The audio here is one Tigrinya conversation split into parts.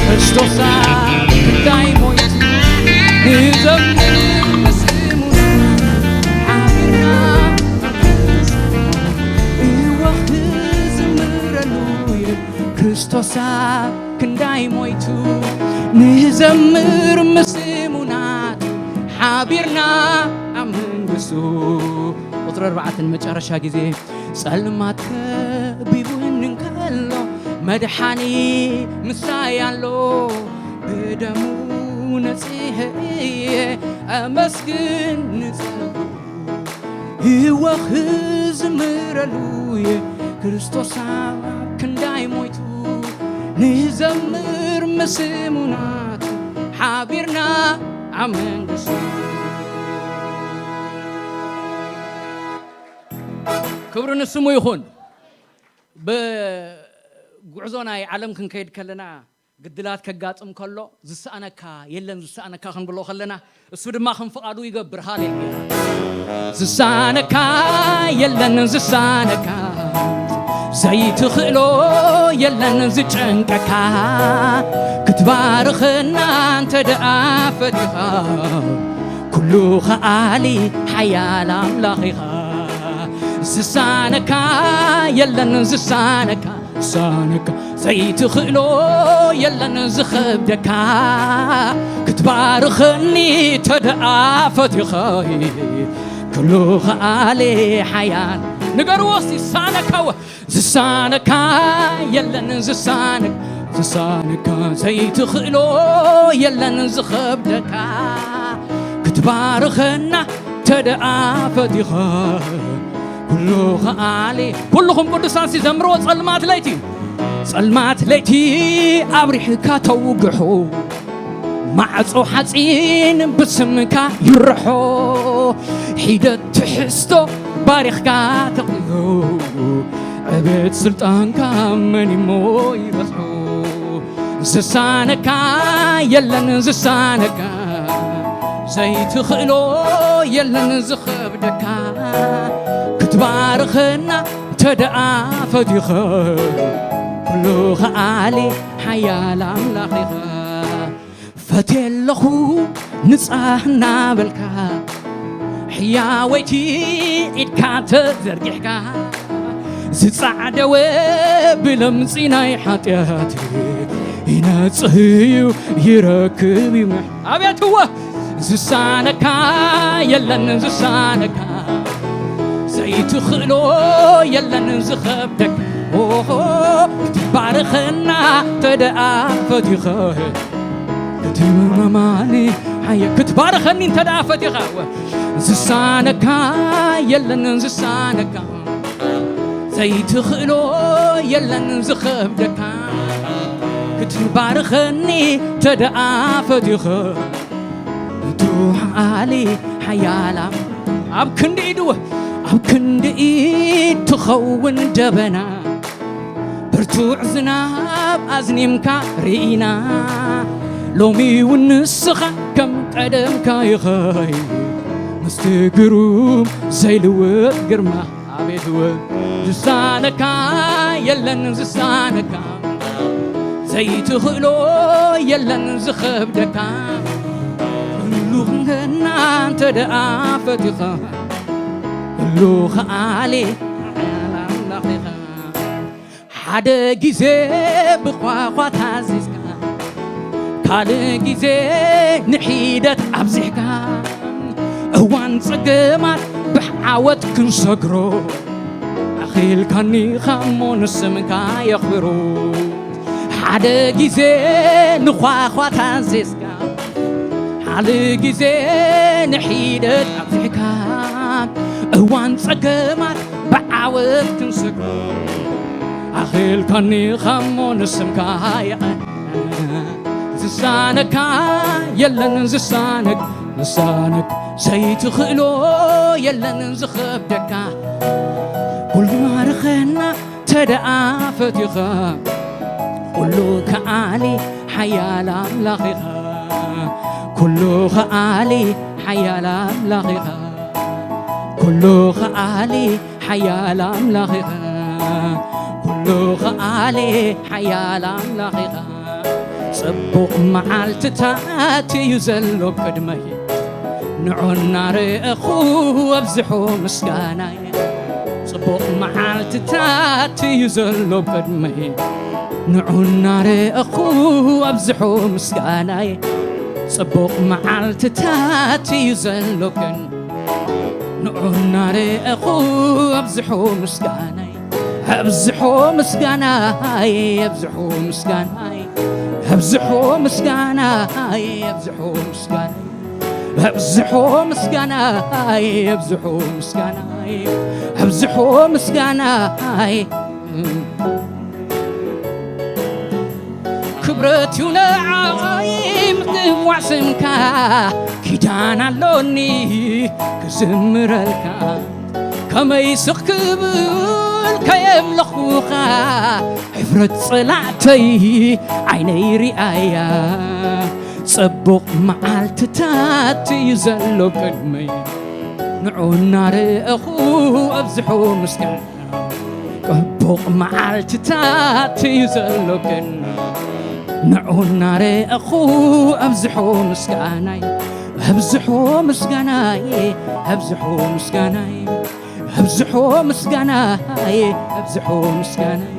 ክርስቶስ ኣብ ክንዳይ ሞይቱ ንዘምር ምስሙና ሓቢርና እወ ክዝምረሉ እየ። ክርስቶስ ኣብ ክንዳይ ሞይቱ ንዘምር ምስሙናት ሓቢርና ኣብ መንግስቱ። ቁፅሪ ኣርባዕተን መጨረሻ ግዜ። ጸልማት ከቢቡን እንከሎ መድሓኒ ምሳይ ኣሎ። ብደሙ ነጺሀ እየ ኣመስግን ንጸጉ እወ ክዝምረሉ እየ። ክርስቶስ ኣብ ክንዳይ ሞይቱ ንዘምር ምስሙናት ሓቢርና ኣብ መንግስቱ። ክብሪ ንስሙ ይኹን። ብጉዕዞ ናይ ዓለም ክንከይድ ከለና ግድላት ከጋጥም ከሎ ዝሰኣነካ የለን፣ ዝሰኣነካ ክንብሎ ከለና እሱ ድማ ከም ፍቓዱ ይገብር። ሃሌሉያ። ዝሳነካ የለን፣ ዝሳነካ ዘይትኽእሎ የለን፣ ዝጨንቀካ ክትባርኸና እንተ ደኣ ፈቲኻ ኩሉ ከኣሊ ሓያል ኣምላኽ ኢኻ። ዝሳነካ የለን፣ ዝሳነካ ዝሳነካ ዘይትኽእሎ የለን ዝኸብደካ ክትባርኸኒ ተደኣ ፈቲኸ ኩሉ ከኣሊ ሓያል ንገርዎ እስቲ ዝሳነካ ወ- ዝሳነካ የለን ዝሳነካ ዝሳነካ ዘይትኽእሎ የለን ዝኸብደካ ክትባርኸና ተደኣ ፈቲኸ ኩሉ ከኣሊ ኩልኹም ቅዱሳን ሲዘምርዎ ጸልማት ለይቲ ጸልማት ለይቲ ኣብሪሕካ ተውግሑ ማዕጾ ሓጺን ብስምካ ይርሖ ሒደት ትሕዝቶ ባሪኽካ ተቕዮ ዕቤት ስልጣንካ መን እሞ ይበጽሖ ዝሳነካ የለን ዝሳነካ ዘይትኽእሎ የለን ዝኸብደካ ክትባርኸና ተደኣ ፈቲኸ ኩሉ ከኣሊ ሓያል ኣምላኽ ኢኻ ፈትየለኹ ንጻህ እናበልካ ሕያወይቲ ኢድካ ተዘርጊሕካ ዝጻዕደወ ብለምጺ ናይ ሓጢኣት ይነጽህ እዩ ይረክብ እዩ ምሕ ኣቤት እወ ዝሳነካ የለን ዝሳነካ ዘይትኽእሎ የለን ዝኸብደካ ኦሆ ክትባርኸና ተደኣ ፈቲኸ ክትምማኒ ሓየ ክትባርኸኒ እንተ ደኣ ፈቲኻ ዝሳነካ የለን ዝሳነካ ዘይትኽእሎ የለን ዝኸብደካ ክትባርኸኒ ተደኣ ፈቲኸ እቱ ሓሊ ሓያላ ኣብ ክንዲ ኢድ ኣብ ክንዲ ኢድ ትኸውን ደበና ብርቱዕ ዝናብ ኣዝኒምካ ርኢና ሎሚ እውን ንስኻ ከም ቀደምካ ይኸይ ምስቲ ግሩም ዘይልወጥ ግርማ ኣቤት እውን ዝሳነካ የለን ዝሳነካ ዘይትኽእሎ የለን ዝኸብደካ ኩሉ ክንገና እንተ ደኣ ፈቲኻ ኩሉ ከኣሊ ሓያል ኣምላኽ ኢኻ ሓደ ግዜ ብኳኳ ታዚዝካ ካልእ ግዜ ንሒደት ኣብዚሕካ እዋን ጸገማት ብዓወት ክንሰግሮ ኣኺልካኒኻ እሞ ንስምካ የኽብሮ ሓደ ግዜ ንኳኳ ታዚዝካ ሓደ ግዜ ንሒደት ኣብዚሕካ እዋን ጸገማት ብዓወት ክንሰግሮ ኣኽልካኒ ኻሞ ንስምካ የቐ ዝሳነካ የለን ዝሳነክ ዝሳነክ ዘይትኽእሎ የለን ዝኸብደካ ኩሉ ማርኸና ተደኣ ፈቲኻ ኩሉ ከኣሊ ሓያል ኣምላኽ ኢኻ ኩሉ ከኣሊ ሓያል ኣምላኽ ኢኻ ኩሉ ከኣሊ ሓያል ኣምላኽ ኢኻ ኩሉ ከኣሊ ሓያል ኣምላኽ ኢኻ ጽቡቕ መዓልትታት እዩ ዘሎ ቅድመይ ንዑ እናረኣኹ ኣብዝሑ ምስጋናይ ጽቡቕ መዓልትታት እዩ ዘሎ ቅድመይ ንዑ እናረኣኹ ኣብዝሑ ምስጋናይ ጽቡቕ መዓልትታት እዩ ዘሎ ቅድመይ ንዑ እናረኣኹ ኣብዝሑ ምስጋናይ ኣብዝሑ ምስጋናይ ኣብዝሑ ምስጋናይ ኣብዝሑ ምስጋናይ ኣብዝሑ ምስጋናይ ኣብዝሑ ምስጋናይ ኣብዝሑ ምስጋናይ ኣብዝሑ ምስጋናይ ክብረት እዩ ንዓይ ምጽዋዕ ስምካ ኪዳን ኣሎኒ ክዝምረልካ ከመይ ስቕ ክብል ከየምለኹኻ ሕፍረት ጸላእተይ ዓይነይ ሪኣያ ጽቡቕ መዓልትታት እዩ ዘሎ ቅድመይ ንዑ እናረኣኹ ኣብዝሑ ምስጋና ጽቡቕ መዓልትታት እዩ ዘሎ ቅድመይ ንዑ እናረኣኹ ኣብዝሑ ምስጋናይ ኣብዝሑ ምስጋናይ ኣብዝሑ ምስጋናይ ኣብዝሑ ምስጋናይ ኣብዝሑ ምስጋናይ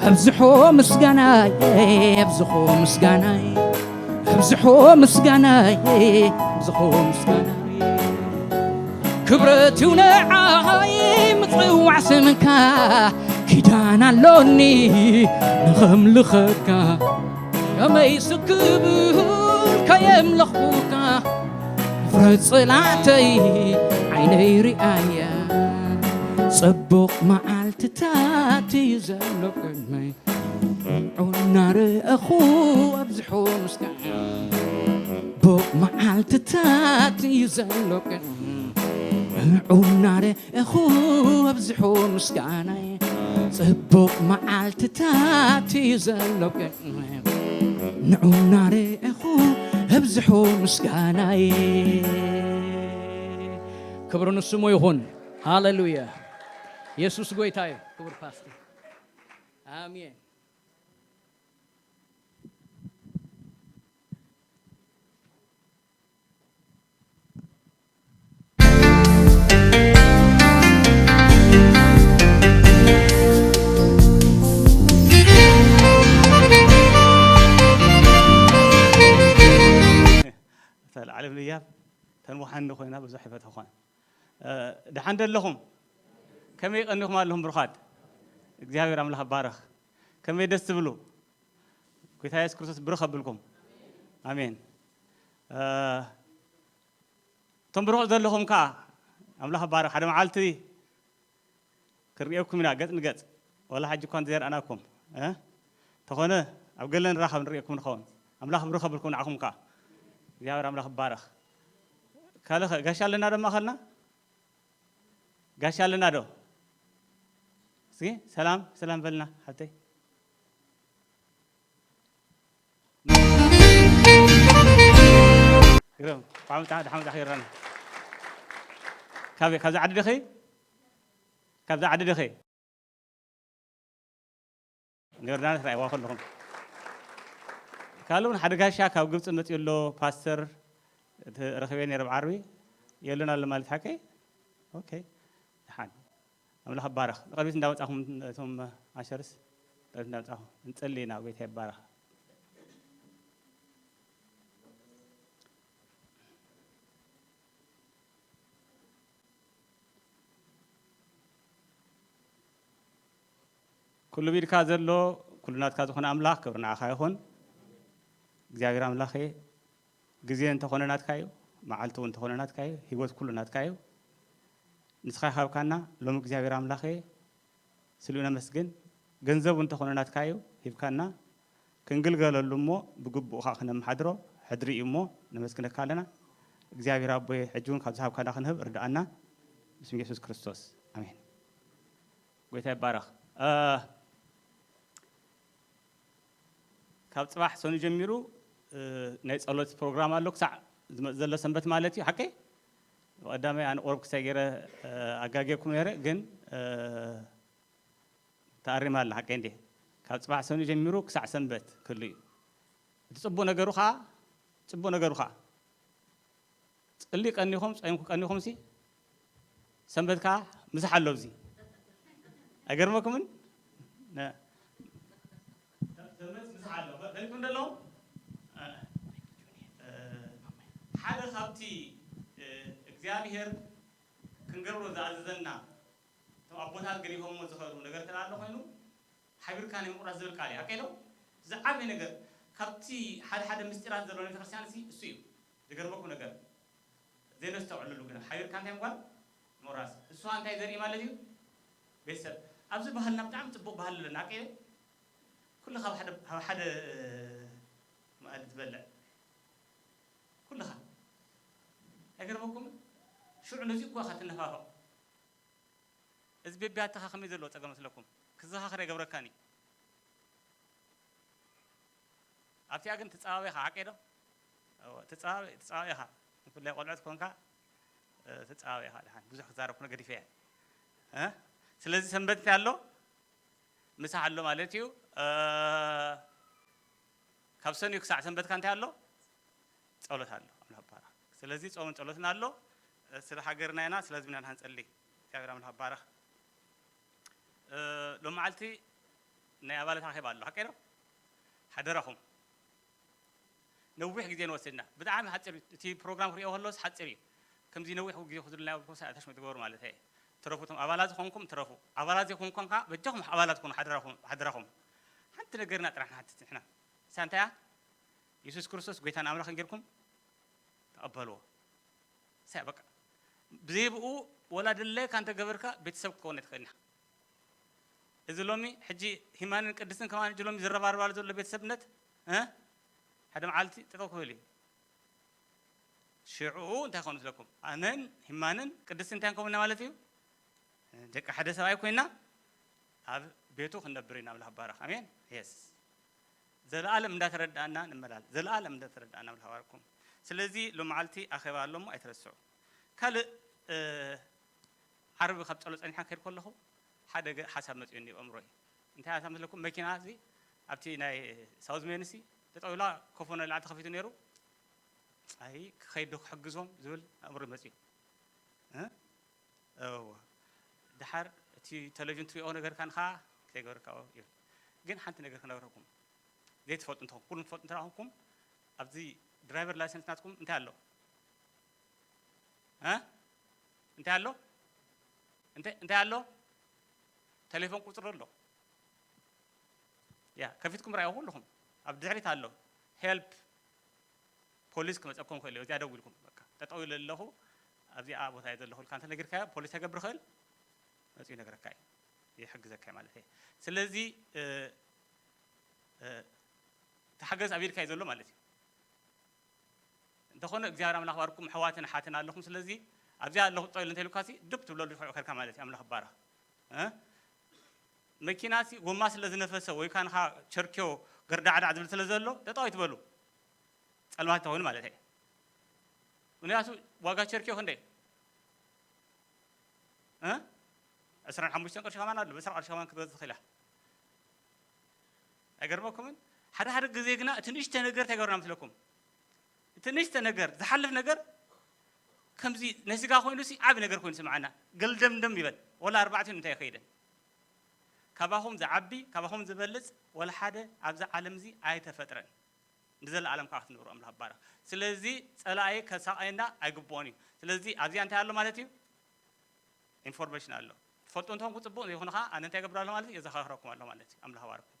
ኣብዝሑ ምስጋናይ ኣብዝሑ ምስጋናይ ኣብዝሑ ምስጋናይ ኣብዝሑ ምስጋናይ ክብረት እዩ ንዓይ ምጽዋዕ ስምካ ኪዳን ኣሎኒ ንኸምልኸካ ከመይ ስክብል ከየምለኹካ ፍረ ጽላተይ ዓይነይ ርኣያ ጽቡቕ መዓልትታት እዩ ዘሎ ቅድመይ ዑናረ እኹ ኣብዝሑ ምስጋና ጽቡቕ መዓልትታት እዩ ዘሎ ቅድመይ ዑናረ እኹ ኣብዝሑ ምስጋናይ ጽቡቕ መዓልትታት እዩ ዘሎ ቅድመይ ንዑናረ እኹ ኣብዝሑ ምስጋናይ ክብሪ ንስሙ ይኹን ሃሌሉያ የሱስ ጎይታ እዩ ክቡር ፓስተር ኣሜን ተልዓለም ልያብ ተንውሓኒ ኮይና ብዙሕ ይፈትሕኾን ደሓን ደለኹም ከመይ ቀኒኹም ኣለኹም ብሩኻት እግዚኣብሔር ኣምላኽ ባረኽ ከመይ ደስ ትብሉ ጎይታ የሱስ ክርስቶስ ብርኽ ኣብልኩም ኣሜን እቶም ብርኹት ዘለኹም ከዓ ኣምላኽ ባረኽ ሓደ መዓልቲ ክንርእየኩም ኢና ገጽ ንገጽ ዋላ ሕጂ እኳ እንተዘይረኣናኩም ተኾነ ኣብ ገለ ንራኸብ ንርእየኩም ንኸውን ኣምላኽ ብርኸ ብልኩም ንዓኹም ከዓ እግዚኣብሔር ኣምላኽ ባረኽ ካልኸ ጋሻ ኣለና ዶ ማእኸልና ጋሻ ኣለና ዶ እስኪ ሰላም ሰላም በልና ሓብተይ ግረም ቋምጣ ድሓምጣ ይረና ካብዚ ዓዲ ድኸይ ካብዛ ዓዲ ደኸ ዮርዳኖስ ራእይዋ ከለኹም ካልእ እውን ሓደ ጋሻ ካብ ግብፂ መፅኡ ኣሎ ፓስተር ረኸበ ነይረ ብዓርቢ የለን ኣሎ ማለት ሓቀይ ኦኬ ድሓን ኣምላኽ ባረኽ ንቐድሚት እንዳወፃኹም እቶም ኣሸርስ እንዳወፃኹም እንፀሊ ኢና ጎይታ ይባረኽ ኩሉ ቢድካ ዘሎ ኩሉ ናትካ ዝኾነ ኣምላኽ ክብሪ ንዓኻ ይኹን እግዚኣብሔር ኣምላኸ ግዜ እንተኾነ ናትካ እዩ መዓልቲ እውን እንተኾነ ናትካ እዩ ህይወት ኩሉ ናትካ እዩ ንስኻ ይሃብካና። ሎም እግዚኣብሔር ኣምላኸ ስሉኡ ነመስግን። ገንዘቡ እንተኾነ ናትካ እዩ፣ ሂብካና። ክንግልገለሉ እሞ ብግቡእ ኸዓ ክነመሓድሮ ሕድሪ እዩ እሞ ነመስግነካ ኣለና። እግዚኣብሔር ኣቦይ፣ ሕጂ እውን ካብ ዝሃብካና ክንህብ እርድኣና። ብስም የሱስ ክርስቶስ፣ ኣሜን። ጎይታ ይባረኽ። እ፣ ካብ ጽባሕ ሰኑ ጀሚሩ፣ እ፣ ናይ ጸሎት ፕሮግራም ኣሎ፣ ክሳዕ ዝመጽእ ዘሎ ሰንበት ማለት እዩ። ሓቀይ? ብቐዳማይ ኣነ ቁሩብ ክሳይ ገይረ፣ እ፣ ኣጋጌኩም ነይረ፣ ግን፣ እ፣ ተኣሪማ ኣላ፣ ሓቀይ እንዴ? ካብ ጽባሕ ሰኑ ጀሚሩ ክሳዕ ሰንበት ክህሉ እዩ። እቲ ጽቡቕ ነገሩ ኸዓ፣ ጽቡቕ ነገሩ ኸዓ፣ ጽሊ ቀኒኹም፣ ጾይምኩ ቀኒኹም ሲ፣ ሰንበት ከኣ ምሳሕ ኣሎ ኣብዚ። ኣይገርመኩምን? ነ-፣ ሰንበት ምሳሕ ኣሎ። ፈሊጥኩም ዶ ኣለኹም? እ፣ እ፣ ሓደ ካብቲ፣ እ፣ እግዚኣብሔር ክንገብሮ ዝኣዘዘና፣ እቶም ኣቦታት ገዲፎምዎ ዝኸዱ ነገር እንተ ኣሎ ኮይኑ፣ ሓቢርካ ናይ ምቑራስ ዝብል ቃል እዩ። ሓቀይ ዶ? ዝዓበየ ነገር፣ ካብቲ ሓደ ሓደ ምስጢራት ዘለዎ ቤተክርስትያን እሲ እሱ እዩ። ዝገርመኩም ነገር፣ ዘይነስተውዕለሉ ግና፣ ሓቢርካ እንታይ ምባል? ምቑራስ። እሱ እንታይ ዘርኢ ማለት እዩ? ቤተሰብ። ኣብዚ ባህልና ብጣዕሚ ጽቡቕ ባህሊ ኣለና። ሓቀይ ዶ? ኩልኻ ኣብ ሓደ፣ ኣብ ሓደ መኣዲ ትበልዕ። ኩልኻ። ኣይገርመኩም? ሽዑ ነዚ እኮ ኢኻ ትነፋፈቕ። እዚ ቤቢያትኻ ከመይ ዘለዎ ጸገም መስለኩም? ክዘኻኸር ኣይገብረካን እዩ። ኣብቲኣ ግን ትጸባበ ኢኻ፣ ሓቀይ ዶ? እወ፣ ትጸባበ፣ ትጸባበ ኢኻ። ብፍላይ ቆልዑት ኮንካ፣ እ፣ ትጸባበ ኢኻ። ደሓን ብዙሕ ክዛረብ ኩነ ገዲፈ እየ። እ? ስለዚ ሰንበት እንታይ ኣሎ? ምሳሕ ኣሎ ማለት እዩ። እ፣ ካብ ሰኑይ ክሳዕ ሰንበትካ እንታይ ኣሎ? ጸሎት ኣሎ። ኣምላኽ ይባረኽ። ስለዚ ጾምን ጸሎትን ኣሎ። እ፣ ስለ ሃገርና ኢና፣ ስለ ህዝብና ኢና ክንጸሊ። እግዚኣብሔር ኣምላኽ ይባረኽ። እ፣ ሎም መዓልቲ ናይ ኣባላት ኣኼባ ኣሎ። ሓቀይ ዶ? ሓደራኹም። ነዊሕ ግዜ ንወስድና። ብጣዕሚ ሓጺር እዩ። እቲ ፕሮግራም ክሪኦ ከለስ ሓጺር እዩ። ከምዚ ነዊሕ ግዜ ክወስድልና ይብልኩም፣ ሰዓት ኣሽመት ትገብሩ ማለት እየ። ትረፉ፣ እቶም ኣባላት ዝኾንኩም ትረፉ። ኣባላት ዘይኮንኩም ከኣ በጃኹም ኣባላት ኩኑ፣ ሓደራኹም፣ ሓደራኹም። ሓንቲ ነገርና ጥራሕ ንሓትት ንሕና። እሳ እንታይ እያ? የሱስ ክርስቶስ ጎይታን ኣምላኽን ጌርኩም ተቐበልዎ። እሳ እያ በቃ። ብዘይ ብኡ ወላ ድለካ እንተገበርካ ቤተሰብ ክትከውን ኣይትኽእልን ኢኻ። እዚ ሎሚ ሕጂ ሂማንን ቅድስትን ከማን ሕጂ ሎሚ ዝረባረባሉ ዘሎ ቤተሰብነት፣ እ? ሓደ መዓልቲ ጠጠው ክብል እዩ። ሽዑ እንታይ ክኸውን መስለኩም? ኣነን ሂማንን ቅድስትን እንታይ ክንከውን ኢና ማለት እዩ? ደቂ ሓደ ሰብኣይ ኮይና ኣብ ቤቱ ክንነብር ኢና። ኣምላኽ ይባረኽ። ኣሜን። የስ። ዘለኣለም እንዳተረዳእና ንመላል። ዘለኣለም እንዳተረዳእና ኣምላኽ ይባርኩም። ስለዚ ሎመዓልቲ ኣኼባ ኣሎ እሞ ኣይትረስዑ። ካልእ፣ እ፣ ዓርቢ ካብ ጸሎት ጸኒሐ ክኸይድ ከለኹ ሓደ ገ-፣ ሓሳብ መጺኡኒ ኣብ ኣእምሮይ። እንታይ ሓሳብ መስለኩም? መኪና እዚ ኣብቲ ናይ ሳውዝ ሜን ሲ ጠጠው ኢላ ኮፎ ንላዕሊ ተኸፊቱ ነይሩ። ኣይ ክኸይድ ዶ ክሕግዞም ዝብል ኣእምሮይ መጺኡ። እ? እወ። ደሓር እቲ ቴሌቪዥን ትሪኦ ነገር ካን ኸዓ ከይገበርካኦ ይብል። ግን ሓንቲ ነገር ክነግረኩም። ዘይትፈልጡ እንተኹም፣ ኩሉ ትፈልጡ እንተ ደኣ ኮንኩም፣ ኣብዚ ድራይቨር ላይሰንስ ናትኩም እንታይ ኣሎ? እ? እንታይ ኣሎ? እንታይ፣ እንታይ ኣሎ? ቴሌፎን ቁጽሪ ኣሎ። ያ፣ ከፊትኩም ርኣዩ ኩልኹም። ኣብ ድሕሪት ኣሎ። ሄልፕ፣ ፖሊስ ክመጸኩም ይኽእል እዩ። እዚኣ ደው ኢልኩም፣ በቃ፣ ጠጠው ኢለ ኣለኹ፣ ኣብዚኣ ቦታ እየ ዘለኹ ኢልካ እንተ ነጊርካዮ፣ ፖሊስ ከይገብር ይኽእል፣ መጺኡ ይነግረካ እዩ። ይሕግዘካ እዩ ማለት እዩ። ስለዚ፣ እ፣ እ፣ ተሓገዝ ኣብ ኢድካ እዩ ዘሎ ማለት እዩ። እንተኾነ እግዚኣብሔር ኣምላኽ ባርኩም፣ ኣሕዋትን ኣሓትን ኣለኹም። ስለዚ ኣብዚኣ ኣለኹ ጠጠው ኢለ እንተ ኢሉካሲ፣ ድብ ትብለሉ ሽዑ ከድካ ማለት እዩ። ኣምላኽ ይባረኽ። እ? መኪናሲ ጎማ ስለ ዝነፈሰ ወይ ካንኻ ቸርክዮ ገርዳዕዳዕ ዝብል ስለ ዘሎ፣ ጠጠው ኣይትበሉ። ጸልማት እንተኾይኑ ማለት እዩ። ምኽንያቱ ዋጋ ቸርክዮ ክንደይ? እ? ዕስራን ሓሙሽተን ቅርሺ ከማን ኣሎ፣ ብዕስራ ቅርሺ ከማን ክትገዝእ ትኽእል እያ። ኣይገርመኩምን? ሓደ ሓደ ግዜ ግና እቲ ንእሽተ ነገር እንታይ ይገብረና መስለኩም? እቲ ንእሽተ ነገር፣ ዝሓልፍ ነገር፣ ከምዚ ናይ ስጋ ኮይኑሲ ዓቢ ነገር ኮይኑ ይስምዓና። ገልደምደም ይበል። ወላ ኣርባዕቲኡ እንታይ ይኸይደን። ካባኹም ዝዓቢ፣ ካባኹም ዝበልጽ ወላ ሓደ ኣብዛ ዓለም እዚ ኣይተፈጥረን። ንዘለኣለም ከኣ ክትነብሩ ኣምላኽ ይባረኽ። ስለዚ ጸላኢ ከሳቐየና ኣይግብኦን እዩ። ስለዚ ኣብዚኣ እንታይ ኣሎ ማለት እዩ? ኢንፎርሜሽን ኣሎ። ትፈልጡ እንተኾንኩም ጽቡቕ፣ ዘይኮነ ከኣ ኣነ እንታይ እገብር ኣለኹ ማለት እዩ? የዘኻኽረኩም ኣለኹ ማለት እዩ። ኣምላኽ ይባርኩም።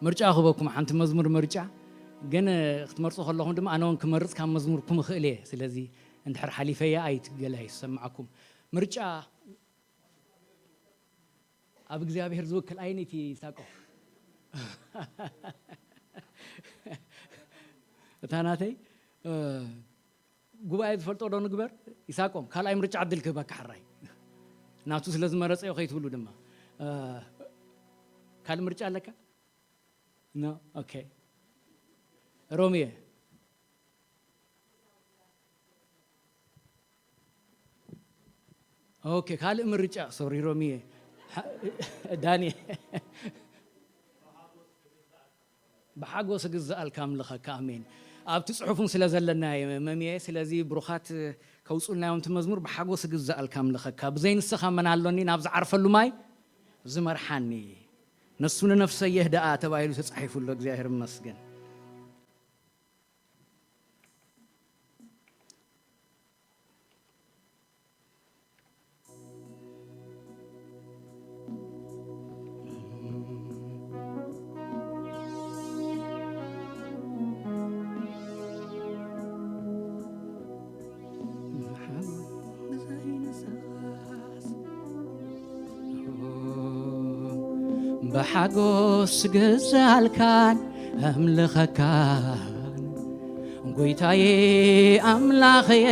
ምርጫ ክበኩም ሓንቲ መዝሙር ምርጫ ግን ክትመርጹ ከለኹም ድማ ኣነ እውን ክመርጽ ካብ መዝሙርኩም እኽእል እየ። ስለዚ እንድሕር ሓሊፈያ ኣይትገለ ኣይሰማዕኩም። ምርጫ ኣብ እግዚኣብሔር ዝውክል ኣይኒቲ ይሳቆ እታ ናተይ ጉባኤ ዝፈልጦ ዶ ንግበር? ይሳቆም ካልኣይ ምርጫ ዕድል ክህበካ ሕራይ ናቱ ስለ ዝመረጸዮ ከይትብሉ ድማ ካልእ ምርጫ ኣለካ? ኖ። ኦኬ። ሮሚየ። ኦኬ ካልእ ምርጫ። ሶሪ ሮሚየ። ዳኒ። ብሓጎስ እግዝኣልካ ኣምልኸካ። ኣሜን። ኣብቲ ጽሑፍን ስለ ዘለና መምየ። ስለዚ ብሩኻት ከውጹልና እዮም እቲ መዝሙር። ብሓጎስ እግዝኣልካ ኣምልኸካ። ብዘይ ንስኻ መን ኣሎኒ ናብ ዝዓርፈሉ ማይ ዝመርሓኒ። ነሱ ንነፍሰይ የህድኣ ተባሂሉ ተጻሒፉ ኣሎ። እግዚኣብሔር ይመስገን። ብሓጎስ ገዛልካን ኣምልኸካን ጎይታዬ ኣምላኸዬ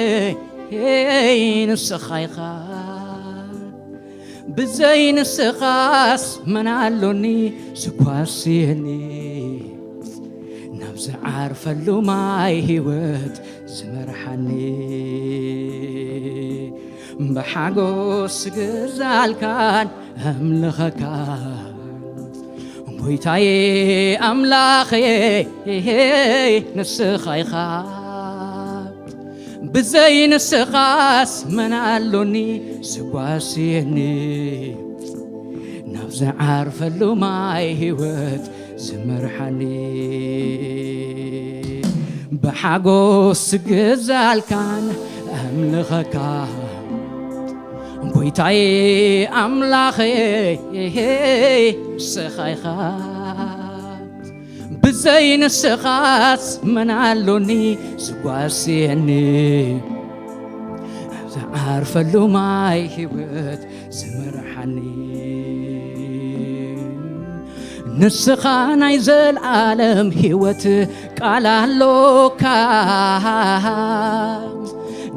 ንስኻ ኢኻ። ብዘይ ንስኻስ መን ኣሎኒ ዝጓስየኒ ናብ ዝዓርፈሉ ማይ ህይወት ዝመርሓኒ። ብሓጎስ ገዛልካን ኣምልኸካን ጎይታዬ ኣምላኸዬ ንስኻ ኢኻ። ብዘይ ንስኻስ መን ኣሎኒ ዝጓስየኒ ናብ ዝዓርፈሉ ማይ ህይወት ዝመርሓኒ። ብሓጎስ ገዛልካን ኣምልኸካ ጎይታዬ ኣምላኸዬ ንስኻ ኢኻ። ብዘይ ንስኻስ መን ኣሎኒ ዝጓስየኒ ኣብ ዝዓርፈሉ ማይ ህይወት ዝመርሓኒ። ንስኻ ናይ ዘልኣለም ህይወት ቃል ኣሎካ።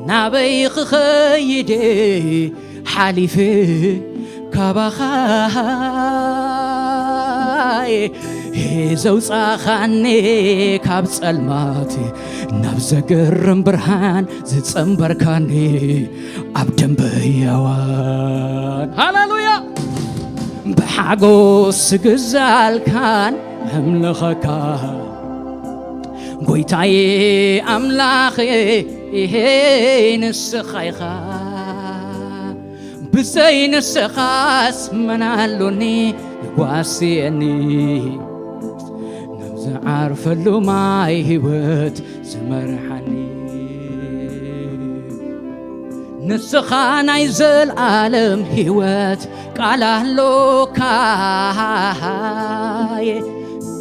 ናበይ ክኸይድ ሓሊፍ ካባኻ ዘውጻኻኒ ካብ ጸልማት ናብ ዘገርም ብርሃን ዝጸንበርካኒ ኣብ ደንበ ሕያዋን። ሃሌሉያ! ብሓጎስ ግዛልካን ኣምልኸካ ጎይታዬ ኣምላኸይ ንስኻ ኢኻ። ብዘይ ንስኻስ መን ኣሎኒ ዝጓስየኒ ናብ ዝዓርፈሉ ማይ ህይወት ዝመርሓኒ። ንስኻ ናይ ዘልኣለም ህይወት ቃል ኣሎካ።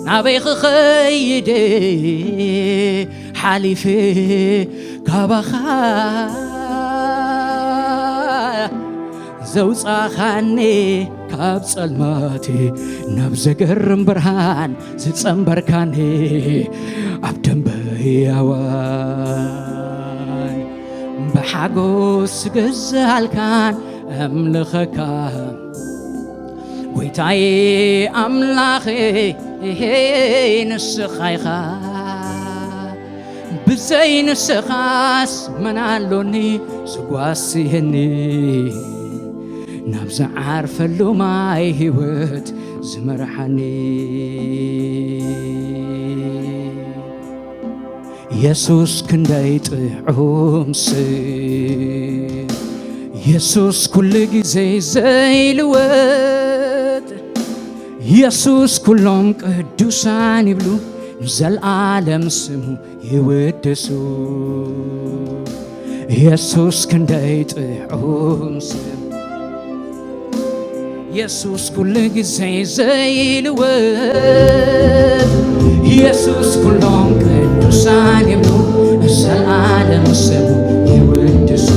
ናበይ ክኸይድ ሓሊፈ ካባኻ ዘውጻኻኒ ካብ ጸልማት ናብ ዘገርም ብርሃን ዝጸንበርካኒ ኣብ ደንበ ሕያዋን ብሓጎስ ገዛልካን ኣምልኸካ ጎይታዬ ኣምላኸይ ንስኻ ኢኻ። ብዘይ ንስኻስ መን ኣሎኒ ዝጓስየኒ ናብ ዝዓርፈሉ ማይ ህይወት ዝመርሓኒ። የሱስ ክንደይ ጥዑም ስም፣ የሱስ ኩሉ ግዜ ዘይልወጥ፣ የሱስ ኩሎም ቅዱሳን ይብሉ ንዘልኣለም ስሙ ይውድሱ። የሱስ ክንደይ ጥዑም ስም፣ የሱስ ኩሉ ግዜ ዘይልወጥ፣ የሱስ ኩሎም ቅዱሳን የብሉ፣ ንዘለኣለም ስሙ ይውድሱ።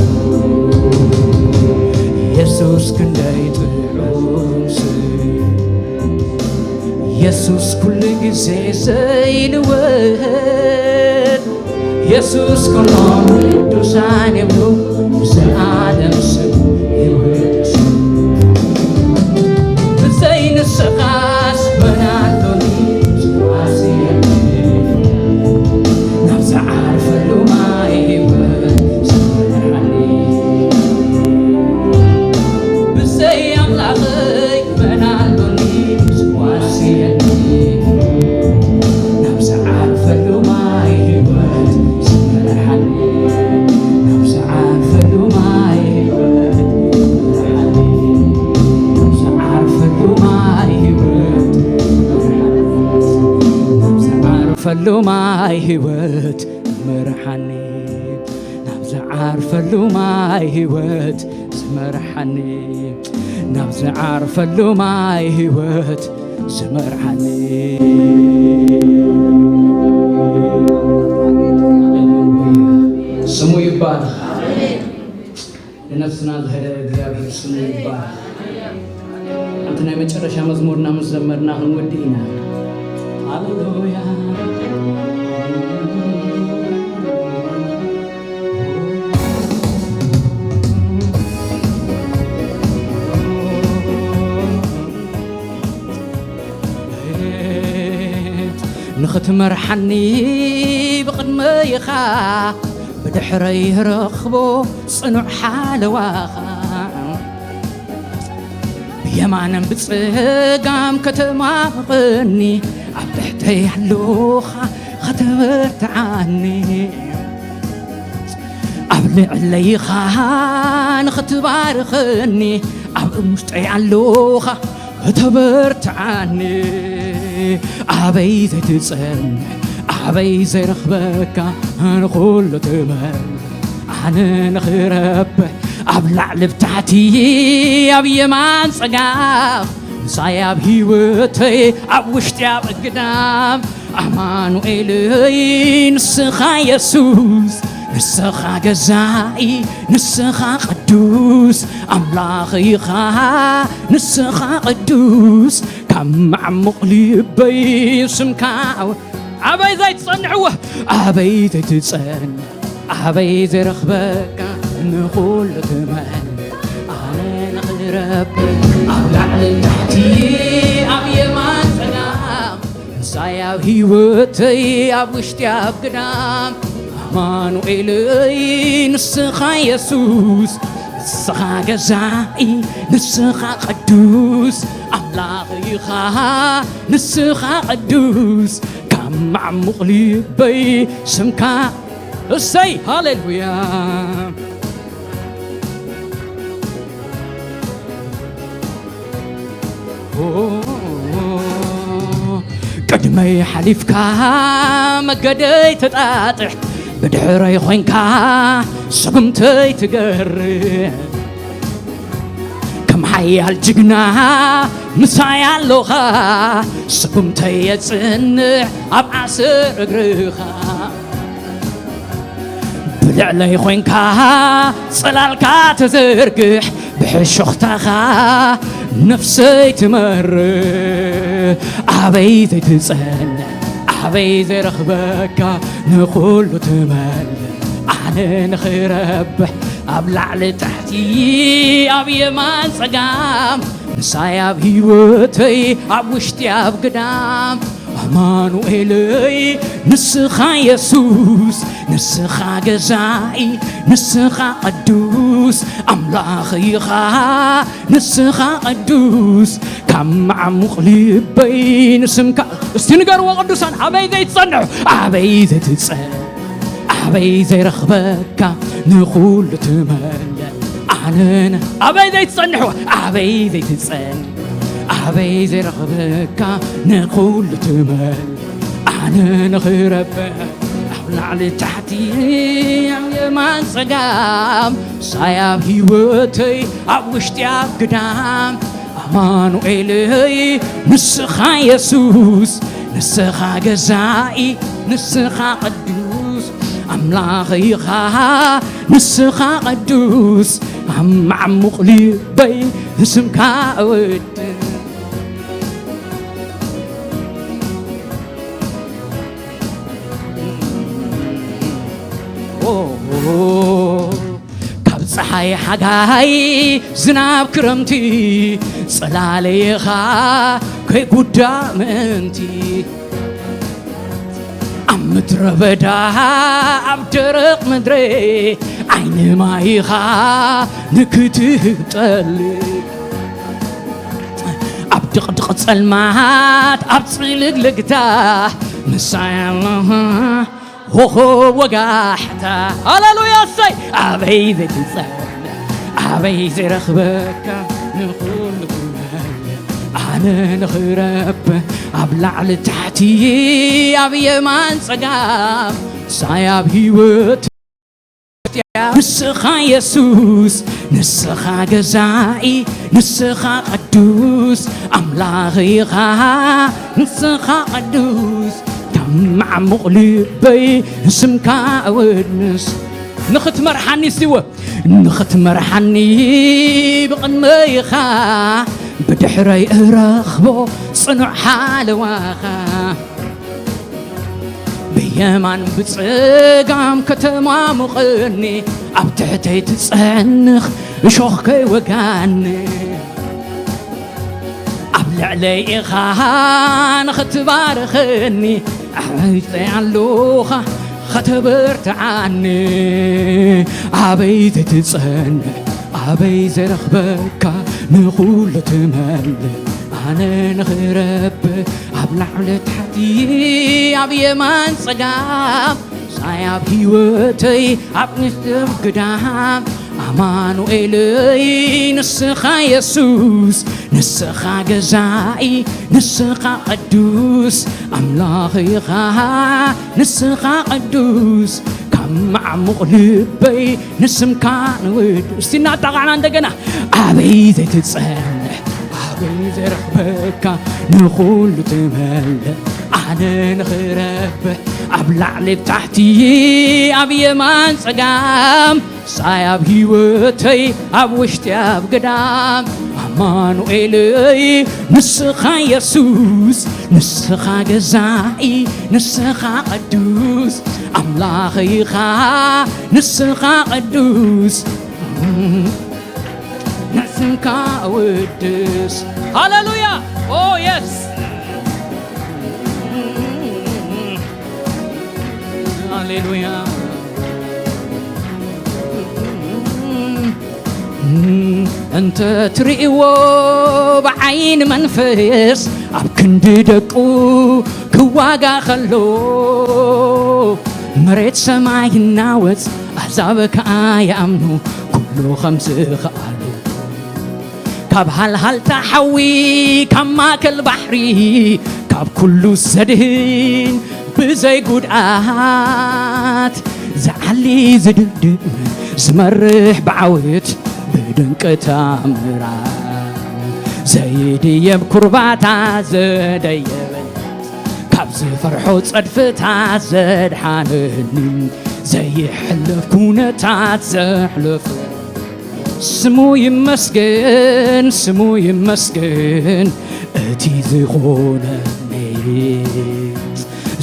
የሱስ ክንደይ ጥዑም ስም፣ የሱስ ኩሉ ግዜ ዘይልወጥ፣ የሱስ ኩሎም ቅዱሳን የብሉ፣ ንዘለኣለም ስሙ ይውደስ። ብዘይ ንስኻስ መን ኣሎኒ ዝዋስየኒ፣ ናብ ዝዓርፈሉ ማይ ህይወት ዝመርሓኒ። ብዘይ ኣምላኸይ መን ኣሎኒ ዝዋስየኒ፣ ናብ ዝዓርፈሉ ማይ ህይወት ዝመርሓኒ፣ ናብ ዝዓርፈሉ ማይ ህይወት ዝመርሓኒ፣ ናብ ዝዓርፈሉ ማይ ህይወት ዝመርሓኒ፣ ናብ ዝዓርፈሉ ማይ ህይወት ዝመርሓኒ፣ ናብ ዝዓርፈሉ ማይ ህይወት ዝመርሓኒ፣ ናብ ዝዓርፈሉ ማይ ህይወት ዝመርሓኒ። ስሙ ይባረኽ። ንነፍስና ዝህበ እግዚኣብሔር ስሙ ይባረኽ። ሓንቲ ናይ መጨረሻ መዝሙርና ምስ ዘመርና ክንወድእ ኢና። ሃሌሉያ። ንኽትመርሓኒ ብቕድመይኻ፣ ብድሕረይ ረኽቦ ጽኑዕ ሓለዋኻ። ብየማንን ብጸጋም ከተማቕቐኒ፣ ኣብ ትሕተይ ኣለኻ ከተበርትዓኒ። ኣብ ልዕለይኻ ንኽትባርኸኒ፣ ኣብ ውሽጠይ ኣለኻ ከተበርትዓኒ። ኣበይ ዘይትጸንሕ፣ ኣበይ ዘይረኽበካ፣ ንኹሉ ትመል ኣነ ንኽረብሕ፣ ኣብ ላዕሊ ብታሕቲ፣ ኣብ የማን ጸጋም፣ ምሳይ ኣብ ህይወተይ፣ ኣብ ውሽጢ ኣብ ግዳም፣ ኣማኑኤለይ ንስኻ የሱስ፣ ንስኻ ገዛኢ፣ ንስኻ ቅዱስ ኣምላኽ ኢኻ፣ ንስኻ ቅዱስ፣ ካብ ማዕሙቕ ልበይ ስምካ ኣበይ ዘይትጸንሕዎ፣ ኣበይ ዘይትጸንሕ፣ ኣበይ ዘይረኽበካ፣ ንኹሉ ትመን ኣነ ንኽረብ፣ ኣብ ላዕሊ ታሕቲ፣ ኣብ የማን ጸጋም፣ ምሳይ ኣብ ህይወተይ፣ ኣብ ውሽጢ ኣብ ግዳም፣ ኣማኑኤለይ ንስኻ የሱስ፣ ንስኻ ገዛኢ፣ ንስኻ ቅዱስ ኣምላኽ ኢኻ፣ ንስኻ ቅዱስ፣ ካብ ማዕሙቕ ልበይ ስምካ። እሰይ ሃሌሉያ። ቅድመይ ሓሊፍካ፣ መገደይ ተጣጥሕ፣ ብድሕረይ ኾይንካ፣ ስጉምተይ ትገርም። ከም ሓያል ጅግና ምሳይ ኣሎኻ፣ ስጉምተይ የጽንዕ ኣብ ዓስር እግርኻ። ብልዕለይ ኾይንካ፣ ጽላልካ ተዘርግሕ፣ ብሕሹኽታኻ ነፍሰይ ትመርሕ። ኣበይ ዘይትጸንዕ፣ ኣበይ ዘይረኽበካ፣ ንኹሉ ትመልእ ኣነ ንኽረብሕ፣ ኣብ ላዕሊ ታሕቲ፣ ኣብ የማን ጸጋም፣ ምሳይ ኣብ ህይወተይ፣ ኣብ ውሽጢ ኣብ ግዳም፣ ኣማኑኤለይ ንስኻ የሱስ፣ ንስኻ ገዛኢ፣ ንስኻ ቅዱስ ኣምላኽ ኢኻ፣ ንስኻ ቅዱስ፣ ካብ ማዕሙቕ ልበይ ንስምካ። እስቲ ንገርዎ ቅዱሳን፣ ኣበይ ዘይትጸንሑ፣ ኣበይ ዘይትጸን፣ ኣበይ ዘይረኽበካ፣ ንኹሉ ትመልእ ኣነን። ኣበይ ዘይትጸንሑ፣ ኣበይ ዘይትጸን፣ ኣበይ ዘይረኽበካ፣ ንኹሉ ትመልእ ኣነ ንኽረብሕ፣ ኣብ ላዕሊ ታሕቲ፣ ኣብ የማን ጸጋም፣ ሳይ ኣብ ህይወተይ፣ ኣብ ውሽጢ ኣብ ግዳም፣ ኣማኑኤለይ ንስኻ የሱስ፣ ንስኻ ገዛኢ፣ ንስኻ ቅዱስ ኣምላኽ ኢኻ፣ ንስኻ ቅዱስ ኣብ ማዕሙቕ ልበይ ንስምካ እወድስ። ኦ፣ ካብ ፀሓይ ሓጋይ ዝናብ ክረምቲ ጽላለይኻ ከይጉዳ ምእንቲ ኣብ ምድረ በዳ ኣብ ደረቕ ምድሪ ዓይኒ ማይኻ ንክትህብ ጠሊ ኣብ ድቕድቕ ጸልማት ኣብ ጽልግልግታ ምሳይ ኣለኻ ኮኾብ ወጋሕታ። ሃሌሉያ። እሰይ ኣበይ ዘይትጸንዕ ኣበይ ዘይረኽበካ ንኹሉ ትመልእ ኣነ ንኽረብ ኣብ ላዕሊ ታሕቲ ኣብ የማን ጸጋም ሳይ ኣብ ህይወት ንስኻ የሱስ ንስኻ ገዛኢ ንስኻ ቅዱስ ኣምላኽ ኢኻ ንስኻ ቅዱስ ካብ ማዕሙቕ ልበይ ንስምካ እውድስ ንኽትመርሓኒ እስቲወ ንኽትመርሓኒ ብቕድመይኻ ብድሕረይ እረኽቦ ጽኑዕ ሓለዋኻ ብየማን ብጸጋም ከተማሙቐኒ ኣብ ትሕተይ ትጸንኽ እሾኽ ከይወጋኒ ኣብ ልዕለይ ኢኻ ንኽትባርኸኒ ኣዕሪፀይ ኣለኻ ኸተበርትዓኒ ኣበይ ዘይትጸንዕ ኣበይ ዘይረኽበካ ንኹሉ ትመልእ ኣነ ንኽረብ ኣብ ላዕሊ ታሕቲ ኣብ የማን ጸጋም ሳይ ኣብ ህይወተይ ኣብ ንስብ ግዳም ኣማኑኤለይ ንስኻ የሱስ ንስኻ ገዛኢ ንስኻ ቅዱስ ኣምላኽ ኢኻ ንስኻ ቅዱስ ካብ ማዕሙቕ ልበይ ንስምካ ንውድ እስቲ እናጣቓዕና እንደገና ኣበይ ዘይትጸንዕ ኣበይ ዘይረኽበካ ንኹሉ ትመልእ ኣነ ንኽረብሕ ኣብ ላዕሊ ታሕቲ ኣብ የማን ጸጋም ሳይ ኣብ ህይወተይ ኣብ ውሽጢ ኣብ ግዳም ኣማኑኤለይ ንስኻ የሱስ ንስኻ ገዛኢ ንስኻ ቅዱስ ኣምላኽ ኢኻ ንስኻ ቅዱስ ንስምካ እውድስ ሃሌሉያ ኦ የስ ሃሌሉያ እንተ ትርእይዎ ብዓይኒ መንፈስ ኣብ ክንዲ ደቁ ክዋጋ ኸሎ መሬት ሰማይ ይናወጽ ኣሕዛብ ከኣ ይኣምኑ ኩሉ ከም ዝኸኣሉ ካብ ሃልሃልታ ሓዊ ካብ ማእከል ባሕሪ ካብ ኩሉ ዘድህን ብዘይ ጉድኣት ዝዓሊ ዝድብድብ ዝመርሕ ብዓወት ብድንቂ ታምራት ዘይድየብ ኩርባታ ዘደየበ ካብ ዝፈርሖ ጸድፍታት ዘድሓነኒ ዘይሕለፍ ኩነታት ዘሕለፈ ስሙ ይመስገን ስሙ ይመስገን እቲ ዝኾነኒ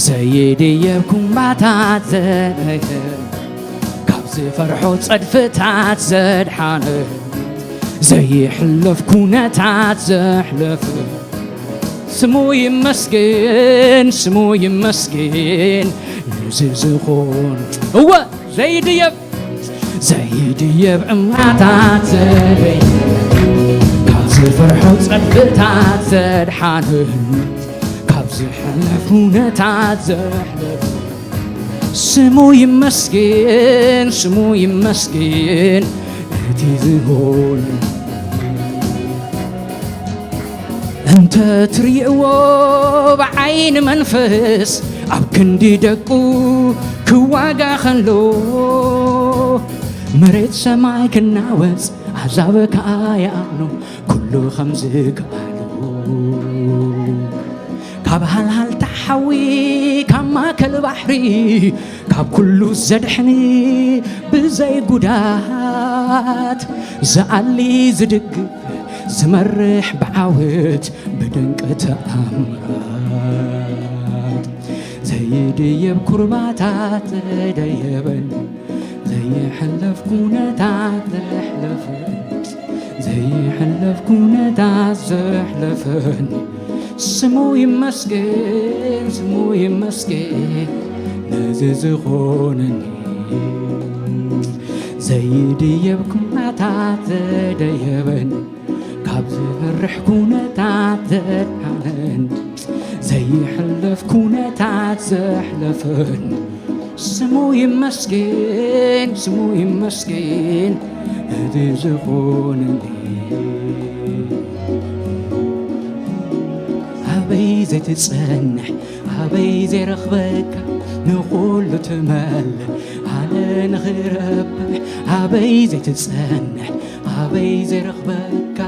ዘይድየብ ኩርባታት ዘደየበ ካብ ዝፈርሖ ጸድፍታት ዘድሓነ ዘይሕለፍ ኩነታት ዘሕለፈ ስሙ ይመስገን ስሙ ይመስገን ነዚ ዝኾነ እወ ዘይድየብ ዘይድየብ እምባታት ዘደይ ካብ ዝፈርሖ ጸድፍታት ዘድሓነኒ ካብ ዝሕለፍ ኩነታት ዘሕለፈ ስሙ ይመስገን ስሙ ይመስገን እቲ ዝኾነ እንተ ትርእይዎ ብዓይኒ መንፈስ ኣብ ክንዲ ደቁ ክዋጋ ኸሎ መሬት ሰማይ ክናወጽ ኣዛበ ከኣ ይኣምኑ ኩሉ ከም ዝከኣሉ ካብ ሃልሃልታ ሓዊ ካብ ማእከል ባሕሪ ካብ ኩሉ ዘድሕኒ ብዘይ ጉዳት ዝኣሊ ዝድግፍ ዝመርሕ ብዓወት ብድንቂ ተኣምራት ዘይድየብ ኩርባታት ዘደየበን ዘይሕለፍ ኩነታት ዘሕለፈን ዘይሕለፍ ኩነታት ዘሕለፈን ስሙ ይመስገን ስሙ ይመስገን ነዚ ዝኾነኒ ዘይድየብ ኩነታት ዘደየበን ካብ ዝፈርሕ ኩነታት ዘድሓነን ዘይሕለፍ ኩነታት ዘሕለፈን ስሙ ይመስገን ስሙ ይመስገን እቲ ዝኾነኒ ኣበይ ዘይትጸንሕ ኣበይ ዘይረኽበካ ንኹሉ ትመልእ ኣነ ንኽረብሕ ኣበይ ዘይትጸንሕ ኣበይ ዘይረኽበካ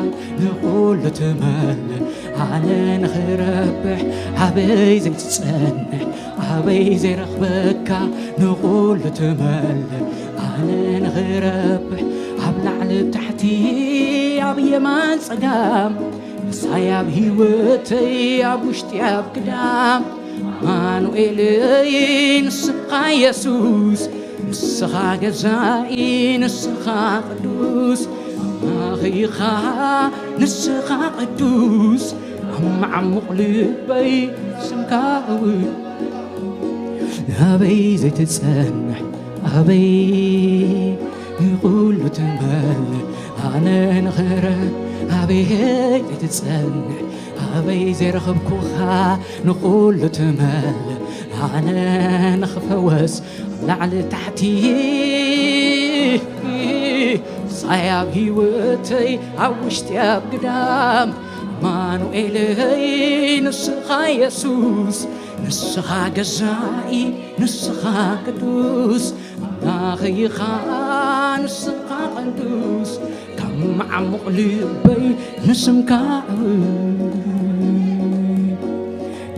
ንኹሉ ትመልእ ኣነ ንኽረብሕ ኣበይ ዘይትጸንሕ ኣበይ ዘይረኽበካ ንኹሉ ትመልእ ኣነ ንኽረብሕ ኣብ ላዕሊ ታሕቲ ኣብ የማን ጸጋም ምሳይ ኣብ ህይወተይ ኣብ ውሽጢ ኣብ ግዳም ኣማኑኤለይ ንስኻ የሱስ ንስኻ ገዛኢ ንስኻ ቅዱስ ኣምላኽ ኢኻ ንስኻ ቅዱስ ኣብ መዓሙቕ ልበይ ስምካ እውን ኣበይ ዘይትጸንሕ ኣበይ ንኹሉ ትመልእ ኣነ ንኽረ ኣበይ ዘይትጸንሕ ኣበይ ዘይረኸብኩኻ ንኹሉ ትመልእ ኣነ ንኽፈወስ ኣብ ላዕሊ ታሕቲ ሳይ ኣብ ህይወተይ ኣብ ውሽጢ ኣብ ግዳም ኣማኑኤለይ ንስኻ የሱስ ንስኻ ገዛኢ ንስኻ ቅዱስ ኣምላኽ ኢኻ ንስኻ ቅዱስ ካብ መዓሙቕ ልበይ ንስምካ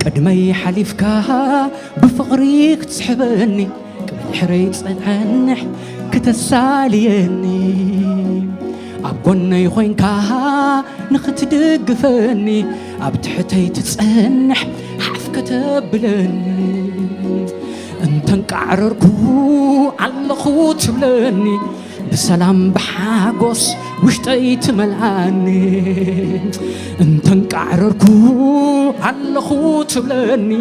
ቅድመይ ሓሊፍካ ብፍቕሪ ክትስሕበኒ ቅድሚ ድሕረይ ጸንሕ ክተሳልየኒ ኣብ ጎነይ ኮይንካ ንኽትድግፈኒ ኣብ ትሕተይ ትጸንሕ ሓፍ ከተብለኒ እንተንቃዕረርኩ ኣለኹ ትብለኒ ብሰላም ብሓጎስ ውሽጠይ ትመልኣኒ እንተንቃዕረርኩ ኣለኹ ትብለኒ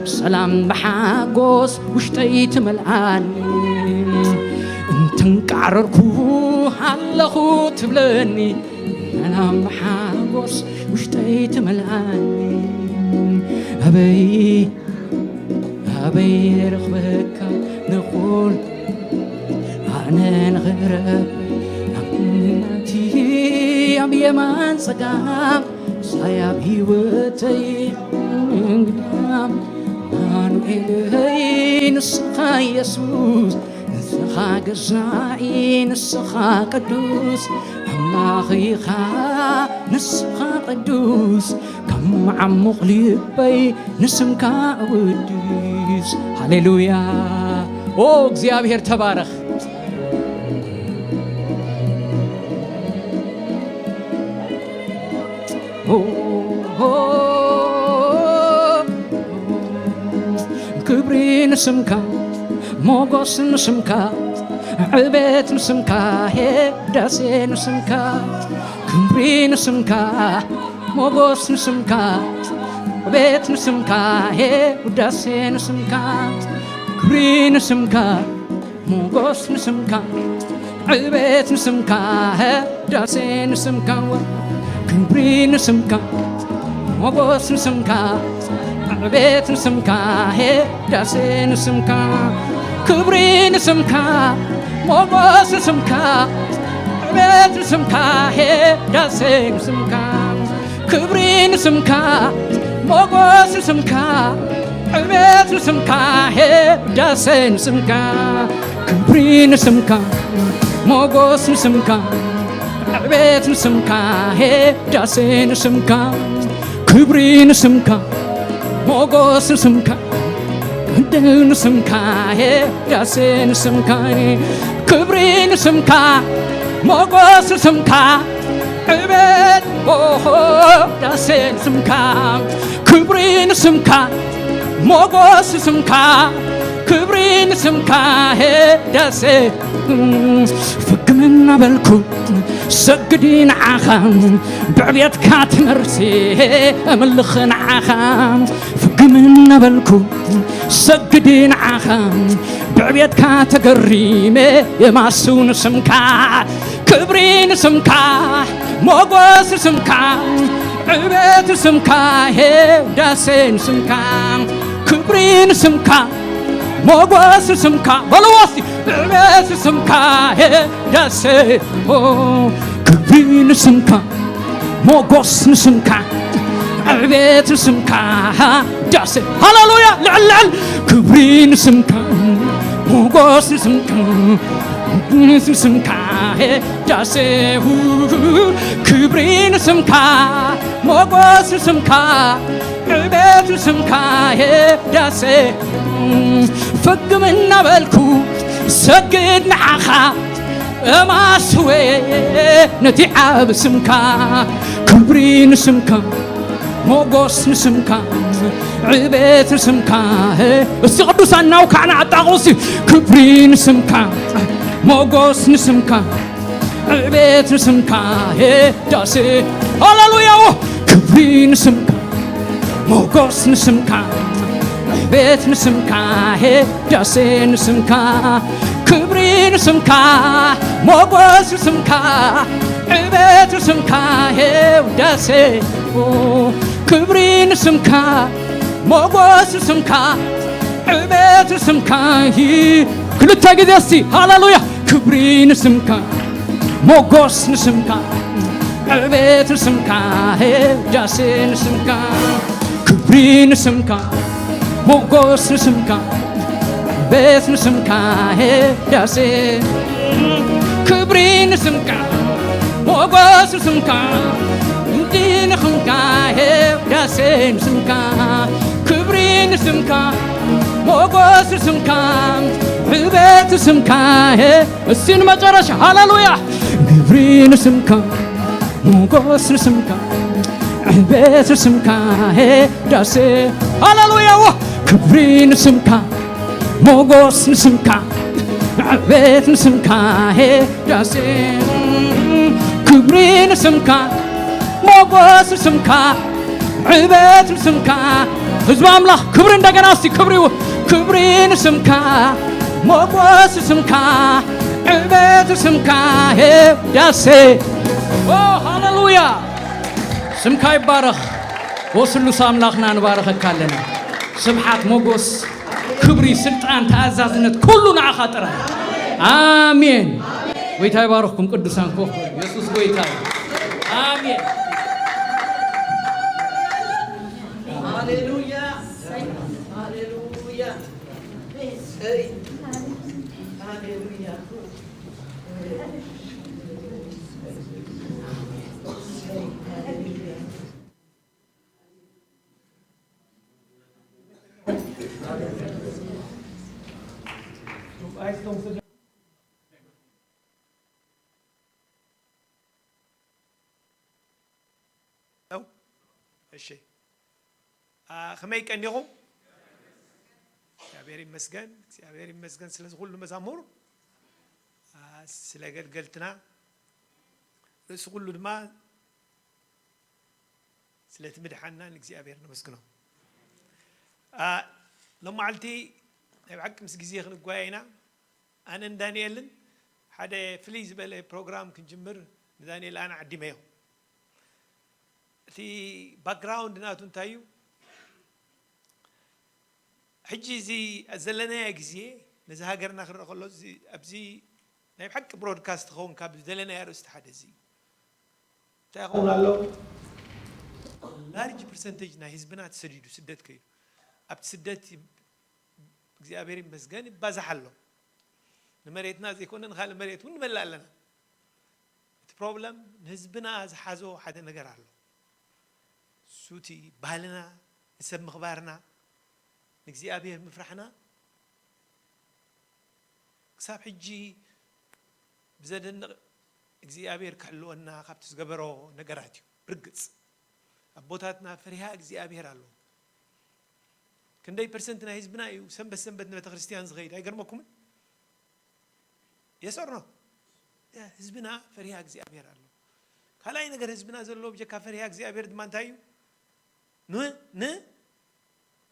ብሰላም ብሓጎስ ውሽጠይ ትመልኣኒ እንተንቃዕረርኩ ኣለኹ ትብለኒ ሰላም ብሓጎስ ውሽጠይ ትመልኣኒ ኣበይ ኣበይ ረኽበካ ንኹል ኣነ ንኽረብ ኣብቲ ኣብ የማን ጸጋም ሳይ ኣብ ህይወተይ እንግዳም ኣማኑኤለይ ንስኻ የሱስ ንስኻ ገዛኢ ንስኻ ቅዱስ ኣምላኽ ኢኻ ንስኻ ቅዱስ ካብ መዓሙቕ ልበይ ንስምካ እውድስ ሃሌሉያ ኦ እግዚኣብሔር ተባረኽ ክብሪ ንስምካ ሞጎስ ንስምካ ዕቤት ንስምካ ሄዳሴ ንስምካ ክብሪ ንስምካ ሞጎስ ንስምካ ዕቤት ንስምካ ሄዳሴ ንስምካ ክብሪ ንስምካ ሞጎስ ንስምካ ዕቤት ንስምካ ሄዳሴ ንስምካ ክብሪ ንስምካ ሞጎስ ንስምካ ዕቤት ንስምካ ሄዳሴ ንስምካ ክብሪ ንስምካ ሞጎስ ንስምካ ዕቤት ንስምካ ሄዳሴ ንስምካ ክብሪ ንስምካ ሞጎስ ንስምካ ዕቤት ንስምካ ሄዳሴ ንስምካ ክብሪ ንስምካ ሞጎስ ንስምካ፣ ዕቤት ንስምካ፣ ሄዳሴ ንስምካ፣ ክብሪ ንስምካ፣ ሞጎስ ንስምካ፣ ዕድል ንስምካ፣ ሄዳሴ ንስምካ፣ ክብሪ ንስምካ፣ ሞጎስ ንስምካ፣ ዕቤት፣ ኦሆ፣ ዳሴ ንስምካ፣ ክብሪ ንስምካ፣ ሞጎስ ንስምካ፣ ክብሪ ንስምካ፣ ሄዳሴ። ፍግም እናበልኩ ሰግድ ንዓኻ፣ ብዕብየትካ ትምህርቲ እምልኽ ንዓኻ። ፍግም እናበልኩ ሰግድ ንዓኻ፣ ብዕብየትካ ተገሪመ የማስው ንስምካ። ክብሪ ንስምካ፣ ሞጎስ ንስምካ፣ ዕቤት ንስምካ፣ ሄዳሴ ንስምካ። ክብሪ ንስምካ፣ ሞጎስ ንስምካ፣ በልዎ እስቲ፣ ዕቤት ንስምካ፣ ሄዳሴ። ኦ፣ ክብሪ ንስምካ፣ ሞጎስ ንስምካ፣ ዕቤት ንስምካ፣ ዳሴ። ሃሌሉያ! ልዕል ልዕል! ክብሪ ንስምካ፣ ሞጎስ ንስምካ፣ ንስምካ፣ ሄዳሴ። ክብሪ ንስምካ፣ ሞጎስ ንስምካ፣ ዕቤት ንስምካ፣ ሄዳሴ። ፍግም እናበልኩ ሰግድ ንዓኻ፣ እማስዌ ነቲ ዓብ ስምካ። ክብሪ ንስምካ፣ ሞጎስ ንስምካ፣ ዕቤት ንስምካ። እስቲ ቅዱሳን ናውካዕና ኣጣቕሱ። ክብሪ ንስምካ፣ ሞጎስ ንስምካ፣ ዕቤት ንስምካ፣ ሄዳሴ። ሃሌሉያ! ክብሪ ንስምካ፣ ሞጎስ ንስምካ፣ ዕቤት ንስምካ፣ ሄዳሴ ንስምካ። ክብሪ ንስምካ፣ ሞጎስ ንስምካ፣ ዕቤት ንስምካ፣ ሄዳሴ። ኦ፣ ክብሪ ንስምካ፣ ሞጎስ ንስምካ፣ ዕቤት ንስምካ። ክልተ ግዜ እስቲ ሃሌሉያ። ክብሪ ንስምካ፣ ሞጎስ ንስምካ፣ ዕቤት ንስምካ፣ ሄዳሴ ንስምካ። ክብሪ ንስምካ፣ ሞጎስ ንስምካ፣ ዕቤት ንስምካ፣ ሄዳሴ። ክብሪ ንስምካ፣ ሞጎስ ንስምካ፣ እንዲ ንስምካ፣ ሄዳሴ ንስምካ። ክብሪ ንስምካ፣ ሞጎስ ንስምካ፣ ዕቤት ንስምካ፣ ሄ እስቲ ንመጨረሻ ሃሌሉያ። ክብሪ ንስምካ፣ ሞጎስ ንስምካ፣ ዕቤት ንስምካ፣ ሄዳሴ። ሃሌሉያ። ዋ! ክብሪ ንስምካ፣ ሞጎስ ንስምካ፣ ዕቤት ንስምካ፣ ሄዳሴ። ክብሪ ንስምካ፣ ሞጎስ ንስምካ፣ ዕቤት ንስምካ። ህዝቢ ኣምላኽ ክብሪ እንደገና እስቲ ክብሪ ይው-፣ ክብሪ ንስምካ፣ ሞጎስ ንስምካ፣ ዕቤት ንስምካ፣ ሄዳሴ። ኦ፣ ሃሌሉያ። ስምካ ይባረኽ። ኦ፣ ስሉስ ኣምላኽና ንባረኸካ ኣለና። ስብሓት፣ ሞጎስ፣ ክብሪ፣ ስልጣን፣ ተኣዛዝነት ኩሉ ንዓኻ ጥራይ። ኣሜን። ጎይታ ይባርኽኩም ቅዱሳን፣ ኮፍ በሉ። የሱስ ጎይታ እዩ። ኣሜን። ሃሌሉያ፣ ሃሌሉያ፣ ሃሌሉያ። እሺ፣ አ፣ ከመይ ቀኒኹም? እግዚኣብሔር ይመስገን፣ እግዚኣብሔር ይመስገን ስለዚ ኩሉ መዛሙር፣ አ፣ ስለ ኣገልገልትና፣ ርእሲ ኩሉ ድማ ስለቲ ምድሓንና ንእግዚኣብሔር ነመስግኖ። አ፣ ሎማዓልቲ ናይ ብሓቂ ምስ ግዜ ክንጓየ ኢና። ኣነን ዳንኤልን ሓደ ፍልይ ዝበለ ፕሮግራም ክንጅምር ንዳንኤል ኣነ ዓዲመዮ። እቲ ባክግራውንድ ናቱ እንታይ እዩ? ሕጂ እዚ ዘለናዮ ግዜ ነዚ ሃገርና ክረአ ከሎ፣ እዚ፣ ኣብዚ ናይ ብሓቂ ብሮድካስት ክኸውን ካብ ዝደለናዮ ኣርእስቲ ሓደ እዚ እዩ። እንታይ ይኸውን ኣሎ? ላርጅ ፐርሰንቴጅ ናይ ህዝብና ተሰዲዱ፣ ስደት ከይዱ። ኣብቲ ስደት ይ-፣ እግዚኣብሔር ይመስገን ይባዛሕ ኣሎ። ንመሬትና ዘይኮነ ንኻልእ መሬት እውን ንመልእ ኣለና። እቲ ፕሮብለም ንህዝብና ዝሓዞ ሓደ ነገር ኣሎ። እሱ እቲ ባህልና፣ ንሰብ ምኽባርና፣ ንእግዚኣብሔር ምፍራሕና ክሳብ ሕጂ ብዘደንቕ እግዚኣብሔር ክሕልወና ካብቲ ዝገበሮ ነገራት እዩ። ብርግጽ ኣቦታትና ፈሪሃ እግዚኣብሔር ኣለዎም። ክንደይ ፐርሰንት ናይ ህዝብና እዩ ሰንበት ሰንበት ንቤተ ክርስቲያን ዝኸይድ? ኣይገርመኩምን? የሰርኖ ህዝብና ፈሪሃ እግዚኣብሔር ኣሎ። ካልኣይ ነገር ህዝብና ዘለዎ ብጀካ ፈሪሃ እግዚኣብሔር ድማ እንታይ እዩ? ን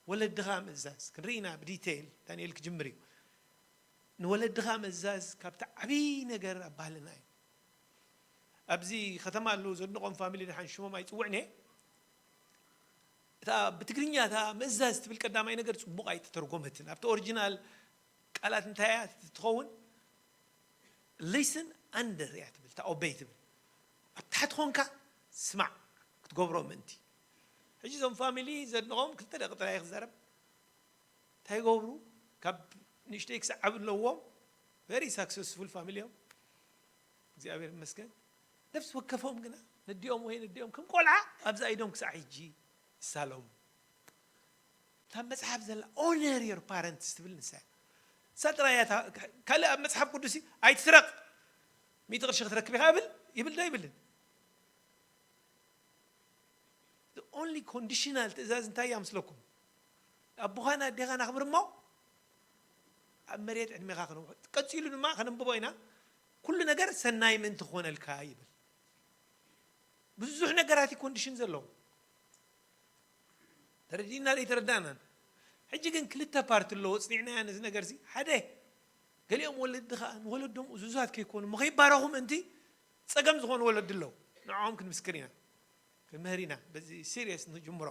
ንወለድኻ ምእዛዝ ክንርኢ ኢና ብዲቴይል። ዳንኤል ክጅምር እዩ። ንወለድኻ ምእዛዝ ካብቲ ዓብዪ ነገር ኣብ ባህልና እዩ። ኣብዚ ከተማ ኣለዉ ዘድንቖም ፋሚሊ፣ ደሓን ሽሞም ኣይጽውዕን እየ። እታ ብትግርኛ እታ ምእዛዝ ትብል ቀዳማይ ነገር ጽቡቕ ኣይተተርጎመትን። ኣብቲ ኦሪጂናል ቃላት እንታይ እያ ትኸውን? ሊስን ኣንደር እያ ትብል፣ እታ ኦበይ ትብል። ኣብ ታሕቲ ኾንካ ስማዕ ክትገብሮ ምእንቲ። ሕጂ እዞም ፋሚሊ ዘድንቖም ክልተ ደቂ ጥራይ ክዛረብ። እንታይ ይገብሩ? ካብ ንእሽተይ ክሳብ ዓቢ ኣለዎም። ቨሪ ሳክሰስፉል ፋሚሊ እዮም። እግዚኣብሔር ይመስገን። ነፍሲ ወከፎም ግና ነዲኦም ወይ ነዲኦም ከም ቆልዓ ኣብዛ ኢዶም ክሳዕ ሕጂ ይሳለሙ። እታ መጽሓፍ ዘላ ኦነር ዮር ፓረንትስ ትብል ንሳ እያ። ንሳ ጥራይ እያ እታ፣ ካልእ ኣብ መጽሓፍ ቅዱስ ኣይትስረቕ፣ ሚእቲ ቅርሺ ክትረክብ ኢኻ ይብል፣ ይብል ዶ ይብልን? The only conditional ትእዛዝ እንታይ እያ ምስለኩም? ኣቦኻን ኣዴኻን ኣኽብር እሞ ኣብ መሬት ዕድሜኻ ክነውሕ። ቀጺሉ ድማ ከነንብቦ ኢና። ኩሉ ነገር ሰናይ ምእንቲ ክኾነልካ ይብል። ብዙሕ ነገራት እዩ ኮንዲሽን ዘለዎ። ተረዲእና ዘይተረዳእናን። ሕጂ ግን ክልተ ፓርቲ ኣለዎ፣ ጽኒዕናያ ነዚ ነገር እዚ። ሓደ፣ ገሊኦም ወለዲ ኸኣ ንወለዶም እዙዛት ከይኮኑ፣ እሞ ከይባረኹ ምእንቲ ጸገም ዝኾኑ ወለዲ ኣለዉ። ንዕኦም ክንምስክር ኢና፣ ክንምህር ኢና። በዚ ሲሪየስ ንጅምሮ።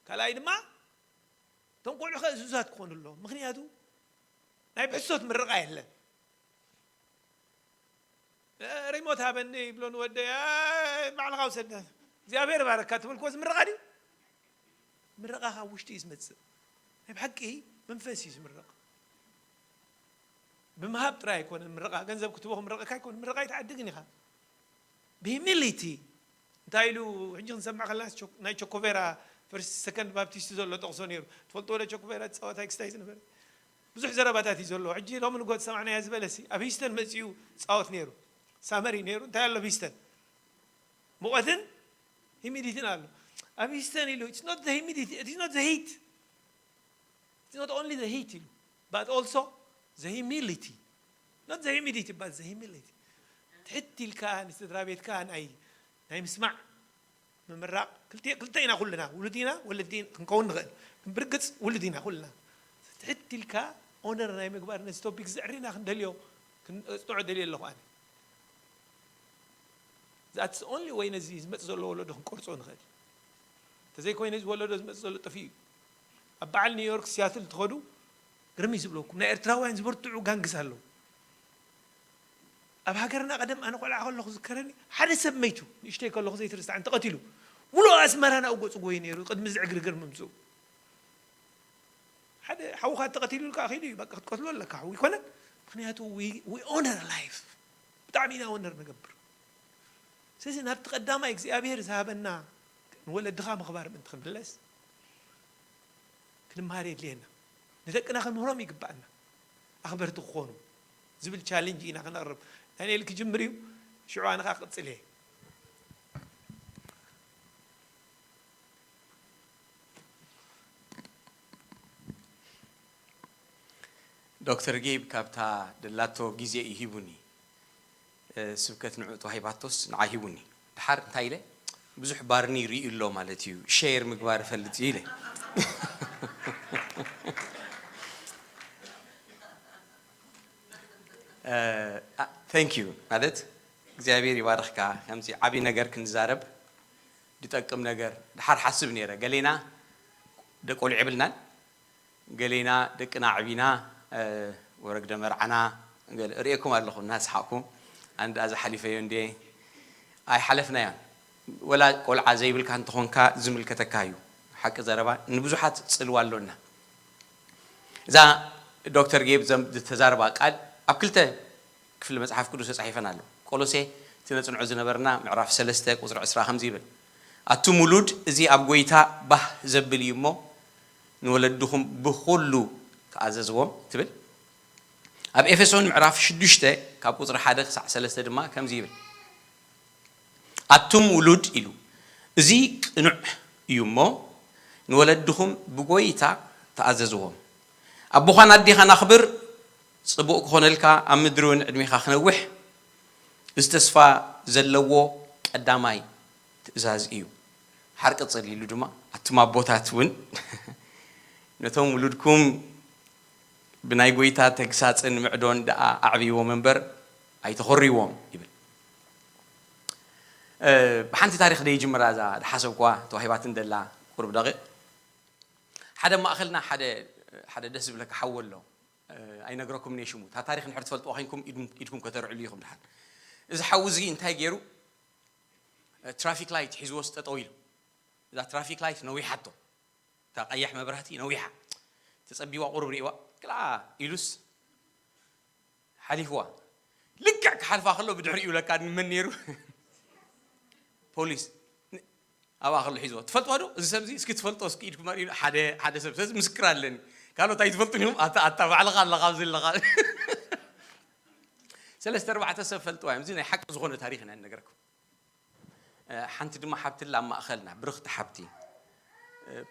ካልኣይ ድማ፣ እቶም ቆልዑ ኸ እዙዛት ክኾኑ ኣለዎም። ምኽንያቱ፣ ናይ ብሕሶት ምርቓ የለን። እ፣ ሪሞት ሃበኒ ይብሎ ንወደይ፣ እ፣ ባዕልኻ ውሰድ። እግዚኣብሔር ባረካ ትብል ኮስ ምርቓ ድዩ? ምርቓ ካብ ውሽጢ እዩ ዝመጽእ። ናይ ብሓቂ መንፈስ እዩ ዝምረቕ። ብምሃብ ጥራይ ኣይኮነን ምርቓ፣ ገንዘብ ክትቦ ክምረቐካ ኣይኮነን፣ ምርቓ ኣይትዓድግን ኢኻ። ብሂሚሊቲ እንታይ ኢሉ ሕጂ ክንሰምዕ ከለና፣ ቾ-፣ ናይ ቸኮቬራ ፈርስት ሰከንድ ባፕቲስት ዘሎ ጠቕሶ ነይሩ። ትፈልጥዎ ዶ ቸኮቬራ ዝጻወት ክስታይ ዝነበረ? ብዙሕ ዘረባታት እዩ ዘለዎ። ሕጂ ሎሚ ንጎት ሰማዕናዮ ዝበለሲ ኣብ ሂስተን መጺኡ ጻወት ነይሩ። ሳመሪ ነይሩ። እንታይ ኣሎ ኣብ ሂስተን? ሙቐትን ሂሚዲቲን ኣሎ። ኣብ ሂስተን ኢሉ፣ it's not the humidity, it is not the heat. It's not only the heat ኢሉ, but also the humility. Not the humidity, but the humility. ትሕት ኢልካ ንስድራ ቤትካ ናይ፣ ናይ ምስማዕ ምምራቕ። ክልተ፣ ክልተ ኢና ኩልና፣ ውሉድ ኢና፣ ወለዲ ክንከውን ንኽእል። ብርግጽ ውሉድ ኢና ኩልና። ትሕት ኢልካ ኦነር ናይ ምግባር ነዚ ቶፒክ ዘዕሪና ክንደልዮ፣ ክነጽንዖ ደልየ ኣለኹ ኣነ። That's only ወይ ነዚ ዝመጽእ ዘሎ ወለዶ ክንቆርጾ ንኽእል። እንተዘይኮይኑ እዚ ወለዶ ዝመጽእ ዘሎ ጠፊኡ እዩ። ኣብ በዓል ኒውዮርክ፣ ሲያትል ትኸዱ ግርም እዩ ዝብለኩም። ናይ ኤርትራውያን ዝበርትዑ ጋንግስ ኣለዉ። ኣብ ሃገርና ቀደም ኣነ ቆልዓ ከለኹ ዝከረኒ ሓደ ሰብ መይቱ፣ ንእሽተይ ከለኹ ዘይትርስዓን ተቐቲሉ። ሙሉእ ኣስመራ ናብኡ ገጹ ጎይ ነይሩ ቅድሚ እዚ ዕግርግር ምምጽኡ። ሓደ ሓውኻ ተቐቲሉልካ ከይዱ እዩ፣ በቃ ክትቀትሎ ኣለካ ሓው ይኮነን። ምኽንያቱ we, we honor life። ብጣዕሚ ኢና ኦነር ንገብር። ስለዚ ናብቲ ቀዳማይ እግዚኣብሔር ዝሃበና ንወለድኻ ምኽባር ምእንቲ ክንምለስ ክንምሃር የድልየና። ንደቅና ክንምህሮም ይግባኣና። ኣኽበርቲ ክኾኑ ዝብል ቻሌንጅ ኢና ክነቕርብ። ዳንኤል ክጅምር እዩ፣ ሽዑ ኣነ ኸኣ ክቕጽል እየ። ዶክተር ጌብ ካብታ ደላቶ ግዜ እዩ ሂቡኒ። እ፣ ስብከት ንዑ ተዋሂባቶስ ንዓይ ሂቡኒ። ድሓር እንታይ ኢለ? ብዙሕ ባርኒ ርእዩ ኣሎ ማለት እዩ፣ ሼር ምግባር እፈልጥ እዩ ኢለ። እ፣ ኣ፣ thank you ማለት እግዚኣብሔር ይባርኽካ። ከምዚ ዓቢ ነገር ክንዛረብ፣ ዝጠቅም ነገር ድሓር ሓስብ ነይረ። ገሌና ደቂ ቆልዑ የብልናን፣ ገሌና ደቅና ኣዕቢና፣ እ፣ ወረግደ መርዓና፣ ገለ እርእየኩም ኣለኹ እናስሓቕኩ፣ ኣንዳ ዝሓሊፈዮ እንዴ ኣይሓለፍናዮን። ወላ ቆልዓ ዘይብልካ እንተኾንካ ዝምልከተካ እዩ። ሓቂ ዘረባ ንብዙሓት ጽልዋ ኣሎና። እዛ ዶክተር ጌብ ዘም-፣ ዝተዛረባ ቃል ኣብ ክልተ ክፍሊ መጽሓፍ ቅዱስ ተጻሒፈን ኣሎ። ቆሎሴ እቲ ነጽንዖ ዝነበርና ምዕራፍ ሰለስተ ቁጽሪ ዕስራ ከምዚ ይብል፣ ኣቱም ውሉድ፣ እዚ ኣብ ጐይታ ባህ ዘብል እዩ እሞ፣ ንወለድኹም ብኹሉ ተኣዘዝዎም ትብል። ኣብ ኤፌሶን ምዕራፍ ሽዱሽተ ካብ ቁጽሪ ሓደ ክሳዕ ሰለስተ ድማ ከምዚ ይብል፣ ኣቱም ውሉድ ኢሉ፣ እዚ ቅኑዕ እዩ እሞ፣ ንወለድኹም ብጎይታ ተኣዘዝዎም። ኣቦኻን ኣዴኻን ኣኽብር፣ ጽቡቕ ክኾነልካ፣ ኣብ ምድሪ እውን ዕድሜኻ ክነውሕ፣ እዚ ተስፋ ዘለዎ ቀዳማይ ትእዛዝ እዩ። ሓር ቅጽል ኢሉ ድማ፣ ኣቱም ኣቦታት እውን ነቶም ውሉድኩም ብናይ ጎይታ ተግሳጽን ምዕዶን ደኣ ኣዕብይዎም እምበር ኣይተኾርይዎም ይብል። ብሓንቲ ታሪኽ ደይ ጅምራ እዛ ዝሓሰብኳ ተዋሂባትን ደላ ቁሩብ ደቂቕ። ሓደ ማእኸልና ሓደ ሓደ ደስ ዝብለካ ሓወ ኣሎ። ኣይነግረኩም እየ ሽሙ። እታ ታሪኽ እንድሕር ትፈልጥዋ ኮይንኩም ኢድኩም ኢድኩም ከተርዕሉ ኢኹም ድሓን። እዚ ሓዊ እዚ እንታይ ገይሩ? ትራፊክ ላይት ሒዝዎ ጠጠው ኢሉ። እዛ ትራፊክ ላይት ነዊሓቶ። እታ ቀያሕ መብራህቲ ነዊሓ። ተጸቢዋ ቁሩብ ርእዋ። ክላ ኢሉስ ሓሊፍዋ። ልክዕ ክሓልፋ ከሎ ብድሕሪኡ ለካ ንመን ነይሩ? ፖሊስ። ን- ኣብኣ ከሎ ሒዝዎ። ትፈልጥዋ ዶ? እዚ ሰብ እዚ እስኪ ትፈልጦ እስኪ ኢድኩም ኣርእዩ። ሓደ ሓደ ሰብ ስለዚ ምስክር ኣለኒ። ካልኦት ኣይትፈልጡን ኢኹም። ኣታ ኣታ ባዕልኻ ኣለኻ ኣብዚ ኣለኻ። ሰለስተ ኣርባዕተ ሰብ ፈልጥዋ እዮም። እዚ ናይ ሓቂ ዝኾነ ታሪኽ ኢና ንነገረኩም። ሓንቲ ድማ ሓብቲ ኣላ ኣብ ማእኸልና፣ ብርኽቲ ሓብቲ።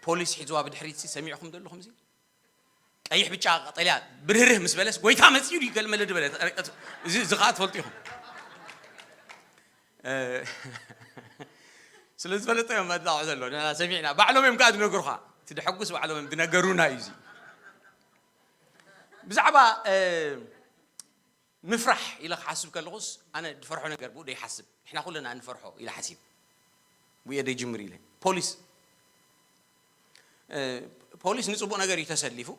ፖሊስ ሒዝዋ ብድሕሪት ሲ ሰሚዕኹም ዘለኹም እዚ? ቀይሕ፣ ብጫ፣ ቀጠልያ ብርህርህ ምስ በለስ፣ "ጎይታ መጺኡ ድዩ?" ገለ መለ ድበለ። እዚ እዚ ኸኣ ትፈልጡ ኢኹም። ስለ ዝፈለጠ እዮም መድላቑ ዘሎ። ንሕና ሰሚዕና። ባዕሎም እዮም ከኣ ዝነግሩኻ። እቲ ደሐጉስ ባዕሎም እዮም ዝነገሩና እዩ እዚ። ብዛዕባ ምፍራሕ ኢለ ክሓስብ ከለኹስ፣ ኣነ ዝፈርሖ ነገር ብኡ ደይሓስብ። ንሕና ኩልና ንፈርሖ ኢለ ሓሲብ። ብኡ ደይጅምር ኢለ። ፖሊስ፣ እ፣ ፖሊስ ንጽቡቕ ነገር እዩ ተሰሊፉ።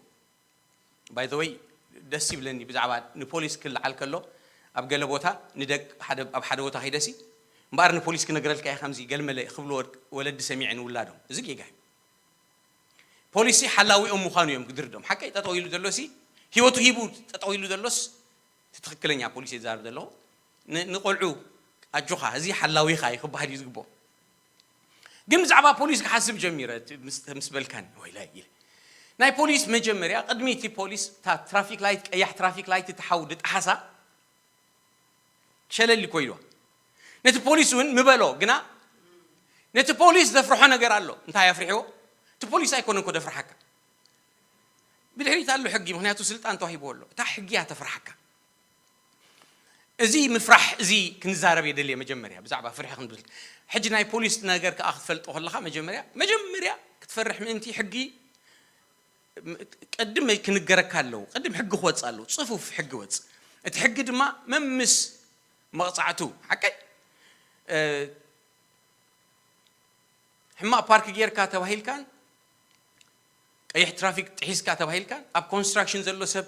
By the way፣ ደስ ይብለኒ ብዛዕባ ንፖሊስ ክልዓል ከሎ፣ ኣብ ገለ ቦታ ንደቅ ሓደ፣ ኣብ ሓደ ቦታ ከይደሲ፣ እምበኣር ንፖሊስ ክነግረልካ እየ ከምዚ ገልመለ ክብሉ ወድ-፣ ወለዲ ሰሚዐ ንውላዶም። እዚ ጌጋ እዩ። ፖሊሲ ሓላዊኦም ምዃኑ እዮም ግድርዶም። ሓቀይ ጠጠው ኢሉ ዘሎሲ፣ ህይወቱ ሂቡ ጠጠው ኢሉ ዘሎስ፣ እቲ ትኽክለኛ ፖሊሲ ዝዛረብ ዘለኹ። ን-፣ ንቆልዑ ኣጆኻ፣ እዚ ሓላዊኻ እዩ ክበሃል እዩ ዝግብኦ። ግን ብዛዕባ ፖሊስ ክሓስብ ጀሚረ፣ እቲ ምስ፣ ምስ በልካኒ፣ ወይላይ ኢለ። ናይ ፖሊስ መጀመርያ፣ ቅድሚ እቲ ፖሊስ፣ እታ ትራፊክ ላይት፣ ቀያሕ ትራፊክ ላይት፣ እቲ ሓው ድጠሓሳ፣ ሸለል ኢሉ ኮይድዋ። ነቲ ፖሊስ እውን ምበሎ፣ ግና ነቲ ፖሊስ ዘፍርሖ ነገር ኣሎ። እንታይ ኣፍሪሕዎ? እቲ ፖሊስ ኣይኮነን እኮ ደፍርሓካ። ብድሕሪት ኣሎ ሕጊ፣ ምኽንያቱ ስልጣን ተዋሂብዎ ኣሎ። እታ ሕጊ እያ ተፍርሓካ። እዚ ምፍራሕ እዚ ክንዛረብ የደልየ መጀመርያ፣ ብዛዕባ ፍርሒ ክንብል። ሕጂ ናይ ፖሊስ ነገር ከኣ ክትፈልጦ ከለኻ መጀመርያ፣ መጀመርያ ክትፈርሕ ምእንቲ ሕጊ ም-፣ ቅድም ክንገረካ ኣለዎ። ቅድም ሕጊ ክወጽእ ኣለዎ። ጽፉፍ ሕጊ ወጽእ። እቲ ሕጊ ድማ መምስ መቕጻዕቱ፣ ሓቀይ? እ፣ ሕማቕ ፓርክ ጌርካ ተባሂልካን፣ ቀይሕ ትራፊክ ጥሒስካ ተባሂልካን፣ ኣብ ኮንስትራክሽን ዘሎ ሰብ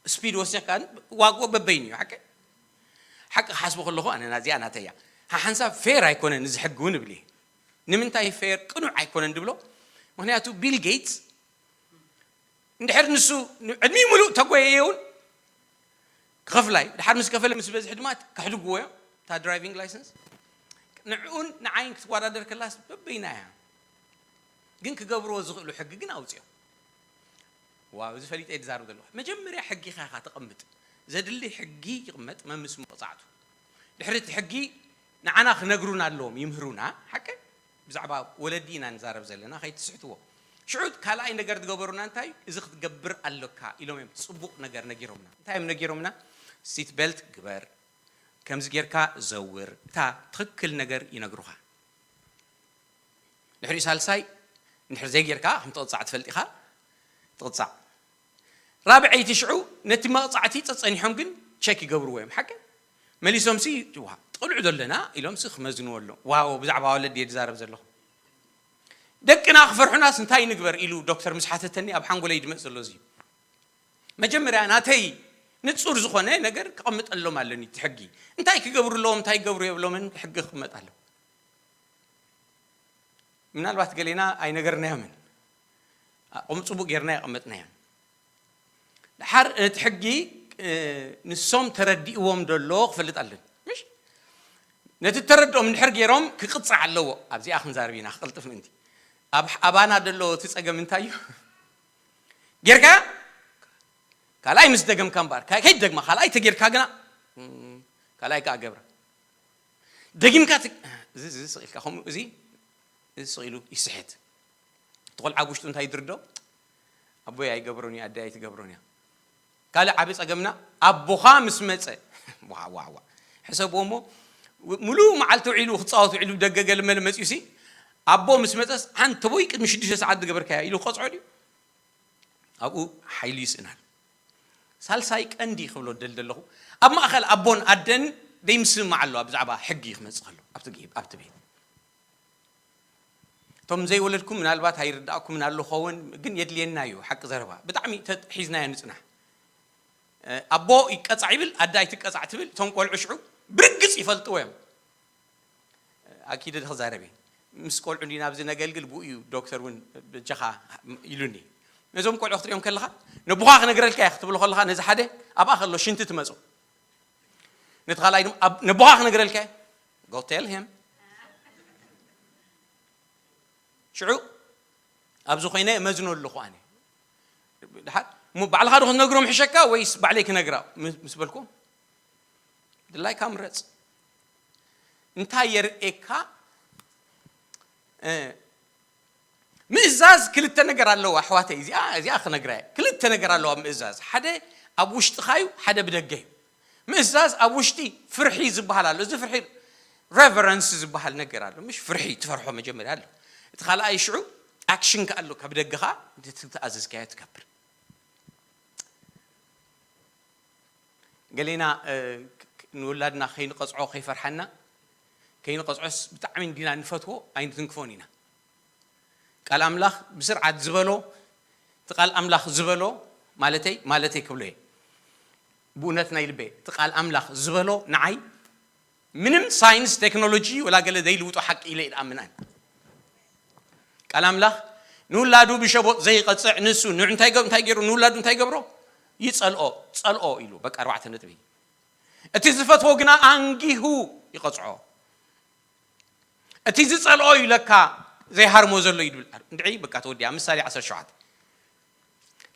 ስፒድ ወሲኽካን፣ ዋግኡ በበይኑ እዩ፣ ሓቀይ? ሓቂ ክሓስቦ ከለኹ፣ ኣነ ናዚኣ ናተያ። ሓሓንሳብ ፌር ኣይኮነን እዚ ሕጊ እውን እብል እየ። ንምንታይ ፌር ቅኑዕ ኣይኮነን ድብሎ? ምኽንያቱ ቢል ጌትስ እንድሕር ንሱ ዕድሚኡ ምሉእ ተጎየየ እውን ክኸፍላ እዩ። ድሓር ምስ ከፈለ ምስ በዝሒ ድማ ከሕድግዎ እዮም። እታ ድራይቪንግ ላይሰንስ ንዕኡን ንዓይን ክትወዳደር ከላስ በበይና እያ። ግን ክገብርዎ ዝኽእሉ ሕጊ ግን ኣውፅኦም። ዋው፣ እዚ ፈሊጠ እየ ዝዛረብ ዘለኹ። መጀመርያ ሕጊኻ ኢኻ ተቐምጥ። ዘድሊ ሕጊ ይቕመጥ፣ መምስ መቕጻዕቱ። ድሕሪ እቲ ሕጊ ንዓና ክነግሩና ኣለዎም፣ ይምህሩና። ሓቂ ብዛዕባ ወለዲ ኢና ንዛረብ ዘለና፣ ከይትስሕትዎ። ሽዑ ካልኣይ ነገር ዝገበሩና እንታይ እዩ? እዚ ክትገብር ኣለካ ኢሎም እዮም ጽቡቕ ነገር ነጊሮምና። እንታይ እዮም ነጊሮምና? ሲት ቤልት ግበር፣ ከምዚ ጌርካ ዘውር፣ እታ ትኽክል ነገር ይነግሩኻ። ድሕሪኡ ሳልሳይ እንድሕር ዘይጌርካ ከም ትቕጻዕ ትፈልጥ ኢኻ፣ ትቕጻዕ። ራብዐይቲ ሽዑ ነቲ መቕጻዕቲ ጸጸኒሖም ግን ቸክ ይገብርዎ እዮም። ሓቂ መሊሶምሲ፣ "ዋ፣ ቆልዑ ዶ ኣለና?" ኢሎምሲ ክመዝንዎ ኣለዎም። ዋው፣ ብዛዕባ ወለዲ እየ ዝዛረብ ዘለኹ። ደቅና ክፈርሑናስ እንታይ ንግበር ኢሉ ዶክተር ምስ ሓተተኒ ኣብ ሓንጎለይ ድመጽ ዘሎ እዚ እዩ። መጀመርያ ናተይ ንጹር ዝኾነ ነገር ክቐምጠሎም ኣለኒ እቲ ሕጊ። እንታይ ክገብሩ ኣለዎም፣ እንታይ ክገብሩ የብሎምን ሕጊ ክቕመጥ ኣለዎ። ምናልባት ገሌና ኣይነገርናዮምን። ኣቕም ጽቡቕ ጌርና የቐመጥናዮም። ድሓር እቲ ሕጊ ንሶም ተረዲእዎም ደሎ ክፈልጥ ኣለን። ምሽ ነቲ ተረድኦም እንድሕር ገይሮም ክቕፃዕ ኣለዎ። ኣብዚኣ ክንዛረብ ኢና ክቕልጥፍ ምእንቲ። ኣብ ኣባና ደሎ እቲ ፀገም እንታይ እዩ? ጌርካ ካልኣይ ምስ ደገምካ እምበኣር ከይትደግማ። ካልኣይ ተጌርካ ግና ካልኣይ ከዓ ገብራ ደጊምካ እዚ ስቕ ኢልካ ከምኡ እዚ እዚ ስቕ ኢሉ ይስሕት። እቲ ቆልዓ ኣብ ውሽጡ እንታይ ይድርዶ? ኣቦይ ኣይገብሮን እዩ፣ ኣደይ ኣይትገብሮን እያ። ካልእ ዓቢ ጸገምና ኣቦኻ ምስ መጸ ዋዋዋ ሕሰብዎ እሞ ሙሉእ መዓልቲ ውዒሉ ክጻወት ውዒሉ ደገ ገለመለ መጺኡ ሲ ኣቦ ምስ መጸስ ሓንቲ ቦይ ቅድሚ ሽዱሽተ ሰዓት ዝገበርካያ ኢሉ ክቐጽዖ ድዩ? ኣብኡ ሓይሉ ይስእናል። ሳልሳይ ቀንዲ ክብሎ ደል ዘለኹ ኣብ ማእኸል ኣቦን ኣደን ደይምስምማዕ ኣሎ። ኣብ ብዛዕባ ሕጊ ክመጽእ ከሎ ኣብቲ ቤት እቶም ዘይወለድኩም ምናልባት ኣይርዳእኩምን ኣሎ ኸውን ግን የድልየና እዩ። ሓቂ ዘረባ ብጣዕሚ ሒዝናዮ ንፅናሕ። ኣቦ ይቀፃዕ ይብል ኣደ ኣይትቀፃዕ ትብል። እቶም ቆልዑ ሽዑ ብርግፅ ይፈልጥዎ እዮም። ኣኪደ ክዛረብ እየ ምስ ቆልዑ እንዲና ኣብዚ ነገልግል ብኡ እዩ ዶክተር እውን በጃኻ ኢሉኒ። ነዞም ቆልዑ ክትሪኦም ከለኻ ነቦኻ ክነግረልካ እየ ክትብሎ ከለኻ ነዚ ሓደ ኣብኣ ከሎ ሽንቲ ትመፁ ነቲ ካልኣይ ድማ ነቦኻ ክነግረልካ እየ go tell him ሽዑ ኣብዚ ኮይነ መዝኖ ኣለኹ ኣነ ድሓር እሞ ባዕልኻ ዶ ክትነግሮም ሕሸካ ወይስ ባዕለይ ክነግራ ምስ በልኩ ድላይካ ምረፅ እንታይ የርእየካ ምእዛዝ ክልተ ነገር ኣለዋ ኣሕዋተይ እዚኣ እዚኣ ክነግራ ክልተ ነገር ኣለዋ ምእዛዝ ሓደ ኣብ ውሽጥኻ እዩ ሓደ ብደገ እዩ ምእዛዝ ኣብ ውሽጢ ፍርሒ ዝበሃል ኣሎ እዚ ፍርሒ reverence ዝበሃል ነገር ኣሎ ምሽ ፍርሒ ትፈርሖ መጀመርያ ኣሎ እቲ ካልኣይ ሽዑ ኣክሽን ከኣሎ ካብ ደገኻ ትኣዘዝካዮ ትገብር ገሌና ንውላድና ከይንቐፅዖ ከይፈርሓና ከይንቐፅዖስ ብጣዕሚ እንዲና ንፈትዎ ኣይንትንክፎን ኢና ቃል ኣምላኽ ብስርዓት ዝበሎ እቲ ቃል ኣምላኽ ዝበሎ ማለተይ ማለተይ ክብሎ እየ ብእውነት ናይ ልበ እቲ ቃል ኣምላኽ ዝበሎ ንዓይ ምንም ሳይንስ ቴክኖሎጂ ወላ ገለ ዘይልውጦ ሓቂ ኢለ ይኣምናን ቃል ኣምላኽ ንውላዱ ብሸቦጥ ዘይቐፅዕ ንሱ ንዑ እንታይ እንታይ ገይሩ ንውላዱ እንታይ ገብሮ ይፀልኦ ፀልኦ ኢሉ በቃ ኣርባዕተ ነጥቢ እቲ ዝፈትዎ ግና ኣንጊሁ ይቐፅዖ እቲ ዝፀልኦ እዩ ለካ ዘይሃርሞ ዘሎ እዩ ድብል እንድዒ በቃ ተወዲኣ ምሳሌ ዓሰርተ ሸውዓተ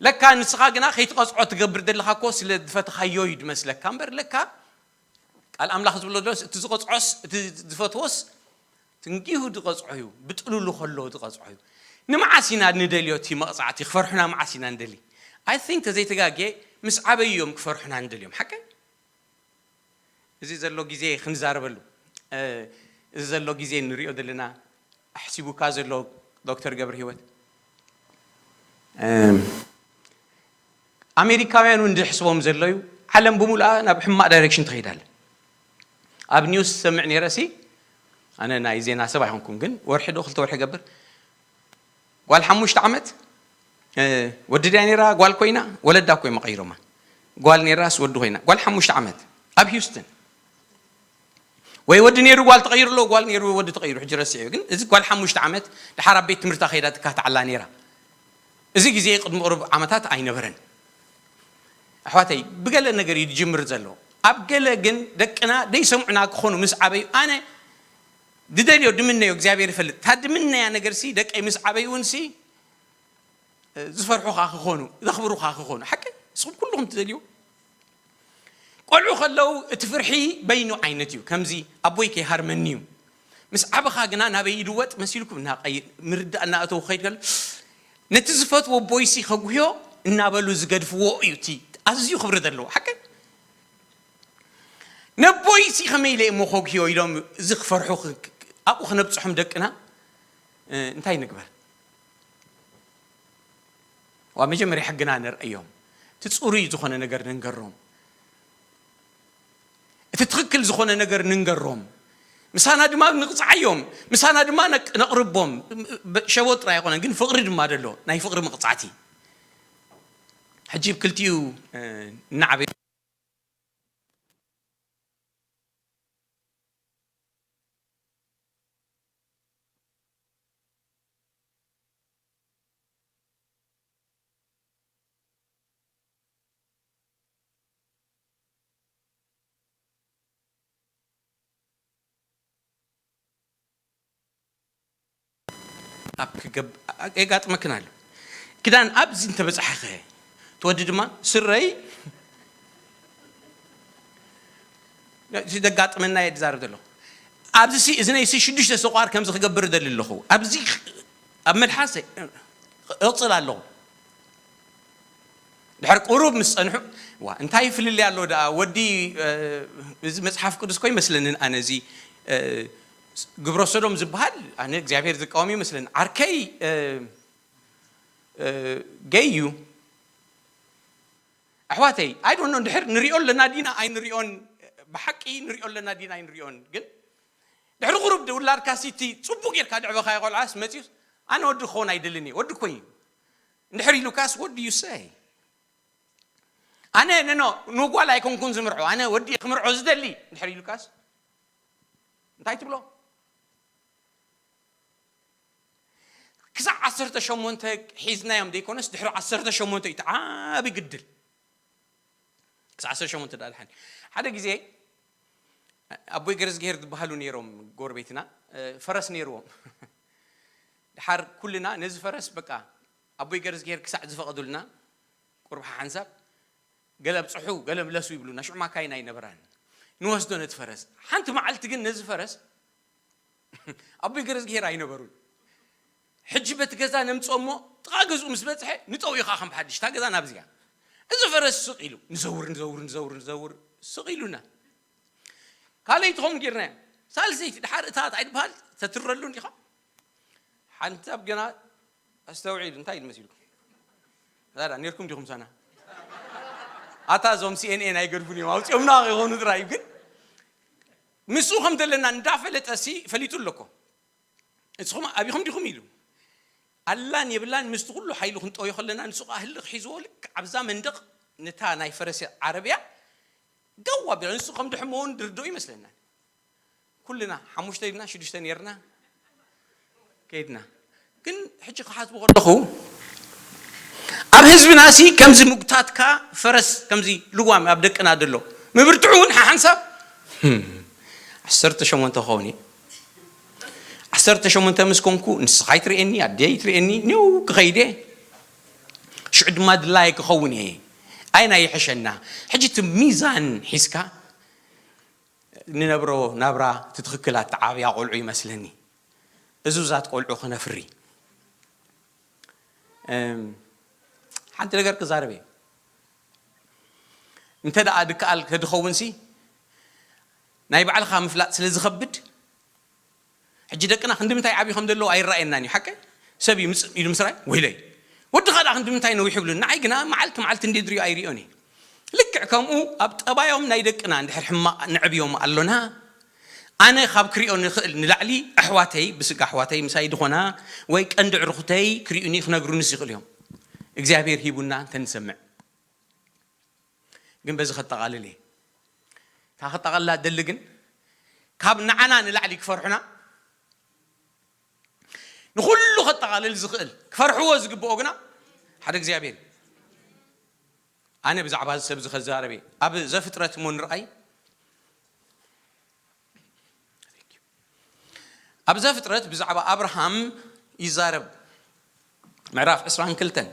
ለካ ንስኻ ግና ከይትቐፅዖ ትገብር ዘለኻ እኮ ስለ ዝፈትኻዮ እዩ ድመስለካ እምበር ለካ ቃል ኣምላኽ ዝብሎ ዶስ እቲ ዝቐፅዖስ እቲ ዝፈትዎስ ትንጊሁ ዝቐፅዖ እዩ ብጥሉሉ ከሎ ዝቐፅዖ እዩ ንመዓስ ኢና ንደልዮ እቲ መቕፃዕቲ ክፈርሑና መዓስ ኢና ንደሊ I think ተዘይተጋጌ ምስ ዓበዩ እዮም ክፈርሑና ንደልዮም ሓቀይ እዚ ዘሎ ግዜ ክንዛረበሉ እዚ ዘሎ ግዜ ንሪኦ ዘለና ኣሕሲቡካ ዘሎ ዶክተር ገብረ ህይወት ኣሜሪካውያን እውን ዝሕስቦም ዘለዩ ዓለም ብምሉኣ ናብ ሕማቕ ዳይሬክሽን ትኸይዳለ ኣብ ኒውስ ዝሰምዕ ነይረ ሲ ኣነ ናይ ዜና ሰብ ኣይኮንኩን ግን ወርሒ ዶ ክልተ ወርሒ ገብር ጓል ሓሙሽተ ዓመት ወዲ ድያ ነራ ጓል ኮይና ወለዳ እኮ መቐይሮማ ጓል ነራስ ወዲ ኮይና ጓል ሓሙሽተ ዓመት ኣብ ሂውስተን ወይ ወዲ ነሩ ጓል ተቐይሩ ኣሎ ጓል ነሩ ወዲ ተቐይሩ ሕጂ ረስዐ ግን እዚ ጓል ሓሙሽተ ዓመት ድሓር ኣብ ቤት ትምህርታ ከይዳ ትካትዓላ ነራ እዚ ግዜ ቅድሚ ቁሩብ ዓመታት ኣይነበረን ኣሕዋተይ ብገለ ነገር እዩ ዝጅምር ዘሎ ኣብ ገለ ግን ደቅና ደይሰምዑና ክኾኑ ምስ ዓበዩ ኣነ ድደልዮ ድምነዮ እግዚኣብሔር ይፈልጥ እታ ድምነያ ነገር ሲ ደቀይ ምስ ዓበዩ እውን ሲ ዝፈርሑኻ ክኾኑ ዘኽብሩኻ ክኾኑ ሓቂ ንስኹም ኩልኹም ትደልዩ ቆልዑ ከለዉ እቲ ፍርሒ በይኑ ዓይነት እዩ ከምዚ ኣቦይ ከይሃርመኒ እዩ ምስ ዓበኻ ግና ናበይ ይልወጥ መሲልኩም እናቀይ ምርዳእ እናእተው ክኸይድ ከሎ ነቲ ዝፈትዎ ቦይሲ ከጉህዮ እናበሉ ዝገድፍዎ እዩ እቲ ኣዝዩ ክብሪ ዘለዎ ሓቂ ነቦይሲ ከመይ ኢለ እሞ ከጉህዮ ኢሎም እዚ ክፈርሑ ኣብኡ ክነብፅሖም ደቅና እንታይ ንግበር ዋ መጀመርያ ሕግና ንርአዮም እቲ ፅሩይ ዝኾነ ነገር ንንገሮም እቲ ትኽክል ዝኾነ ነገር ንንገሮም ምሳና ድማ ንቕፅዓዮም ምሳና ድማ ነቕርቦም ሸቦ ጥራይ ኣይኮነን ግን ፍቕሪ ድማ ደሎ ናይ ፍቕሪ መቕፃዕቲ ሕጂ ብ ክልቲኡ እናዓበ ኣብ ክገብ የጋጥመክን ኣሎ። ክዳን ኣብዚ እንተበጻሕኸ ትወዲ ድማ ስረይ ዝደጋጥመና እየ ዝዛረብ ዘለኹ። ኣብዚ ሲ እዚ ናይ ሲ ሽዱሽተ ሰቋር ከምዚ ክገብር እደሊ ኣለኹ። ኣብዚ ኣብ መልሓስ እቕጽል ኣለኹ። ድሕር ቁሩብ ምስ ጸንሑ፣ ዋ እንታይ ፍልልይ ኣሎ ደኣ ወዲ እዚ መጽሓፍ ቅዱስ ኮ ይመስለንን ኣነ እዚ ግብረ ሰዶም ዝበሃል ኣነ እግዚኣብሔር ዝቃወም ይመስለኒ። ዓርከይ ገይ እዩ። ኣሕዋተይ ኣይ ዶንት ኖ እንድሕር ንሪኦ ኣለና ዲና ኣይንሪኦን፣ ብሓቂ ንሪኦ ኣለና ዲና ኣይንሪኦን። ግን ድሕሪ ቁሩብ ውላድካ ሲቲ ጽቡቅ ጌርካ ድዕበኻዮ ቆልዓስ መጺኡስ ኣነ ወዲ ክኸውን ኣይደልን እየ። ወዲ እኮ እዩ። እንድሕር ኢሉካስ what do you say? ኣነ ነኖ ንጓል ኣይኮንኩን ዝምርዖ ኣነ ወዲ ክምርዖ ዝደሊ እንድሕር ኢሉካስ እንታይ ትብሎ? ክሳዕ ዓሰርተ ሸሞንተ ሒዝናዮም ዘይኮነስ ድሕሪ ዓሰርተ ሸሞንተ እዩ እቲ ዓቢ ግድል። ክሳዕ ዓሰርተ ሸሞንተ ዳኣ ድሓን ሓደ ግዜ ኣቦይ ገረዝግሄር ዝበሃሉ ነይሮም ጎረቤትና ፈረስ ነይርዎም። ድሓር ኩልና ነዚ ፈረስ በቃ ኣቦይ ገረዝግሄር ክሳዕ ዝፈቐዱልና ቁርብሓ ሓንሳብ ገለ ኣብፅሑ ገለ ምለሱ ይብሉና። ሽዑ ማካይን ኣይነበራን ንወስዶ ነቲ ፈረስ። ሓንቲ መዓልቲ ግን ነዚ ፈረስ ኣቦይ ገረዝግሄር ኣይነበሩን። ሕጂ በቲ ገዛ ነምፅኦ እሞ ጥቓ ገዝኡ ምስ በፅሐ ንጠውዩ ከዓ ከም ብሓድሽ እታ ገዛ ናብዚኣ። እዚ ፈረስ ስቕ ኢሉ ንዘውር ንዘውር ንዘውር ንዘውር ስቕ ኢሉና። ካልኣይቲ ከምኡ ጌርናዮ። ሳልሰይቲ ድሓር እታ እንታይ ድበሃል ተትረሉ እንዲኻ ሓንሳብ ገና ኣስተውዒል እንታይ ኢሉ መሲልኩም? ዛዳ ኔርኩም ዲኹም ሳና? ኣታ እዞም ሲኤንኤን ኣይገድፉን እዮም ኣውፂኦምና ይኾኑ ጥራይ እዩ። ግን ምስኡ ከም ዘለና እንዳፈለጠ ሲ ፈሊጡ ኣለኮ። ንስኹም ኣቢኹም ዲኹም ኢሉ ኣላን የብላን ምስቲ ኩሉ ሓይሉ ክንጠውዮ ከለና ንሱ ከዓ ህልኽ ሒዝዎ ልክ ኣብዛ መንደቕ ነታ ናይ ፈረስ ዓረብያ ገው ኣቢሉ ንሱ ከም ድሕመውን ድርድኡ ይመስለና። ኩልና ሓሙሽተ ድና ሽዱሽተ ነርና ከይድና። ግን ሕጂ ክሓስቡ ከለኹ ኣብ ህዝብና ሲ ከምዚ ምጉታትካ ፈረስ ከምዚ ልዋም ኣብ ደቅና ዘሎ ምብርትዑ እውን ሓሓንሳብ ዓሰርተ ሸሞንተ ክኸውን እየ። ዓሰርተ ሸሞንተ ምስ ኮንኩ ንስኻ ኣይትርእየኒ ኣደይ ኣይትርእየኒ ኒው ክኸይድ እየ። ሽዑ ድማ ድላይ ክኸውን እየ። ኣይና ይሕሸና። ሕጂ እቲ ሚዛን ሒዝካ ንነብሮ ናብራ እቲ ትኽክል ኣተዓብያ ቆልዑ ይመስለኒ። እዙዛት ቆልዑ ክነፍሪ ሓንቲ ነገር ክዛረብ እየ። እንተ ደኣ ድከኣል ከድኸውን ሲ ናይ ባዕልኻ ምፍላጥ ስለ ዝኸብድ ሕጂ ደቅና ክንዲ ምንታይ ዓብዩ ከም ዘለዎ ኣይረኣየናን እዩ። ሓቀይ ሰብ እዩ ምጽእ ኢሉ ምስራይ ወይለይ ወድኻ ደኣ ክንዲ ምንታይ ነዊሑ ይብሉ። ንዓይ ግና መዓልቲ መዓልቲ እንዲ ድሪዮ ኣይሪኦን እየ። ልክዕ ከምኡ ኣብ ጠባዮም ናይ ደቅና እንድሕር ሕማቕ ንዕብዮም ኣሎና ኣነ ካብ ክሪኦ ንኽእል ንላዕሊ ኣሕዋተይ ብስጋ ኣሕዋተይ ምሳይ ዝኾና ወይ ቀንዲ ዕርኹተይ ክሪኡኒ ክነግሩንስ ይኽእል እዮም እግዚኣብሔር ሂቡና እንተንሰምዕ። ግን በዚ ከጠቓልል እየ። እታ ከጠቓልላ ደሊ ግን ካብ ንዓና ንላዕሊ ክፈርሑና ንኹሉ ከጠቓልል ዝኽእል ክፈርሕዎ ዝግብኦ ግና ሓደ እግዚኣብሔር እዩ። ኣነ ብዛዕባ እዚ ሰብ እዚ ከዛረብ እየ። ኣብ ዘፍጥረት እሞ ንርኣይ ኣብ ዘፍጥረት ብዛዕባ ኣብርሃም ይዛረብ። ምዕራፍ ዕስራን ክልተን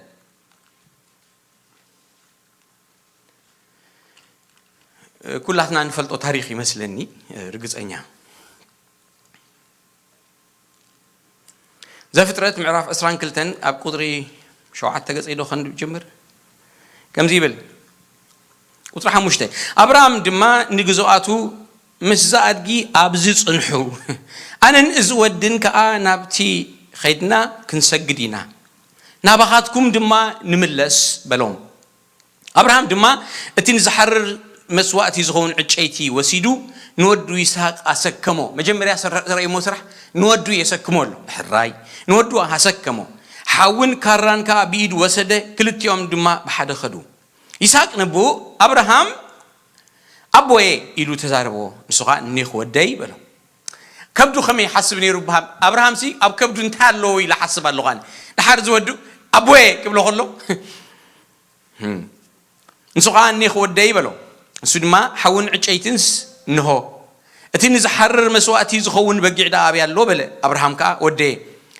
ኩላትና ንፈልጦ ታሪኽ ይመስለኒ ርግፀኛ። ዘፍጥረት ምዕራፍ ዕስራን ክልተን ኣብ ቁፅሪ ሸውዓተ ገፀ ኢዶ ከንብብ ጀምር። ከምዚ ይብል ቁፅሪ ሓሙሽተ ኣብርሃም ድማ ንግዝኣቱ ምስ ዝኣድጊ ኣብዚ ፅንሑ ኣነን እዚ ወድን ከዓ ናብቲ ኸይድና ክንሰግድ ኢና ናባኻትኩም ድማ ንምለስ በሎም። ኣብርሃም ድማ እቲ ንዝሓርር መስዋእቲ ዝኸውን ዕጨይቲ ወሲዱ ንወዱ ይስሃቅ ኣሰከሞ። መጀመርያ ዝረእሞ ስራሕ ንወዱ የሰክሞ ኣሎ። ሕራይ ንወዱ ኣሰከሞ። ሓውን ካራን ከዓ ብኢዱ ወሰደ፣ ክልቲኦም ድማ ብሓደ ከዱ። ይስሃቅ ነቦኡ ኣብርሃም ኣቦየ ኢሉ ተዛረቦ። ንሱ ከዓ እኔኽ ወደይ በሎ። ከብዱ ከመይ ይሓስብ ነይሩ? ኣብርሃም ሲ ኣብ ከብዱ እንታይ ኣለዎ ኢለ ሓስብ ኣለኹ ኣነ። ድሓር ዝወዱ ኣቦየ ክብሎ ከሎ ንሱ ኸዓ እኔ ክወደይ በሎ። ንሱ ድማ ሓውን ዕጨይትንስ እንሆ፣ እቲ ንዝሓርር መስዋእቲ ዝኸውን በጊዕ ደኣ ኣበይ ኣሎ በለ። ኣብርሃም ከኣ ወደየ፣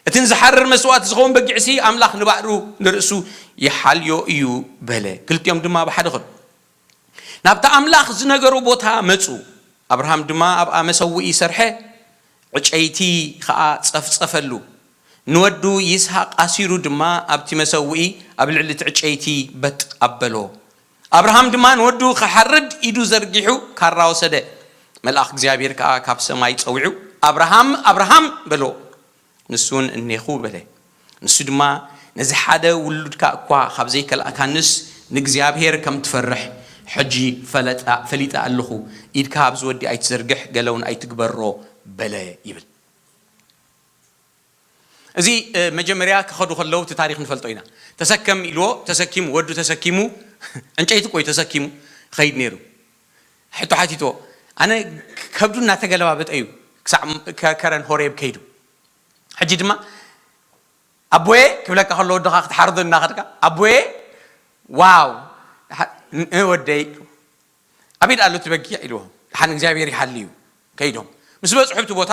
እቲ ንዝሓርር መስዋእቲ ዝኸውን በጊዕሲ ኣምላኽ ንባዕሉ ንርእሱ ይሓልዮ እዩ በለ። ክልቲኦም ድማ ብሓደ ኸዱ። ናብቲ ኣምላኽ ዝነገሮ ቦታ መጹ። ኣብርሃም ድማ ኣብኣ መሰውኢ ሰርሐ፣ ዕጨይቲ ኸኣ ጸፍጸፈሉ። ንወዱ ይስሃቅ ኣሲሩ ድማ ኣብቲ መሰውኢ ኣብ ልዕሊ እቲ ዕጨይቲ በጥ ኣበሎ። ኣብርሃም ድማ ንወዱ ክሓርድ ኢዱ ዘርጊሑ ካራ ወሰደ። መልኣኽ እግዚኣብሔር ከኣ ካብ ሰማይ ጸዊዑ፣ "ኣብርሃም፣ ኣብርሃም!" በሎ። ንሱን "እኔኹ" በለ። ንሱ ድማ፣ "ነዚ ሓደ ውሉድካ እኳ ካብ ዘይከልኣካንስ፣ ንእግዚኣብሔር ከም ትፈርሕ ሕጂ ፈለጣ-፣ ፈሊጠ ኣለኹ። ኢድካ ኣብዚ ወዲ ኣይትዘርግሕ፣ ገለ እውን ኣይትግበሮ" በለ ይብል። እዚ፣ እ፣ መጀመርያ ክኸዱ ከለዉ እቲ ታሪኽ ንፈልጦ ኢና። "ተሰከም" ኢልዎ፣ ተሰኪሙ፣ ወዱ ተሰኪሙ፣ ዕንጨይቲ እኮ እዩ ተሰኪሙ ይኸይድ ነይሩ። ሕቶ ሓቲትዎ፣ ኣነ ከብዱ እናተገለባበጠ እዩ ክሳዕ ከ-፣ ከረን ሆሬብ ከይዱ። ሕጂ ድማ፣ "ኣቦየ" ክብለካ ከሎ ወድኻ ክትሓርዶ እናኸድካ፣ "ኣቦየ፣ ዋው፣ እ፣ ወደይ፣ ኣበይ ደኣ ኣሎ እቲ በጊዕ?" ኢልዎ። "ደሓን እግዚኣብሔር ይሃልዩ" ከይዶም ምስ በጽሑ ኣብቲ ቦታ፣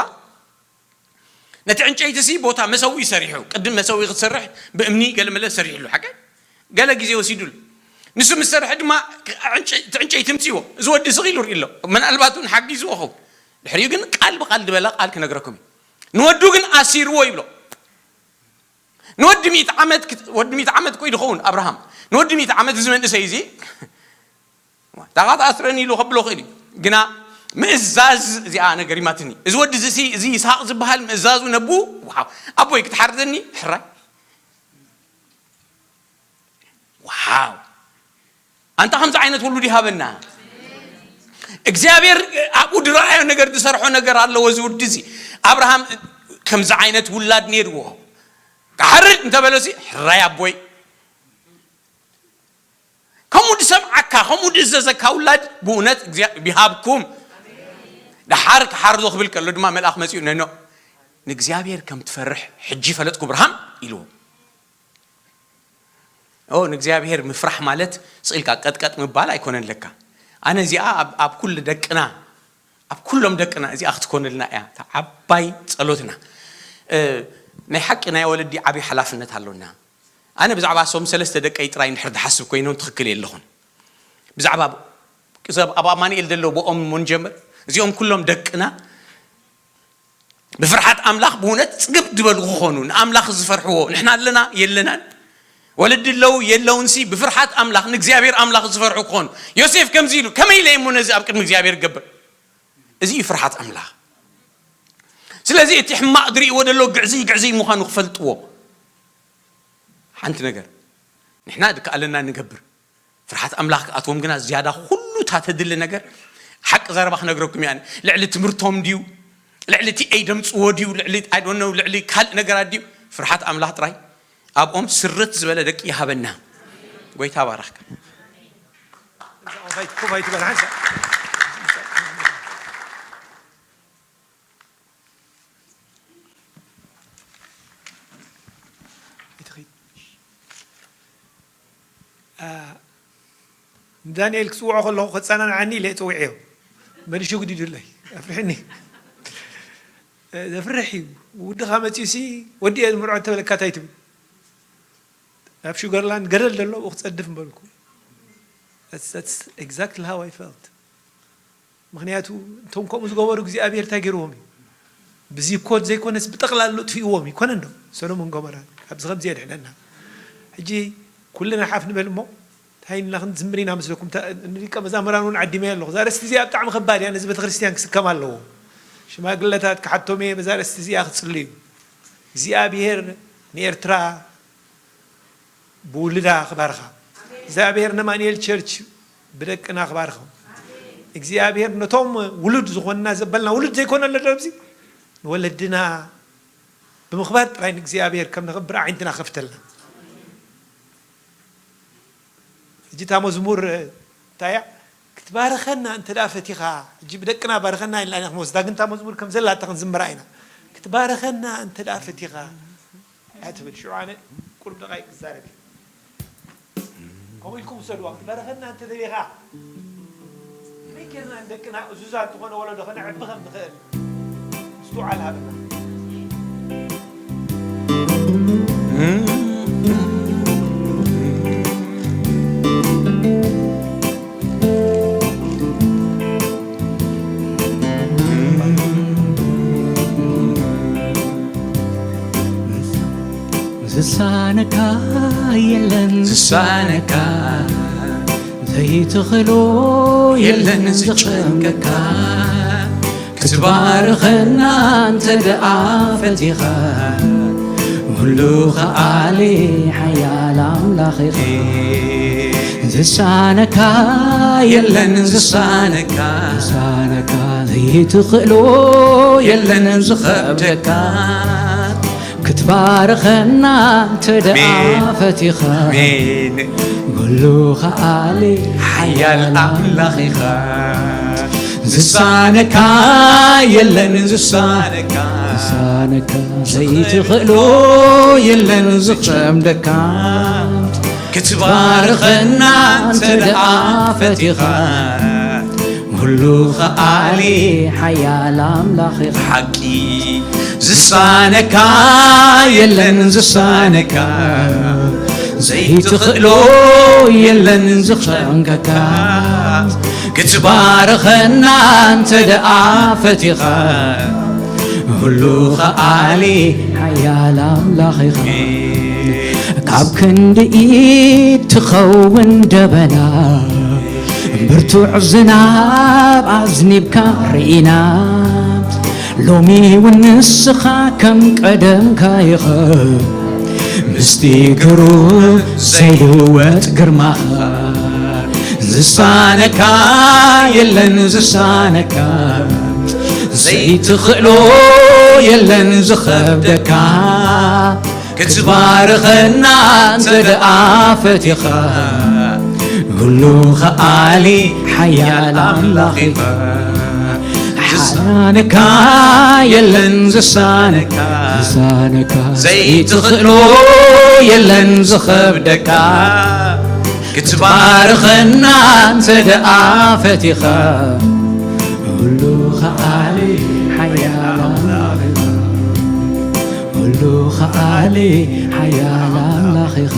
ነቲ ዕንጨይቲሲ ቦታ መሰውኢ ሰሪሑ፣ ቅድም መሰውኢ ክትሰርሕ ብእምኒ ገለ መለ ሰሪሕሉ፣ ሓቀ ገለ ግዜ ወሲዱሉ። ንሱ ምስ ሰርሐ ድማ ዕንጨ-፣ እቲ ዕንጨይቲ ምጽእዎ። እዚ ወዲ ስቕ ኢሉ ርእዩ ኣሎ። ምናልባት እውን ሓጊዝዎ ኸውን። ድሕሪኡ ግን ቃል ብቓል ዝበለ ቃል ክነግረኩም እዩ። ንወዱ ግን ኣሲርዎ ይብሎ። ንወዲ ሚእቲ ዓመት ክት-፣ ወዲ ሚእቲ ዓመት እኮ እዩ ዝኸውን ኣብርሃም። ንወዲ ሚእቲ ዓመት እዚ መንእሰይ እዚ፣ "እታ ኸኣ ትኣስረኒ" ኢሉ ከብሎ ክእል እዩ። ግና ምእዛዝ እዚኣ ነገር ይማትኒ። እዚ ወዲ እዚ ሲ-፣ እዚ ይስሃቅ ዝበሃል ምእዛዙ ነቡ፣ ዋው፣ "ኣቦይ ክትሓርደኒ?" ሕራይ። ዋው። ኣንታ ከምዚ ዓይነት ውሉድ ይሃበና። እግዚኣብሔር ኣብኡ ድረኣዮ ነገር፣ ዝሰርሖ ነገር ኣለዎ። እዚ ውዲ እዚ ኣብርሃም ከምዚ ዓይነት ውላድ ነይርዎ። "ክሓርድ" እንተበለሲ፣ "ሕራይ ኣቦይ"። ከምኡ ድሰምዓካ፣ ከምኡ ድእዘዘካ ውላድ ብእውነት እግዚኣብሔር ይሃብኩም። ደሓር ክሓርዶ ክብል ከሎ ድማ መልኣኽ መጺኡ፣ "ነኖ፣ ንእግዚኣብሔር ከም ትፈርሕ ሕጂ ፈለጥኩ ብርሃም" ኢልዎ። ኦ፣ ንእግዚኣብሔር ምፍራሕ ማለት ስቕ ኢልካ ቀጥቀጥ ምባል ኣይኮነን ለካ። ኣነ እዚኣ ኣብ፣ ኣብ ኩሉ ደቅና፣ ኣብ ኩሎም ደቅና እዚኣ ክትኮነልና እያ እታ ዓባይ ጸሎትና። እ፣ ናይ ሓቂ ናይ ወለዲ ዓብዪ ሓላፍነት ኣሎና። ኣነ ብዛዕባ እሶም ሰለስተ ደቀይ ጥራይ እንድሕር ዝሓስብ ኮይኖም ትኽክል እየ ኣለኹን። ብዛዕባ፣ ሰብ ኣብ ኣማኑኤል ዘለዉ ብኦም እሞ ንጀምር። እዚኦም ኩሎም ደቅና ብፍርሓት ኣምላኽ ብእውነት ጽግብ ዝበሉ ክኾኑ፣ ንኣምላኽ ዝፈርሕዎ፣ ንሕና ኣለና የለናን፣ ወለዲ ኣለዉ የለውንሲ፣ ብፍርሓት ኣምላኽ ንእግዚኣብሔር ኣምላኽ ዝፈርሑ ክኾኑ። ዮሴፍ ከምዚ ኢሉ፣ "ከመይ ኢለ እሞ ነዚ ኣብ ቅድሚ እግዚኣብሔር እገብር?" እዚ እዩ ፍርሓት ኣምላኽ። ስለዚ እቲ ሕማቕ ዝርእይዎ ዘሎ ግዕዝይ ግዕዝይ ምዃኑ ክፈልጥዎ። ሓንቲ ነገር ንሕና ድከኣለና ንገብር። ፍርሓት ኣምላኽ ክኣትዎም ግና ዝያዳ ኩሉ እታ ተድሊ ነገር፣ ሓቂ ዘረባ ክነግረኩም እየ ኣነ። ልዕሊ ትምህርቶም ድዩ? ልዕሊ እቲ A ደምጽዎ ድዩ? ልዕሊ፣ I don't know፣ ልዕሊ ካልእ ነገራት ድዩ? ፍርሓት ኣምላኽ ጥራይ ኣብኦም ስርት ዝበለ ደቂ ይሃበና። ጎይታ ባረኽካ። ኮፍ ኣይትበል ሓንሳእ። ኣይትኸይድ። ኣ፣ ንዳንኤል ክጽውዖ ከለኹ ከጸናንዓኒ ኢለ እየ ጸዊዐዮ። መሊሹ ግዲዱለይ። ኣፍሪሕኒ። እ፣ ዘፍርሕ እዩ። ውድኻ መጺኡሲ፣ "ወዲ እየ ዝምርዖ" እንተበለካ እንታይ ትብል? ኣብ ሹገርላንድ ገደል ዘሎ ኣብኡ ክጸድፍ ምበልኩ። That's, that's exactly how I felt. ምኽንያቱ፣ እቶም ከምኡ ዝገበሩ እግዚኣብሔር እንታይ ገይርዎም እዩ? ብዚ ኮድ ዘይኮነስ ብጠቕላሉ ጥፊእዎም እዩ። ኮነ እንዶ? ሰሎሞን ጎመራ። ካብዚ ከምዚ የድሕነና። ሕጂ ኩልና ሓፍ ንበል እሞ፣ እንታይ ኢልና ክንዝምር ኢና መስለኩም? እታ፣ ንሊቀ መዛምራን እውን ዓዲመዮ ኣለኹ። እዛ ኣርእስቲ እዚኣ ብጣዕሚ ከባድ እያ፣ ነዚ ቤተክርስትያን ክስከም ኣለዎ። ሽማግለታት ክሓቶም እየ፣ በዛ ኣርእስቲ እዚኣ ክጽልዩ። እግዚኣብሔር ንኤርትራ ብውልዳ ክባርኻ። እግዚኣብሔር ነማንኤል ቸርች ብደቅና ክባርኻ። እግዚኣብሔር ነቶም ውሉድ ዝኾንና ዘበልና፣ ውሉድ ዘይኮነ ኣሎ ዶ ኣብዚ? ንወለድና ብምኽባር ጥራይ ንእግዚኣብሔር ከም ነኽብር ኣዒንትና ከፍተልና። ሕጂ እታ መዝሙር እንታይ እያ? "ክትባርኸና እንተ ደኣ ፈቲኻ"፣ ሕጂ ብደቅና ባርኸና ኢልና ኢና ክንወስዳ፣ ግን እታ መዝሙር ከም ዘላታ ክንዝምራ ኢና። "ክትባርኸና እንተ ደኣ ፈቲኻ" እያ ትብል። ሽዑ ኣነ ቁሩብ ደቓይቅ ክዛረብ እየ። ከምኡ ኢልኩም ውሰድዋ። "ክትባርኸና እንተ ደሊኻ፣ ከመይ ጌርና ንደቅና እዙዛት ዝኾነ ወለዶ ከነዕቢ ከም ንኽእል ምስትውዓል ሃበና።" ዝሳነካ የለን ዝሳነካ ዘይትኽእሎ የለን ዝጨንቀካ ክትባርኸና እንተ ደኣ ፈቲኻ ኩሉ ከኣሊ ሓያል ኣምላኽ ኢኻ። ዝሳነካ የለን ዝሳነካ ዝሳነካ ዘይትኽእሎ የለን ዝኸብደካ ክትባርኸና እንተ ደኣ ኣሜን። ፈቲኻ ኣሜን። ኩሉ ከኣሊ ሓያል ኣምላኽ ኢኻ። ዝሳነካ የለን ዝሳነካ ዝሳነካ ዘይትኽእሎ የለን ዝኸብደካ ክትባርኸና እንተ ደኣ ፈቲኻ ኩሉ ከኣሊ ሓያል ኣምላኽ ኢኻ። ሓቂ ዝሳነካ የለን ዝሳነካ ዘይትኽእሎ የለን ዝኸንከካ ክትባርኸና እንተ ደኣ ፈቲኻ ኩሉ ከኣሊ ሓያል ኣምላኽ ኢኻ። ካብ ክንዲ ኢድ ትኸውን ደበና ብርቱዕ ዝናብ ኣዝኒብካ ርኢና ሎሚ እውን ንስኻ ከም ቀደምካ ኢኻ። ምስቲ ግሩም ዘይልወጥ ግርማኻ ዝሳነካ የለን ዝሳነካ ዘይትኽእሎ የለን ዝኸብደካ ክትባርኸና እንተ ደኣ ፈቲኻ ኩሉ ከኣሊ ሓያል ኣምላኽ ኢኻ። ዝሳነካ የለን ዝሳነካ ዝሳነካ ዘይትኽእሎ የለን ዝኸብደካ ክትባርኸና እንተ ደኣ ፈቲኻ ኩሉ ከኣሊ ሓያል ኣምላኽ ኢኻ። ኩሉ ከኣሊ ሓያል ኣምላኽ ኢኻ።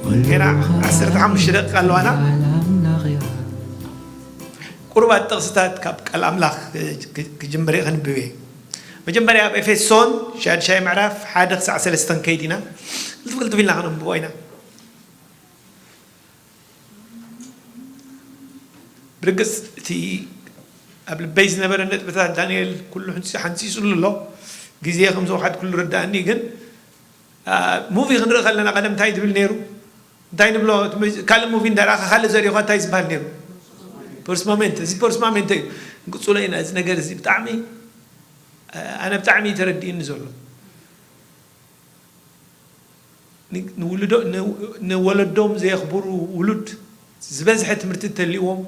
ኩሉ ገና ከኣሊ ዓሰርተ ሓሙሽተ ደቂቃ ኣለዋና። ሓያል ኣምላኽ ኢኻ። ቁሩባት ጥቕስታት ካብ ቃል ኣምላኽ ክ-፣ ክ-፣ ክጅምር እየ፣ ከንብብ እየ። መጀመርያ ኣብ ኤፌሶን ሻድሻይ ምዕራፍ ሓደ ክሳዕ ሰለስተ ክንከይድ ኢና። ክልተ ክልተ ኢልና ከነንብቦ ኢና። ብርግጽ እቲ ኣብ ልበይ ዝነበረ ነጥብታት ዳንኤል ኩሉ ሕንጺ-፣ ሓንጺጹሉ ኣሎ። ግዜ ከም ዝወሓድ ኩሉ ርዳእኒ፣ ግን፣ አ፣ ሙቪ ክንርኢ ከለና ቀደም እንታይ ትብል ነይሩ? እንታይ ንብሎ? እቲ መ-፣ ካልእ ሙቪ እንዳረኣኻ ካልእ ዘሪኦኻ እንታይ ዝበሃል ነይሩ? ፐርስ ማሜንት። እዚ ፐርስ ማሜንት እዩ። ንቅጽሎ ኢና። እዚ ነገር እዚ ብጣዕሚ፣ አ፣ ኣነ ብጣዕሚ እዩ ተረዲእኒ ዘሎ። ን-፣ ንውልዶ-፣ ን-፣ ንወለዶም ዘየኽብሩ ውሉድ ዝበዝሐ ትምህርቲ እተልይዎም፣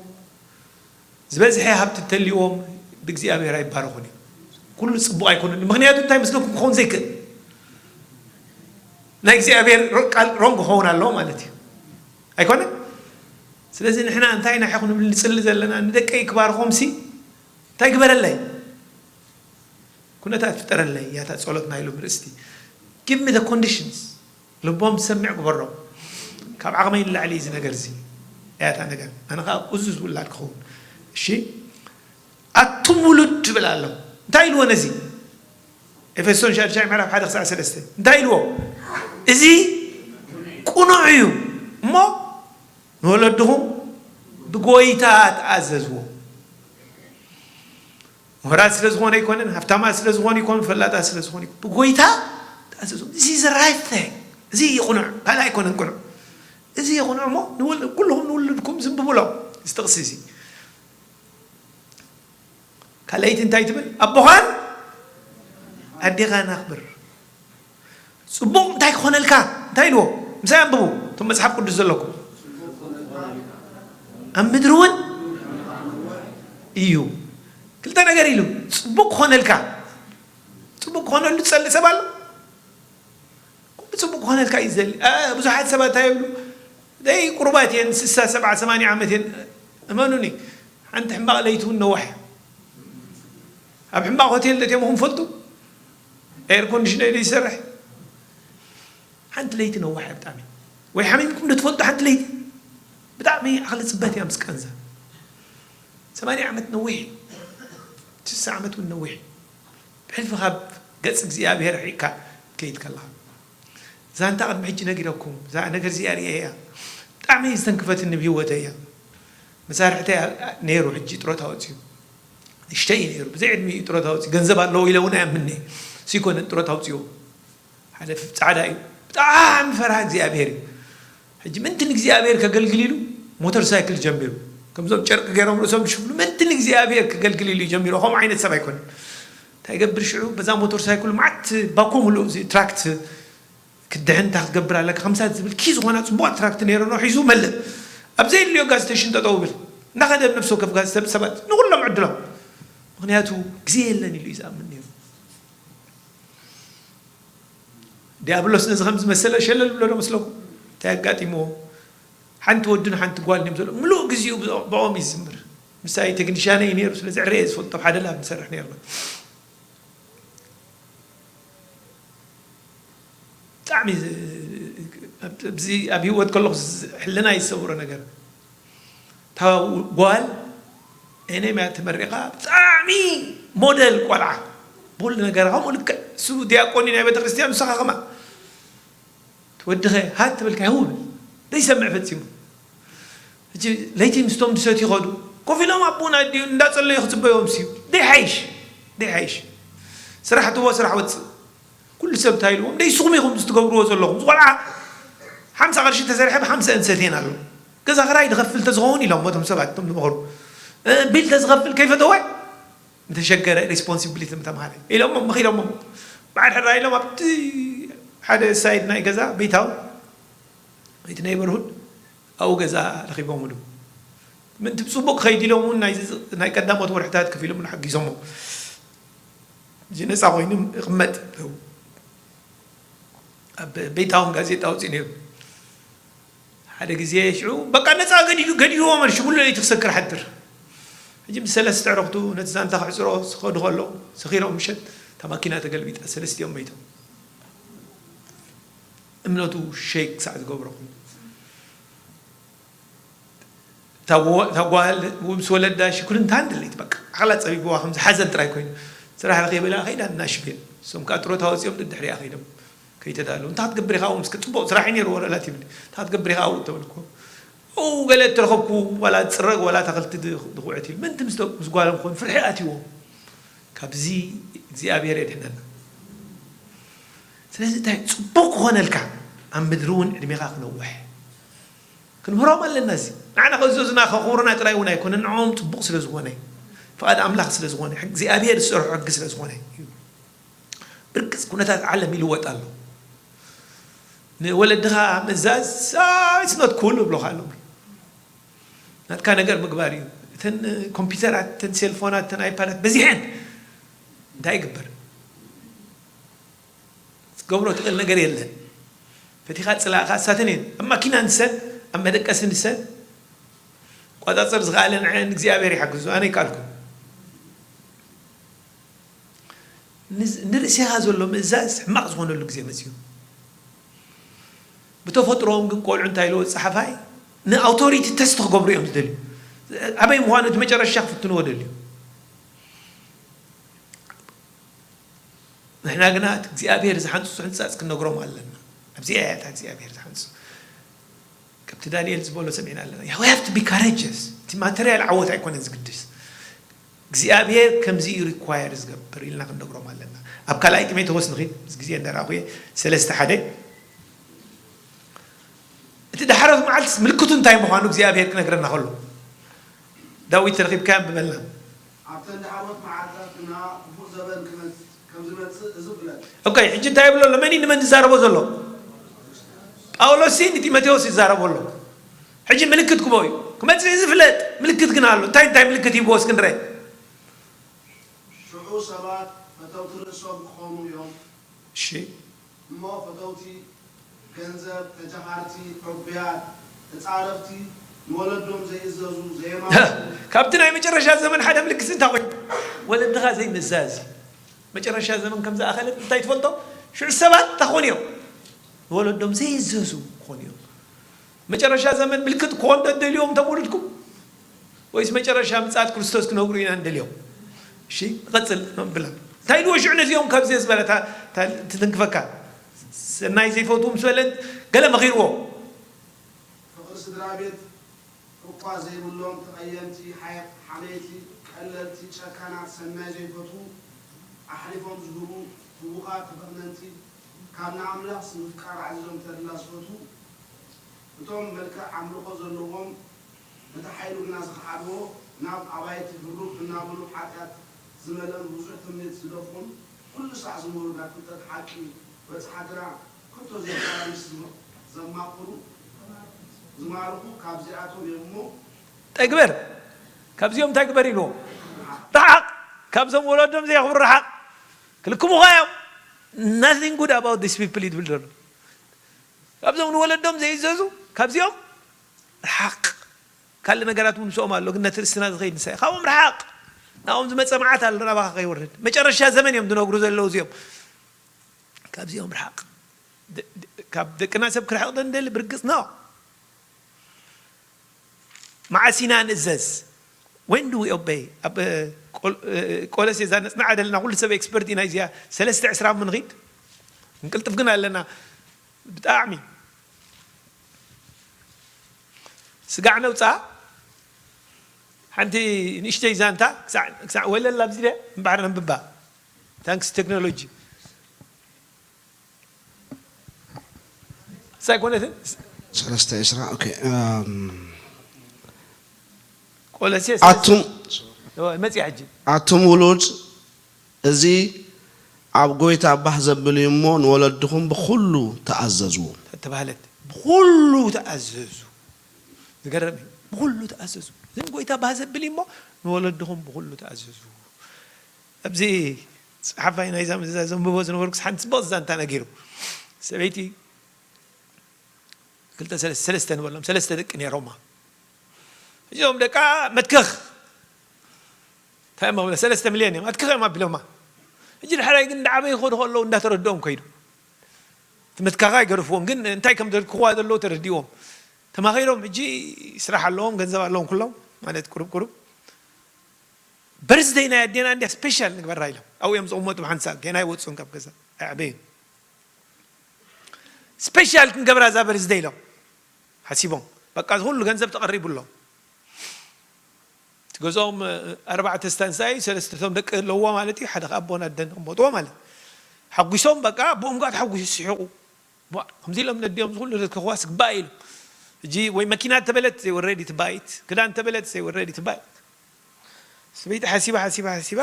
ዝበዝሐ ሃብቲ እተልይዎም ብእግዚኣብሔር ኣይባረኹን እዮም። ኩሉ ጽቡቕ ኣይኮነን። ምኽንያቱ እንታይ መስለኩም ክኸውን ዘይክእል? ናይ እግዚኣብሔር ሮ-፣ ቃል ሮንግ ክኸውን ኣለዎ ማለት እዩ። ኣይኮነን? ስለዚ ንሕና እንታይ ኢና ክንብል ንጽሊ ዘለና? ንደቀይ ክባርኾምሲ እንታይ ግበረለይ? ኩነታት ፍጠረለይ እያ እታ ጸሎት ናይ ሎሚ ርእስቲ። Give me the conditions። ልቦም ዝሰምዕ ግበሮም። ካብ ዓቕመይ ንላዕሊ እዩ እዚ ነገር እዚ። እያ እታ ነገር። ኣነ ኸኣ እዙዝ ውላድ ክኸውን። እሺ? ኣቱም ውሉድ ይብል ኣሎ። እንታይ ኢልዎ ነዚ? ኤፌሶን ሻድሻይ ምዕራፍ ሓደ ክሳዕ ሰለስተ። እንታይ ኢልዎ? እዚ ቅኑዕ እዩ እሞ ንወለድኹም ብጎይታ ተኣዘዝዎ። ምሁራት ስለ ዝኾነ ኣይኮነን፣ ሃብታማት ስለ ዝኾኑ ኣይኮኑን፣ ፈላጣት ስለ ዝኾኑ ኣይኮኑን። ብጎይታ ተኣዘዝዎ። This is the right thing። እዚ እዩ ቅኑዕ፣ ካልእ ኣይኮነን ቅኑዕ። እዚ እዩ ቅኑዕ እሞ ንውል-፣ ኩልኹም ንውልድኩም ዝንብብሎም። እዚ ጥቕሲ እዚ። ካልኣይቲ እንታይ ትብል? ኣቦኻን ኣዴኻን ኣኽብር። ጽቡቕ እንታይ ክኾነልካ? እንታይ ኢልዎ? ምሳይ ኣንብቡ። እቶም መጽሓፍ ቅዱስ ዘለኩም። ኣብ ምድሪ እውን እዩ። ክልተ ነገር ኢሉ። ጽቡቕ ክኾነልካ። ጽቡቕ ክኾነሉ ዝጸልእ ሰብ ኣሎ? ኩሉ ጽቡቕ ክኾነልካ እዩ ዝደሊ። እ፣ ብዙሓት ሰባት እንታይ ይብሉ? ደይ ቁሩባት እየን፣ ስሳ፣ ሰብዓ፣ ሰማንያ ዓመት እየን። እመኑኒ፣ ሓንቲ ሕማቕ ለይቲ እውን ነዋሕ እያ። ኣብ ሕማቕ ሆቴል ዶ እትዮም ኢኹም ትፈልጡ? ኤር ኮንዲሽነር ዶ ይሰርሕ? ሓንቲ ለይቲ ነዋሕ እያ ብጣዕሚ። ወይ ሓሚምኩም ዶ ትፈልጡ ሓንቲ ለይቲ? ብጣዕሚ ዓቕሊ ጽበት እያ ምስ ቃንዛ። ሰማንያ ዓመት ነዊሕ እዩ። ስሳ ዓመት እውን ነዊሕ እዩ። ብሕልፊ ካብ ገጽ እግዚኣብሔር ርሒቕካ ትከይድ ከለኻ። ዛንታ ቅድሚ ሕጂ ነጊረኩም፣ እዛ ነገር እዚኣ ርእየ እያ። ብጣዕሚ ዝተንክፈትኒ ብህይወተይ እያ። መሳርሕተይ ነይሩ፣ ሕጂ ጥሮታ ወፂኡ። ንእሽተይ እዩ ነይሩ፣ ብዘይ ዕድሚኡ ጥሮታ ወፂኡ። ገንዘብ ኣለዎ ኢለ እውን ኣይኣምንኒ። ስይኮነን ጥሮታ ኣውፂዎ። ሓደ ጻዕዳ እዩ፣ ብጣዕሚ ፈርሃ እግዚኣብሔር እዩ። ሕጂ ምንትን እግዚኣብሔር ከገልግል ኢሉ ሞተር ሳይክል ጀሚሩ። ከምዞም ጨርቂ ገይሮም ርእሶም ዝሽፍኑ፣ ምንትን እግዚኣብሔር ከገልግል ኢሉ ጀሚሩ። ከምኡ ዓይነት ሰብ ኣይኮነን። እንታይ ይገብር ሽዑ? በዛ ሞተር ሳይክል መዓት ባኮ ምሉእ እዚ ትራክት ክትድሕን እንታይ ክትገብር ኣለካ? ከምሳ ዝብል ኪ ዝኾና ጽቡቕ ትራክት ነይሩ ነው ሒዙ መልእ። ኣብ ዘየድልዮ ጋዝ ስቴሽን ጠጠው ብል። እናኸደ ነፍሲ ወከፍ ጋዝ ሰብ-፣ ሰባት ንኹሎም ዕድሎም። ምኽንያቱ ግዜ የለን ኢሉ እዩ ዝኣምን ነይሩ። ዲያብሎስ ነዚ ከም ዝመሰለ ሸለል ብሎ ዶ መስለኩም? እንታይ ኣጋጢምዎ? ሓንቲ ወድን ሓንቲ ጓል እዮም ዘሎ። ምሉእ ግዜኡ ብኦ-፣ ብኦም እዩ ዝዝምር። ምሳይ ቴክኒሻነይ ነይሩ፣ ስለዚ ዕረ እየ ዝፈልጦ፣ ኣብ ሓደ ላብ ንሰርሕ ነይርና። ብጣዕሚ ዝ-፣ ኣብዚ ኣብ ህይወት ከለኹ ዝ-፣ ሕልናይ ዝሰብሮ ነገር። እታ ጓል ኤነም እያ ተመሪቓ፣ ብጣዕሚ ሞደል ቆልዓ። ብኹሉ ነገራ ከምኡ ልክዕ፣ እሱ ዲያቆን እዩ ናይ ቤተክርስትያን፣ ንስኻ ከማ። እቲ ወዲ ኸ ሃት ትብል ከ ህው ብል። ዘይሰምዕ ፈጺሙ። ሕጂ ለይቲ ምስቶም ድሰት ይኸዱ። ኮፍ ኢሎም ኣቦን ኣዲኡን እንዳጸለዩ ክጽበዩ ኣምስዩ። ደይሓይሽ፣ ደይሓይሽ። ስራሕ እትዎ ስራሕ ወጽእ። ኩሉ ሰብ እንታይ ኢልዎም? ደይ ንስኹም ኢኹም ዝትገብርዎ ዘለኹም። እዚ ቆልዓ ሓምሳ ቅርሺ ተሰሪሐ ብሓምሳ እንሰትየን ኣሎ። ገዛ ክራይ ዝኸፍል ተዝኸውን ኢሎም እቶም ሰባት፣ እቶም ዝመኸሩ። እ፣ ቢል ተዝኸፍል ከይፈተወ ምተሸገረ ሪስፖንሲቢሊቲ ምተምሃረ ኢሎሞ፣ መኺሮሞ። በዓል ሕራይ ኢሎም ኣብቲ ሓደ ሳይድ ናይ ገዛ ቤታው፣ እቲ ኔይበርሁድ ኣብኡ ገዛ ረኺቦምሉ። ምእንቲ ብጽቡቕ ክኸይድ ኢሎም እውን ናይ፣ ናይ ቀዳሞት ወርሕታት ከፊሎም ሓጊዞሞ። እዚ ነጻ ኮይኑ ይቕመጥ። ኣብ ቤታውን ጋዜጣ ኣውጺኡ ነይሩ። ሓደ ግዜ ሽዑ በቃ ነጻ ገዲዱ፣ ገዲድዎ መልሹ፣ ሙሉ ለይቲ ክሰክር ሓድር። ሕጂ ምስ ሰለስተ ዕረኽቱ ነቲ ዛንታ ክዕጽሮ ዝኸዱ ከለዉ፣ ሰኺሮም ምሸት እታ ማኪና ተገልቢጣ፣ ሰለስቲኦም መይቶም። እምነቱ ሸይክ ክሳዕ ዝገብሮ ኮይኑ። እታ ጓ-፣ እታ ጓል ምስ ወለዳ ሽኩርንታን ድሌት በቃ። ዓቕላ ጸቢብዋ፣ ከምዚ ሓዘን ጥራይ ኮይኑ። ስራሕ ረኺበ ኢላ ከይዳ ናሽቪል። እሶም ከኣ ጥሮታ ወጺኦም ደድሕሪኣ ከይዶም። ከይተዳለዉ። እንታይ ክትገብር ኢኻ ኣብኡ? ምስኪ ጽቡቕ ስራሕ እዩ ነይሩ፣ ወረላት ይብል። እንታይ ክትገብር ኢኻ ኣብኡ? ተበልኩ። ኦ፣ ገለ እተረኸብኩ፣ ዋላ ዝጽረግ፣ ዋላ ኣታኽልቲ ድ-፣ ድኹዕት ኢሉ። ምእንቲ ምስ ደ-፣ ምስ ጓሎም ክኾን ፍርሒ ኣትይዎም። ካብዚ እግዚኣብሔር የድሕነና። ስለዚ እንታይ ጽቡቕ ክኾነልካ፣ ኣብ ምድሪ እውን ዕድሜኻ ክነውሕ። ክንምህሮም ኣለና። እዚ ንዓና ከእዘዙና፣ ከኽብሩና ጥራይ እውን ኣይኮነን፣ ንዕኦም ጽቡቕ ስለ ዝኾነ፣ ፍቓድ ኣምላኽ ስለ ዝኾነ፣ እግዚኣብሔር ዝሰርሖ ሕጊ ስለ ዝኾነ እዩ። ብርግጽ ኩነታት ዓለም ይልወጥ ኣሎ። ንወለድኻ ምእዛዝ፣ "Ah, it's not cool" ይብሉኻ ኣለዉ። ናትካ ነገር ምግባር እዩ። እተን ኮምፒውተራት፣ እተን ሴልፎናት፣ እተን ኣይፓዳት በዚሐን። እንታይ ይግበር? ክትገብሮ ትኽእል ነገር የለን። ፈቲኻ ጽላእኻ፣ እሳተን እየን። ኣብ ማኪና ንሰን፣ ኣብ መደቀሲ ንሰን፣ ቋጻጽር ዝኸኣለ ንዐን እግዚኣብሔር ይሓግዙ፣ ኣነ ይከኣልኩ። ንዝ-፣ ንርእሴኻ ዘሎ ምእዛዝ ሕማቕ ዝኾነሉ ግዜ መጺኡ። ብተፈጥሮኦም ግን ቆልዑ እንታይ ኢልዎ ጸሓፋይ፣ ንኣውቶሪቲ ተስት ክገብሩ እዮም ዝደልዩ። ኣበይ ምዃኑ እቲ መጨረሻ ክፍትንዎ ደልዩ። ንሕና ግና እቲ እግዚኣብሔር ዝሓንጽጹ ሕንጻጽ ክንነግሮም ኣለና። ኣብዚኣ እያ እታ እግዚኣብሔር ዝሓንጽጹ። ከምቲ ዳንኤል ዝበሎ ሰሚዕና ኣለና። We have to be courageous። እቲ ማተርያል ዓወት ኣይኮነን ዝግድስ። እግዚኣብሔር ከምዚ እዩ ሪኳየር ዝገብር ኢልና ክንነግሮም ኣለና። ኣብ ካልኣይ ጢሞቴዎስ ንኺድ፣ ምስ ግዜ እንዳረኣኹ እየ፣ ሰለስተ ሓደ። እቲ ዳሕሮት መዓልትስ ምልክቱ እንታይ ምዃኑ እግዚኣብሔር ክነግረና ከሎ፣ ዳዊት ተረኺብካዮ ኣንብበልና። ኣብተን ዳሕሮት መዓልታት ግና ክፉእ ዘበን ክመጽ-፣ ከም ዝመጽእ እዚ ፍለጥ። ኦኬ፣ ሕጂ እንታይ ይብሎ ኣሎ? መን እዩ ንመን ዝዛረቦ ዘሎ? ጳውሎስ ንጢሞቴዎስ ይዛረቦ ኣሎ። ሕጂ ምልክት ክቦ እዩ። ክመጽእ እዩ ዝፍለጥ። ምልክት ግን ኣሎ። እንታይ እንታይ ምልክት ይብዎ እስኪ ንርአ። ሽዑ ሰባት ፈተውቲ ርእሶም ክኾኑ እዮም። እሺ። እሞ ፈተውቲ ገንዘብ፣ ተጃሃርቲ፣ ዕቡያት፣ ተጻረፍቲ፣ ንወለዶም ዘይእዘዙ፣ ዘየማርኹ። ካብቲ ናይ መጨረሻ ዘመን ሓደ ምልክት እንታይ ኮይኑ? ወለድኻ ዘይምእዛዝ። መጨረሻ ዘመን ከም ዝኣኸለት እንታይ ትፈልጦ? ሽዑ ሰባት እንታይ ክኾኑ እዮም? ንወለዶም ዘይእዘዙ ክኾኑ እዮም። መጨረሻ ዘመን ምልክት ክኾን ዶ ትደልዮም እቶም ውሉድኩም? ወይስ መጨረሻ ምጽኣት ክርስቶስ ክነግሩ ኢና ንደልዮም? እሺ፣ ንቐጽል፣ ብላ። እንታይ ኢልዎ ሽዑ ነዚኦም ካብዚ ዝበለ እታ፣ እታ ትትንክፈካ? ሰናይ ዘይፈትዉ ምስ በለ ገለ መኺርዎ። ፍቕሪ ስድራ ቤት እኳ ዘይብሎም ተቐየምቲ፣ ሓየ- ሓመይቲ፣ ቀለልቲ፣ ጨካናት፣ ሰናይ ዘይፈትዉ፣ ኣሕሊፎም ዝህቡ፣ ህቡቓት፣ ተፈጥነንቲ፣ ካብ ንኣምላኽስ ምፍቃር ኣዕዚዞም ተድላ ዝፈትዉ፣ እቶም መልክዕ ኣምልኾ ዘለዎም፣ ነቲ ሓይሉ ግና ዝኸሓድዎ፣ ናብ ኣባይቲ ህሩፍ እናበሉ ሓጢኣት ዝመልአን ብዙሕ ትምኒት ዝደፍኡን፣ ኩሉ ሳዕ ዝምህሩ ናይ ፍልጠት ሓቂ በጽሓ ግና ከቶ ዘይተራምስ ዘማቕሩ ዝማርኹ ካብዚኣቶም እዮም እሞ። እንታይ ግበር? ካብዚኦም እንታይ ግበር ኢልዎ? ርሓቕ። ካብዞም ወለዶም ዘየኽብሩ ርሓቕ። ክልክሙኻ እዮም። Nothing good about these people እዩ ዝብል ዘሎ። ካብዞም ንወለዶም ዘይእዘዙ ካብዚኦም ርሓቕ። ካልእ ነገራት እውን ምስኦም ኣሎ፣ ግን ነቲ ርእስና ዝኸይድ ንሳ እዩ። ካብኦም ርሓቕ። ናብኦም ዝመጸ መዓት ኣሎ ናባኻ ከይወርድ። መጨረሻ ዘመን እዮም ዝነግሩ ዘለዉ እዚኦም። ካብዚኦም ርሓቕ። ደ- ደ- ካብ ደቅና ሰብ ክርሕቕ ዶ ንደሊ? ብርግጽ ነው። መዓስ ኢና ንእዘዝ? When do we obey? ኣብ እ፣ ቆል- እ፣ ቆሎሴ እዛ ነጽንዓ ዘለና ኩሉ ሰብ ኤክስፐርት ኢና እዚኣ ሰለስተ ዕስራ እሞ ንኺድ። ክንቅልጥፍ ግን ኣለና። ብጣዕሚ ስጋዕ ነውፃ። ሓንቲ ንእሽተይ ዛንታ ክሳዕ ክሳዕ ወለል ኣብዚ ደ እምበኣር ነንብባ። ታንክስ ቴክኖሎጂ ሳይኮነትን ሰለስተ ዕስራ ኦኬ። እም፣ ቆሎሴ ኣቱም መፅያ ሕጂ ኣቱም ውሉድ፣ እዚ ኣብ ጐይታ ባህ ዘብል እዩ እሞ፣ ንወለድኹም ብኹሉ ተኣዘዝዎም። ተባህለት። ብኹሉ ተኣዘዙ። ዝገርም እዩ። ብኹሉ ተኣዘዙ። እዚ ንጎይታ ባህ ዘብል እዩ እሞ፣ ንወለድኹም ብኹሉ ተኣዘዙ። ኣብዚ ጸሓፋይ ናይዛ እዛ ዘንብቦ ዝነበርኩስ ሓንቲ ጽብቕቲ ዛንታ ነጊሩ። ሰበይቲ ክልተ ሰለስተ ሰለስተ ንበሎም ሰለስተ ደቂ ነይሮማ። እዚኦም ደቃ መትከኽ እንታይ እሞ ሰለስተ ሚልዮን እዮም ኣትከኽ እዮም ኣቢሎማ። ሕጂ ድሕራይ ግን እንዳዓበዩ ይኸዱ ከለዉ እንዳተረድኦም ከይዱ። እቲ መትካኻ ኣይገደፍዎም ግን እንታይ ከም ዘልክኽዋ ዘለዉ ተረዲዎም። ተማኺሮም ሕጂ ስራሕ ኣለዎም ገንዘብ ኣለዎም ኩሎም ማለት ቁሩብ ቁሩብ። በርዝደይ ናይ ኣዴና እንድያ ስፔሻል ንግበራ ኢሎም ኣብኡ እዮም ዝቕመጡ ብሓንሳብ ገና ኣይወፁን ካብ ገዛ ኣይዕበዩን። ስፔሻል ክንገብራ እዛ በርዝደይ ኢሎም ሓሲቦም። በቃ እዚ ኩሉ ገንዘብ ተቐሪቡ ኣሎ። እቲ ገዝኦም ኣርባዕተ ስታንሳ እዩ። ሰለስተቶም ደቂ ኣለውዎ ማለት እዩ። ሓደ ከኣ ኣቦን ኣደን ዝቕመጥዎ ማለት ሓጒሶም በቃ ኣቦኦም ከኣ ተሓጒሱ ስሒቑ። ዋ፣ ከምዚ ኢሎም ነዲኦም ዝኹሉ ዘትከኽዋ ስግባእ ኢሉ። ሕጂ ወይ መኪና እንተበለት they were ready to buy it፣ ክዳን እንተበለት they were ready to buy it። ሰበይቲ ሓሲባ ሓሲባ ሓሲባ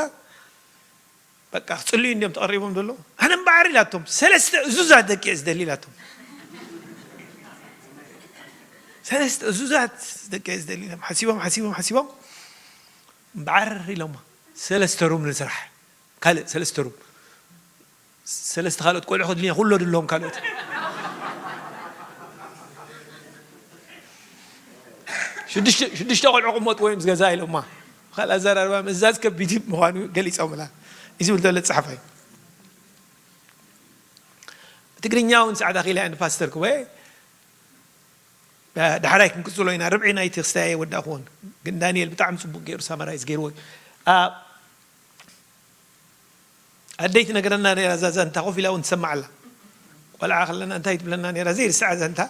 በቃ ክጽልዩ እንዲዮም ተቐሪቦም ዘሎ። ኣነ እምበኣር ኢላቶም ሰለስተ እዙዛት ደቂ እየ ዝደሊ ኢላቶም። ሰለስተ እዙዛት ደቂ እየ ዝደሊ ኢሎም ሓሲቦም ሓሲቦም ሓሲቦም እምበኣር ኢሎማ ሰለስተ ሩም ንስራሕ ካልእ ሰለስተ ሩም ሰለስተ ካልኦት ቆልዑ ከድልያ ኩሎ ድለዎም ካልኦት ሽዱሽተ ቆልዑ ቅመጥዎ እዮም ዝገዛ ኢሎማ። ብካልእ ኣዘራርባ ምእዛዝ ከቢድ ምዃኑ ገሊፆምላ እዩ ዝብል ዘሎ ፀሓፋይ። ብትግርኛ እውን ሰዓት ኣኺለ እያ ንፓስተር ክወ ዳሕራይ ክንቅፅሎ ኢና። ርብዒ ናይቲ ክስታይ ኣይወዳእክዎን ግን ዳንኤል ብጣዕሚ ፅቡቅ ገይሩ ሳመራይዝ ገይርዎ እዩ። ኣደይ ትነግረና ነይራ እዛ ዛንታ ኮፍ ኢላ እውን ትሰማዕ ኣላ። ቆልዓ ከለና እንታይ ትብለና ነይራ ዘይርስዓ ዛንታ።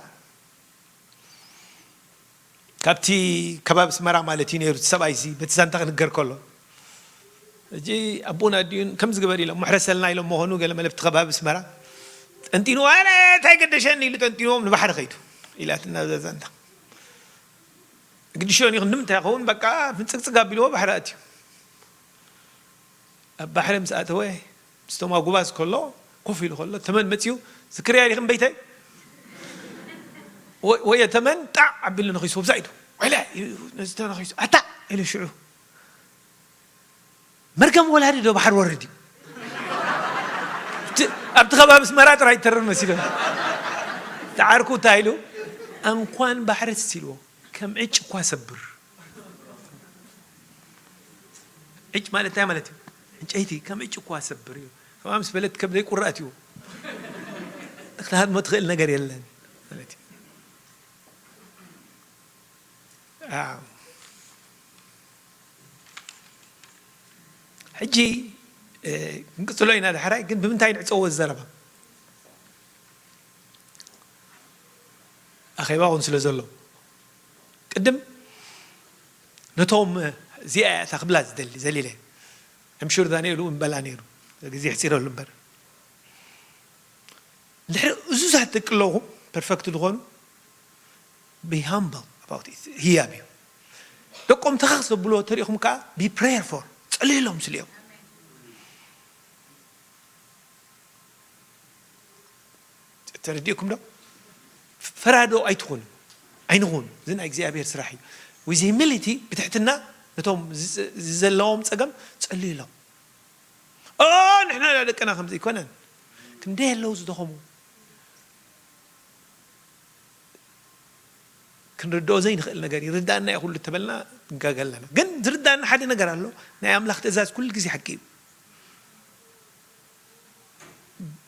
ካብቲ ከባቢ ኣስመራ ማለት እዩ ነይሩ እቲ ሰብኣይ እዚ በቲ ዛንታ ክንገር ከሎ። ሕጂ ኣቦን ኣዲኡን ከምዚ ግበር ኢሎም ምሕረሰልና ኢሎም መኾኑ ገለ መለብቲ ከባቢ ኣስመራ ጠንጢንዎ ኣነ እንታይ ገደሸኒ ኢሉ ጠንጢንዎም ንባሕሪ ከይዱ ኢላትና እዛ ዛንታ። ግድሾን ይኹን ንምንታይ ይኸውን በቃ ፍንፅግፅግ ኣቢልዎ ባሕሪ ኣትዩ። ኣብ ባሕሪ ምስ ኣተወ ምስቶም ኣጉባዝ ከሎ ኮፍ ኢሉ ከሎ ተመን መፅዩ ዝክርያ ዲኽን በይተይ ወየ ተመን ጣዕ ኣቢሉ ነኺሱ ብዛይ ዶ ወይለ ነዚ ተነኺሱ ኣታ ኢሉ ሽዑ መርገም ወላዲ ዶ ባሕሪ ወርድ እዩ ኣብቲ ከባቢ ኣስመራ ጥራይ ይተርፍ መሲሉ ተዓርኩ እንታይ ኢሉ እንኳን ባሕርስ ኢልዎ ከም ዕጭ እኳ ሰብር። ዕጭ ማለት እንታይ ማለት እዩ? ዕንጨይቲ ከም ዕጭ እኳ ሰብር እዩ። ከምኣ ምስ በለት ከም ዘይቁራእ እዩ። ክትሃድሞ ትኽእል ነገር የለን ማለት እዩ። ሕጂ ክንቅፅሎ ኢና ዳሕራይ፣ ግን ብምንታይ ንዕፀዎ ዘረባ? ኣኼባ እውን ስለ ዘሎ ቅድም ነቶም እዚኣ እያ እታ ክብላ ዝደሊ ዘሊለ እምሹር ዳንኤል እውን በላ ነይሩ ግዜ ሕፂረሉ እምበር እንድሕሪ እዙዛት ደቂ ኣለኹም ፐርፈክት ዝኾኑ be humble about it ህያብ እዩ ደቆም ተኸኽ ዘብልዎ ተሪእኹም ከዓ be prayer for ጸልዩሎም ስልዮም ተረዲእኩም ዶ ፈራዶ ኣይትኹኑ ኣይንኹኑ እዚ ናይ እግዚኣብሔር ስራሕ እዩ with humility ብትሕትና ነቶም ዘለዎም ፀገም ጸልዩሎም ንሕና ደቅና ከምዚ ኣይኮነን ክንደይ ኣለዉ ዝደኸሙ ክንርድኦ ዘይንኽእል ነገር ይርዳእና እዩ ኩሉ ተበልና ንጋገ ኣለና ግን ዝርዳእና ሓደ ነገር ኣሎ ናይ ኣምላኽ ትእዛዝ ኩሉ ግዜ ሓቂ እዩ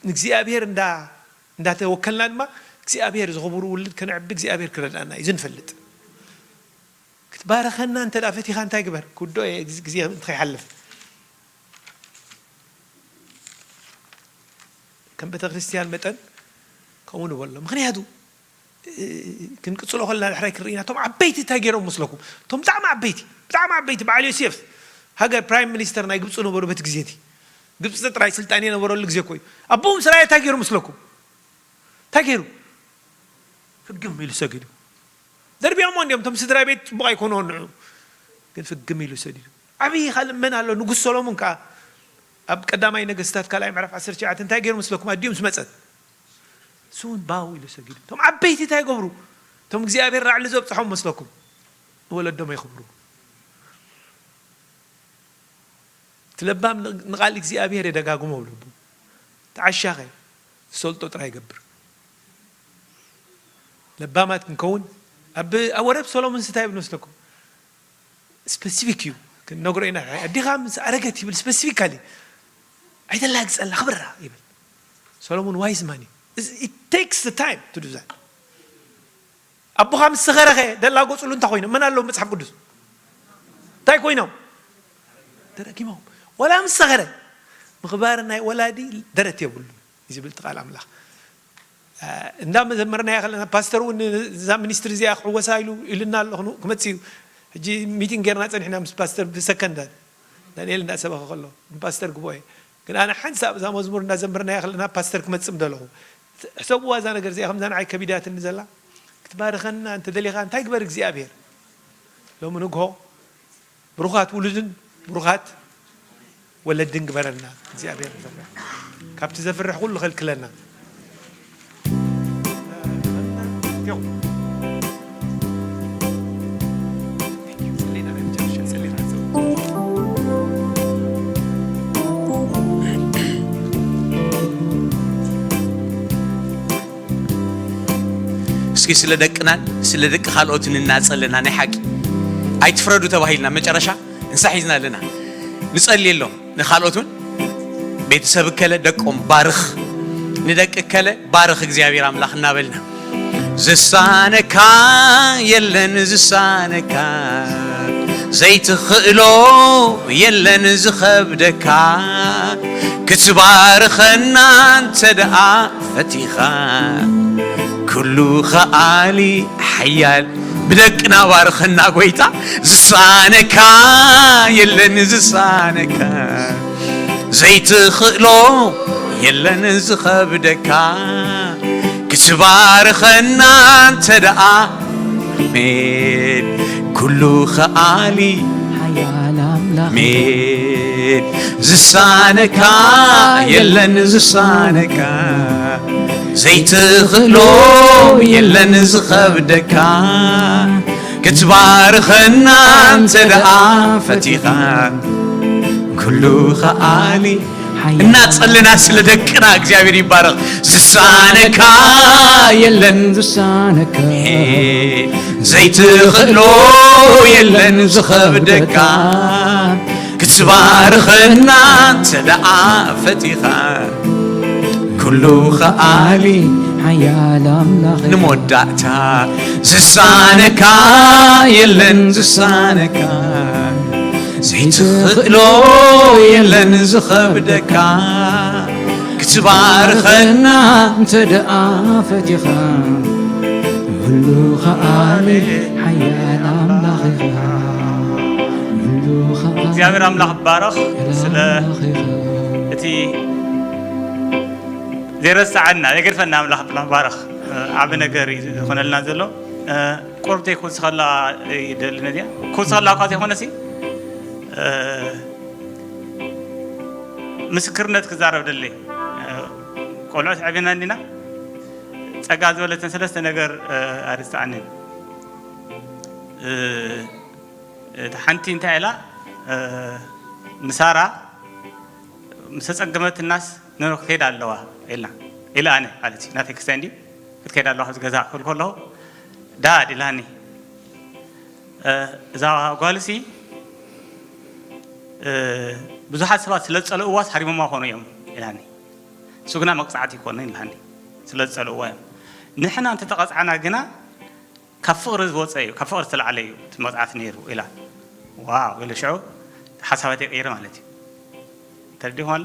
ንእግዚኣብሔር እንዳ እንዳተወከልና ድማ እግዚኣብሔር ዝኽብሩ ውልድ ከነዕቢ እግዚኣብሔር ክረዳእና እዩ ዝንፈልጥ ክትባረኸና እንተ ፈቲኻ እንታይ ግበር ክውዶ ግዜ እንተኸይሓልፍ ከም ቤተ ክርስቲያን መጠን ከምኡ ንበሎ ምክንያቱ ክንቅፅሎ ከለና ድሕራይ ክርኢና እቶም ዓበይቲ እንታይ ገይሮም መስለኩም እቶም ብጣዕሚ ዓበይቲ ብጣዕሚ ዓበይቲ በዓል ዮሴፍ ሃገር ፕራይም ሚኒስተር ናይ ግብፂ ነበሩ በቲ ግዜ እቲ ግብፂ ጥራይ ስልጣን የነበረሉ ግዜ እኮ እዩ ኣቦም ስራይ እንታይ ገይሩ መስለኩም እንታይ ገይሩ ፍግም ኢሉ ሰጊዱ ደርቢያሞ እንዲዮም እቶም ስድራ ቤት ፅቡቅ ኣይኮኖ ንዑ ግን ፍግም ኢሉ ሰዲዱ ዓብዪ ካልእ መን ኣሎ ንጉስ ሰሎሞን ከዓ ኣብ ቀዳማይ ነገስታት ካልኣይ ምዕራፍ ዓሰርተ ትሽዓተ እንታይ ገይሩ መስለኩም ኣዲኡ ምስ መፀት እሱ እውን ባው ኢሉ ሰጊዱ እቶም ዓበይቲ እንታይ ይገብሩ እቶም እግዚኣብሔር ላዕሊ ዘብፅሖም መስለኩም ንወለዶም የኽብሩ እቲ ለባም ንቃል እግዚኣብሔር የደጋግሞ ብልቡ ተዓሻኸ ዝሰልጦ ጥራይ ይገብር ለባማት ክንከውን ኣብ ወረብ ሰሎሞን ስታይ ይብል መስለኩም ስፐሲፊክ እዩ ክንነግሮ ኢና ኣዲኻ ምስ ኣረገት ይብል ስፐሲፊካሊ ኣይተላግፀላ ክብራ ይብል ሰሎሞን ዋይዝ ማን እዩ it takes the time to do that ኣቦኻ ምስ ሰኸረኸ ደላጎፅሉ እንታይ ኮይኖም መን ኣለዉ መፅሓፍ ቅዱስ እንታይ ኮይኖም ተረኪሞም ወላ ምስ ሰኸረ ምኽባር ናይ ወላዲ ደረት የብሉ ዝብል ቃል ኣምላኽ እንዳ መዘመርናዮ ከለና ፓስተር እውን እዛ ሚኒስትሪ እዚኣ ክዕወሳ ኢሉ ኢሉና ኣሎ ክመፅእ እዩ ሕጂ ሚቲንግ ጌርና ፀኒሕና ምስ ፓስተር ብሰከንዳት ዳንኤል እንዳሰበኸ ከሎ ፓስተር ግቦ እየ ግን ኣነ ሓንሳብ እዛ መዝሙር እንዳዘመርናዮ ከለና ፓስተር ክመፅእ ምደለኹ ሕሰብዋ እዛ ነገር እዚኣ ከምዛ ንዓይ ከቢዳትኒ ዘላ ክትባርኸና እንተደሊኻ እንታይ ግበር እግዚኣብሔር ሎሚ ንግሆ ብሩኻት ውሉድን ብሩኻት ወለድን ግበረና እግዚኣብሔር ንፈርሕ ካብቲ ዘፍርሕ ኩሉ ከልክለና እስኪ ስለ ደቅናን ስለ ደቂ ካልኦትን እናጸለና ናይ ሓቂ ኣይትፍረዱ ተባሂልና መጨረሻ እንሳ ሒዝና ኣለና ንጸልየሎም ንኻልኦት እውን ቤተሰብ እከለ ደቆም ባርኽ ንደቂ እከለ ባርኽ እግዚኣብሔር ኣምላኽ እናበልና ዝሳነካ የለን ዝሳነካ ዘይትኽእሎ የለን ዝኸብደካ ክትባርኸና እንተ ደኣ ፈቲኻ ኩሉ ኸኣሊ ሓያል ብደቅና ባርኸና ጎይታ ዝሳነካ የለን ዝሳነካ ዘይትኽእሎ የለን ዝኸብደካ ክትባርኸና እንተ ደኣ ሜድ ኩሉ ኸኣሊ ሓያል ኣምላኽ ሜድ ዝሳነካ የለን ዝሳነካ ዘይትኽእሎ የለን ዝኸብደካ ክትባርኸና እንተ ደኣ ፈቲኻ ኩሉ ኸኣሊ እናጸለና ስለ ደቅና እግዚኣብሔር ይባረኽ ዝሳነካ የለን ዝሳነካ ዘይትኽእሎ የለን ዝኸብደካ ክትባርኸና እንተ ደኣ ፈቲኻ ኩሉ ኸኣሊ ሓያል ኣምላኽ ንመወዳእታ ዝሳነካ የለን ዝሳነካ ዘይትኽእሎ የለን ዝኸብደካ ክትባርኸና እንተ ደኣ ፈቲኻ ኩሉ ኸኣሊ ሓያል ኣምላኽ ኢኻ። ኩሉ ኸኣሊ እግዚኣብሔር ኣምላኽ ባረኽ ስለ ኣምላኽ ኢኻ። እቲ ዘይረስዓና ዘይገድፈና ኣምላኽ ኣምላኽ ባረኽ። ዓቢ ነገር እዩ ዝኾነልና ዘሎ። ቁርብተይ ክውስኸላ ይደሊ ነዚኣ ክውስኸላ እኳ ዘይኮነሲ ምስክርነት ክዛረብ ደሊ። ቆልዑት ዕብና እንዲና ጸጋ ዝበለትን ሰለስተ ነገር ኣርዝተኣንን። እታ ሓንቲ እንታይ ኢላ ንሳራ ምስ ተጸገመትናስ ንሮ ክትከይድ ኣለዋ ኢልና ኢለ ኣነ ማለት እዩ ናተይ ክስታይ እንዲ ክትከይድ ኣለዋ ኣብዚ ገዛ ክብል ከለኹ ዳድ ኢላኒ። እዛ ጓልሲ ብዙሓት ሰባት ስለ ዝጸልእዋስ ሃሪሞማ ኮኑ እዮም ኢላኒ። እሱ ግና መቅጻዕቲ ይኮነ ኢላኒ። ስለ ዝጸልእዋ እዮም። ንሕና እንተተቐጻዕና ግና ካብ ፍቕሪ ዝወፀ እዩ፣ ካብ ፍቕሪ ዝተላዕለ እዩ እቲ መቕፃዕቲ ነይሩ ኢላ። ዋው ኢለ ሽዑ ሓሳባተይ ቀይረ ማለት እዩ። ተረዲኹም ኣሎ።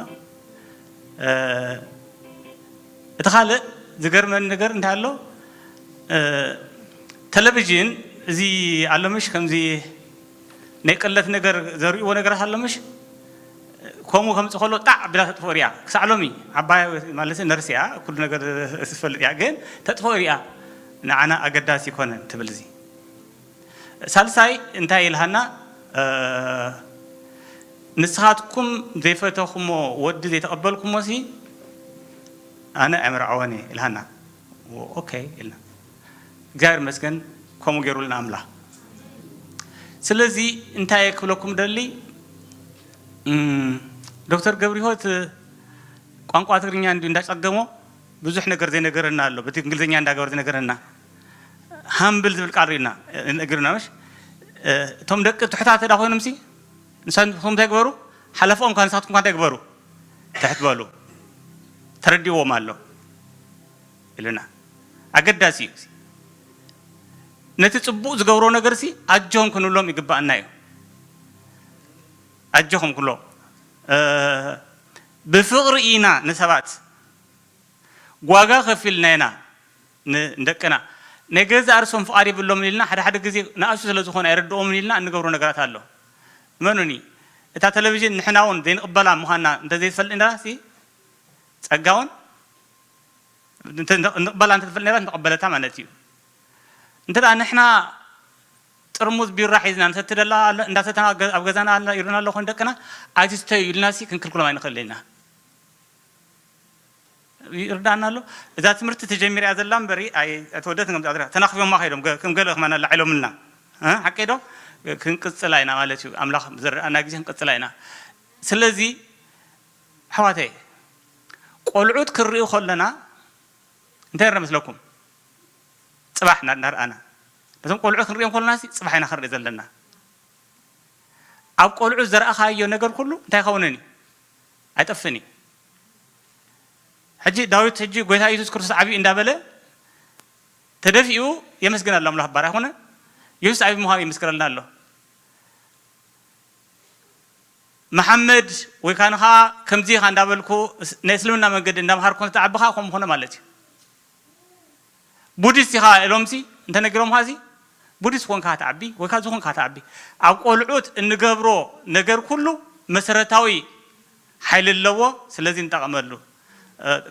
እቲ ካልእ ዝገርመኒ ነገር እንታይ ኣሎ፣ ቴሌቪዥን እዚ ኣሎ ምሽ ከምዚ ናይ ቅለት ነገር ዘርእዎ ነገራት ኣሎ ምሽ ከምኡ ከምፅ ከሎ ጣዕ ብላ ተጥፍኦ ሪኣ ክሳዕ ሎሚ ዓባይ ማለት ነርስ እያ ኩሉ ነገር ትፈልጥ እያ ግን ተጥፍኦ ሪኣ ንዓና ኣገዳሲ ይኮነን ትብል እዚ ሳልሳይ እንታይ ኢልሃና ንስኻትኩም ዘይፈተኹሞ ወዲ ዘይተቐበልኩሞ ሲ ኣነ ኣይምርዓወን እየ ኢልሃና ኦኬ ኢልና እግዚኣብሔር መስገን ከምኡ ገይሩልና ኣምላኽ ስለዚ እንታይ ክብለኩም ደሊ ዶክተር ገብርሂወት ቋንቋ ትግርኛ እንዲ እንዳጸገሞ ብዙሕ ነገር ዘይነገረና ኣሎ በቲ እንግሊዝኛ እንዳገበር ዝነገረና ሃምብል ዝብል ቃል ርኢና ነግርና ምሽ እቶም ደቂ ትሕታት ዳ ኮይኖም ሲ ንሳትኩም እንታይ ግበሩ ሓለፍኦም ካ ንሳትኩም ካ እንታይ ግበሩ ትሕት በሉ ተረዲዎም ኣሎ ኢሉና ኣገዳሲ እዩ ነቲ ጽቡቕ ዝገብሮ ነገር ሲ ኣጆም ክንብሎም ይግባኣና እዩ ኣጆኹም ክብሎ ብፍቕሪ ኢና ንሰባት ጓጋ ከፊልና ኢና ንደቅና ናይ ገዛእ ርእሶም ፍቓድ የብሎምን ኢልና ሓደ ሓደ ግዜ ንኣሽቱ ስለ ዝኾነ ኣይርድኦምን ኢልና እንገብሮ ነገራት ኣሎ እመኑኒ እታ ቴሌቪዥን ንሕና እውን ዘይንቕበላ ምዃንና እንተዘይትፈልጥ ነራ ሲ ጸጋ እውን ንቕበላ እንተትፈልጥ ነራ ንተቐበለታ ማለት እዩ እንተ ንሕና ጥርሙዝ ቢራ ሒዝና ንሰቲ ደላ እንዳሰተና ኣብ ገዛና ይሩና ኣለኹ ንደቅና ኣይትስተዩ ኢልና ሲ ክንክልክሎም ኣይንኽእል ኢና ይርዳና ኣሎ እዛ ትምህርቲ ተጀሚርያ ዘላ እምበሪ ኣይተወደትን ከም ዝኣድራ ተናኽፎማ ከይዶም ከም ገለ ከማና ላዒሎምልና ሓቀይ ዶ ክንቅፅላ ኢና ማለት እዩ ኣምላኽ ዝረኣና ግዜ ክንቅፅላ ኢና ስለዚ ኣሕዋተይ ቆልዑት ክንርኢ ከለና እንታይ ንርኢ መስለኩም ፅባሕ እናርኣና ነቶም ቆልዑት ክንሪኦም ከለና ፅባሕ ኢና ክንርኢ ዘለና ኣብ ቆልዑት ዘረኣኻዮ ነገር ኩሉ እንታይ ይኸውንን እዩ ኣይጠፍን እዩ ሕጂ ዳዊት ሕጂ ጎይታ የሱስ ክርስቶስ ዓብዩ እንዳበለ ተደፊኡ የመስግን ኣሎ ኣምላኽ ባር ኣይኮነ የሱስ ዓብዩ ምዃኑ የመስግነልና ኣሎ መሓመድ ወይ ካን ከዓ ከምዚ ኢኻ እንዳበልኩ ናይ እስልምና መንገዲ እንዳምሃርኩ ተዓቢ ከዓ ከምኡ ኮነ ማለት እዩ ቡዲስት ኢኻ ኢሎምሲ እንተነጊሮም ሲ ቡዲስት ኮንካ ትዓቢ ወይ ከዓ ዝኾንካ ትዓቢ ኣብ ቆልዑት እንገብሮ ነገር ኩሉ መሰረታዊ ሓይሊ ኣለዎ ስለዚ ንጠቐመሉ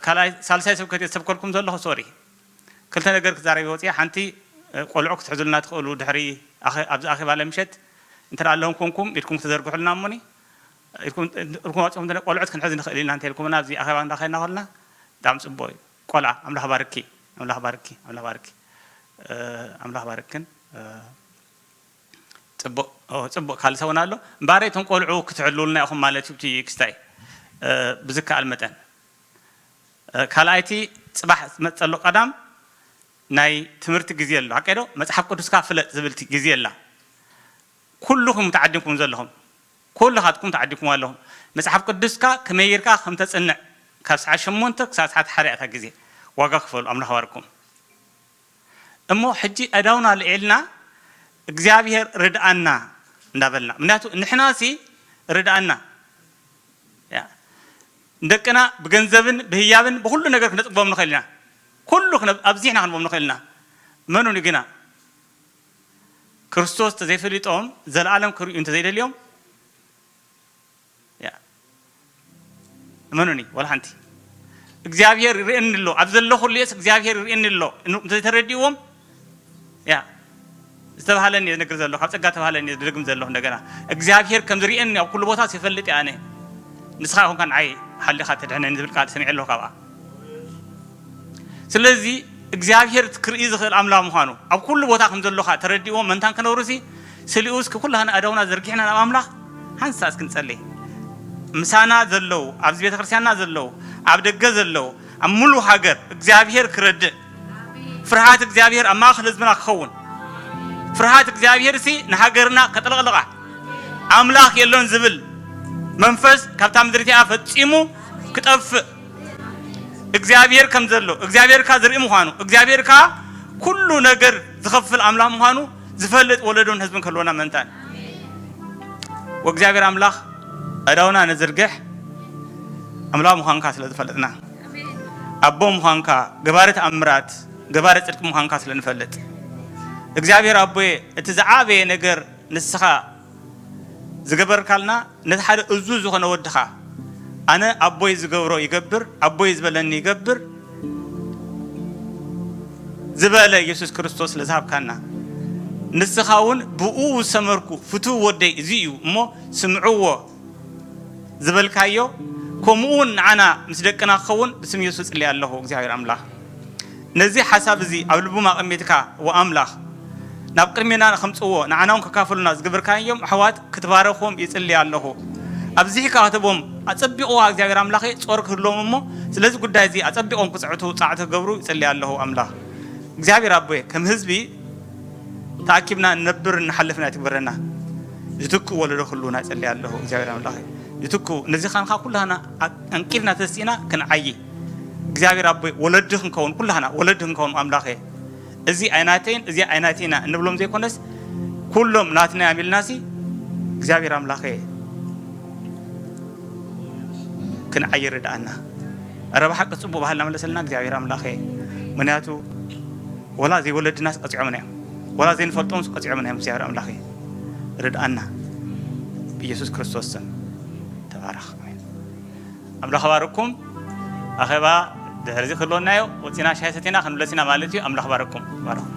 ካልኣይ ሳልሳይ ስብከት እየ ዝሰብከልኩም ዘለኹ ሶሪ ክልተ ነገር ክዛረብ ወፅያ ሓንቲ ቆልዑ ክትሕዙልና ትኽእሉ ድሕሪ ኣብዚ ኣኼባ ለምሸት እንተ ኣለኹም ኮንኩም ኢድኩም ክትዘርግሑልና እሞኒ ኢድኩም ዋፅኹም ቆልዑት ክንሕዝ ንኽእል ኢና እንተ ኢልኩምና ኣብዚ ኣኼባ እንዳኸድና ከልና ብጣዕሚ ፅቡቅ እዩ ቆልዓ ኣምላኽ ባርኪ ኣምላኽ ባርኪ ኣምላኽ ባርኪ ኣምላኽ ባርክን ፅቡቅ ፅቡቅ ካልእ ሰውን ኣሎ እምበኣር እቶም ቆልዑ ክትሕልውልና ኢኹም ማለት እዩ እቲ ክስታይ ብዝከኣል መጠን ካልኣይቲ ፅባሕ ዝመፀሉ ቀዳም ናይ ትምህርቲ ግዜ ኣሎ ሓቀዶ መፅሓፍ ቅዱስካ ፍለጥ ዝብል ግዜ ኣላ ኩልኹም ተዓዲምኩም ዘለኹም ኩልኻትኩም ተዓዲኩም ኣለኹም መፅሓፍ ቅዱስካ ከመይ ጌርካ ከም ተፅንዕ ካብ ሰዓት ሸሞንተ ክሳብ ሰዓት ሓደ ኣታ ግዜ ዋጋ ክፈሉ ኣምላኽ ባርኩም እሞ ሕጂ ኣዳውና ልዒልና እግዚኣብሔር ርድኣና እንዳበልና ምክንያቱ ንሕና ሲ ርድኣና ደቅና ብገንዘብን ብህያብን ብኩሉ ነገር ክነፅግቦም ንኽእል ኢና ኩሉ ኣብዚሕና ክንቦም ንኽእል ኢና እመኑኒ ግና፣ ክርስቶስ እንተዘይፈሊጦም፣ ዘለኣለም ክርእዩ እንተዘይደልዮም፣ ያ፣ እመኑኒ፣ ወላ ሓንቲ። እግዚኣብሔር ይርእየኒ ኣሎ፣ ኣብ ዘለኹሉስ እግዚኣብሔር ይርእየኒ ኣሎ፣ እንተዘይተረዲእዎም፣ ያ፣ ዝተባህለኒ እየ ዝነግር ዘለኹ፣ ካብ ጸጋ ተባህለኒ እየ ዝደግም ዘለኹ። እንደገና እግዚኣብሔር ከም ዝርእየኒ ኣብ ኩሉ ቦታ ይፈልጥ እየ ኣነ። ንስኻ ይኹንካ ንዓይ ሓሊኻ ተድሕነኒ ዝብል ቃል ሰሚዐ ኣለኹ ካብኣ። ስለዚ እግዚኣብሔር ክርኢ ዝኽእል ኣምላኽ ምዃኑ ኣብ ኩሉ ቦታ ከም ዘሎኻ ተረዲእዎ ምእንታን ክነብሩሲ፣ ስሊኡስ ኩላህና ኣእዳውና ዘርጊሕና ናብ ኣምላኽ ሓንሳእ እስኪ ንጸሊ። ምሳና ዘለዉ፣ ኣብዚ ቤተ ክርስቲያንና ዘለዉ፣ ኣብ ደገ ዘለዉ፣ ኣብ ሙሉ ሃገር እግዚኣብሔር ክረድእ፣ ፍርሃት እግዚኣብሔር ኣብ ማእከል ህዝብና ክኸውን፣ ፍርሃት እግዚኣብሔር ሲ ንሃገርና ከጥለቕልቓ፣ ኣምላኽ የሎን ዝብል መንፈስ ካብታ ምድሪ እቲኣ ፈጺሙ ክጠፍእ፣ እግዚኣብሔር ከም ዘሎ፣ እግዚኣብሔር ከኣ ዝርኢ ምዃኑ፣ እግዚኣብሔር ከኣ ኩሉ ነገር ዝኸፍል ኣምላኽ ምዃኑ ዝፈልጥ ወለዶን ህዝብን ክህልወና ምእንታን። ወእግዚኣብሔር ኣምላኽ ኣእዳውና ነዝርግሕ፣ ኣምላኽ ምዃንካ ስለ ዝፈለጥና፣ ኣቦ ምዃንካ፣ ገባሪ ተኣምራት፣ ገባሪ ጽድቂ ምዃንካ ስለ ንፈልጥ፣ እግዚኣብሔር ኣቦየ፣ እቲ ዝዓበየ ነገር ንስኻ ዝገበርካልና፣ ነቲ ሓደ እዙዝ ዝኾነ ወድኻ፣ ኣነ ኣቦይ ዝገብሮ ይገብር፣ ኣቦይ ዝበለኒ ይገብር ዝበለ የሱስ ክርስቶስ ስለ ዝሃብካና፣ ንስኻ እውን ብኡ ዝሰመርኩ ፍቱው ወደይ እዚ እዩ እሞ ስምዕዎ ዝበልካዮ፣ ከምኡ እውን ንዓና ምስ ደቅና ክኸውን ብስም የሱስ እጽሊ ኣለኹ። እግዚኣብሔር ኣምላኽ፣ ነዚ ሓሳብ እዚ ኣብ ልቦም ኣቐሚጥካ፣ ወኣምላኽ፣ ናብ ቅድሜና ከምጽእዎ፣ ንዓና እውን ከካፍሉና ዝገበርካዮም ኣሕዋት ክትባረኾም ይጽሊ ኣለኹ። ኣብዚሕካ ክትቦም ኣጸቢቑዋ እግዚኣብሔር ኣምላኸ ጾር ክህልዎም እሞ፣ ስለዚ ጉዳይ እዚ ኣጸቢቖም ክጽዕቱ ጻዕቲ ክገብሩ ይጽሊ ኣለኹ። ኣምላኽ እግዚኣብሔር ኣቦየ፣ ከም ህዝቢ ተኣኪብና ንነብር ንሓልፍና ትግበረና። ዝትክኡ ወለዶ ክህልውና ይጸሊ ኣለኹ። እግዚኣብሔር ኣምላኸ፣ ዝትክኡ ነዚ ኻንኻ ኩላህና ኣንቂድና ተስኢና ክንዓዪ፣ እግዚኣብሔር ኣቦይ፣ ወለዲ ክንከውን፣ ኩላህና ወለዲ ክንከውን፣ ኣምላኸ፣ እዚ ኣይናተይን እዚ ኣይናተይና እንብሎም ዘይኮነስ፣ ኩሎም ናትና እዮም ኢልናሲ፣ እግዚኣብሔር ኣምላኸ፣ ክንዓዪ ርድኣና። ኧረ ብሓቂ ጽቡቕ ባህልና መለሰልና እግዚኣብሔር ኣምላኸ። ምኽንያቱ፣ ወላ ዘይወለድናስ ቀጺዖምና እዮም። ወላ ዘይንፈልጦምስ ቀጺዖምና እዮም። እግዚኣብሔር ኣምላኸ፣ ርድኣና። ብኢየሱስ ክርስቶስ ስም ተባረኽ። ኣሜን። ኣምላኽ ባርኩም። ኣኼባ ድሕሪ እዚ ክህልወና እዩ። ወጺና ሻሂ ሰቲና ክንምለስ ኢና ማለት እዩ። ኣምላኽ ባርኩም። ባርኹም።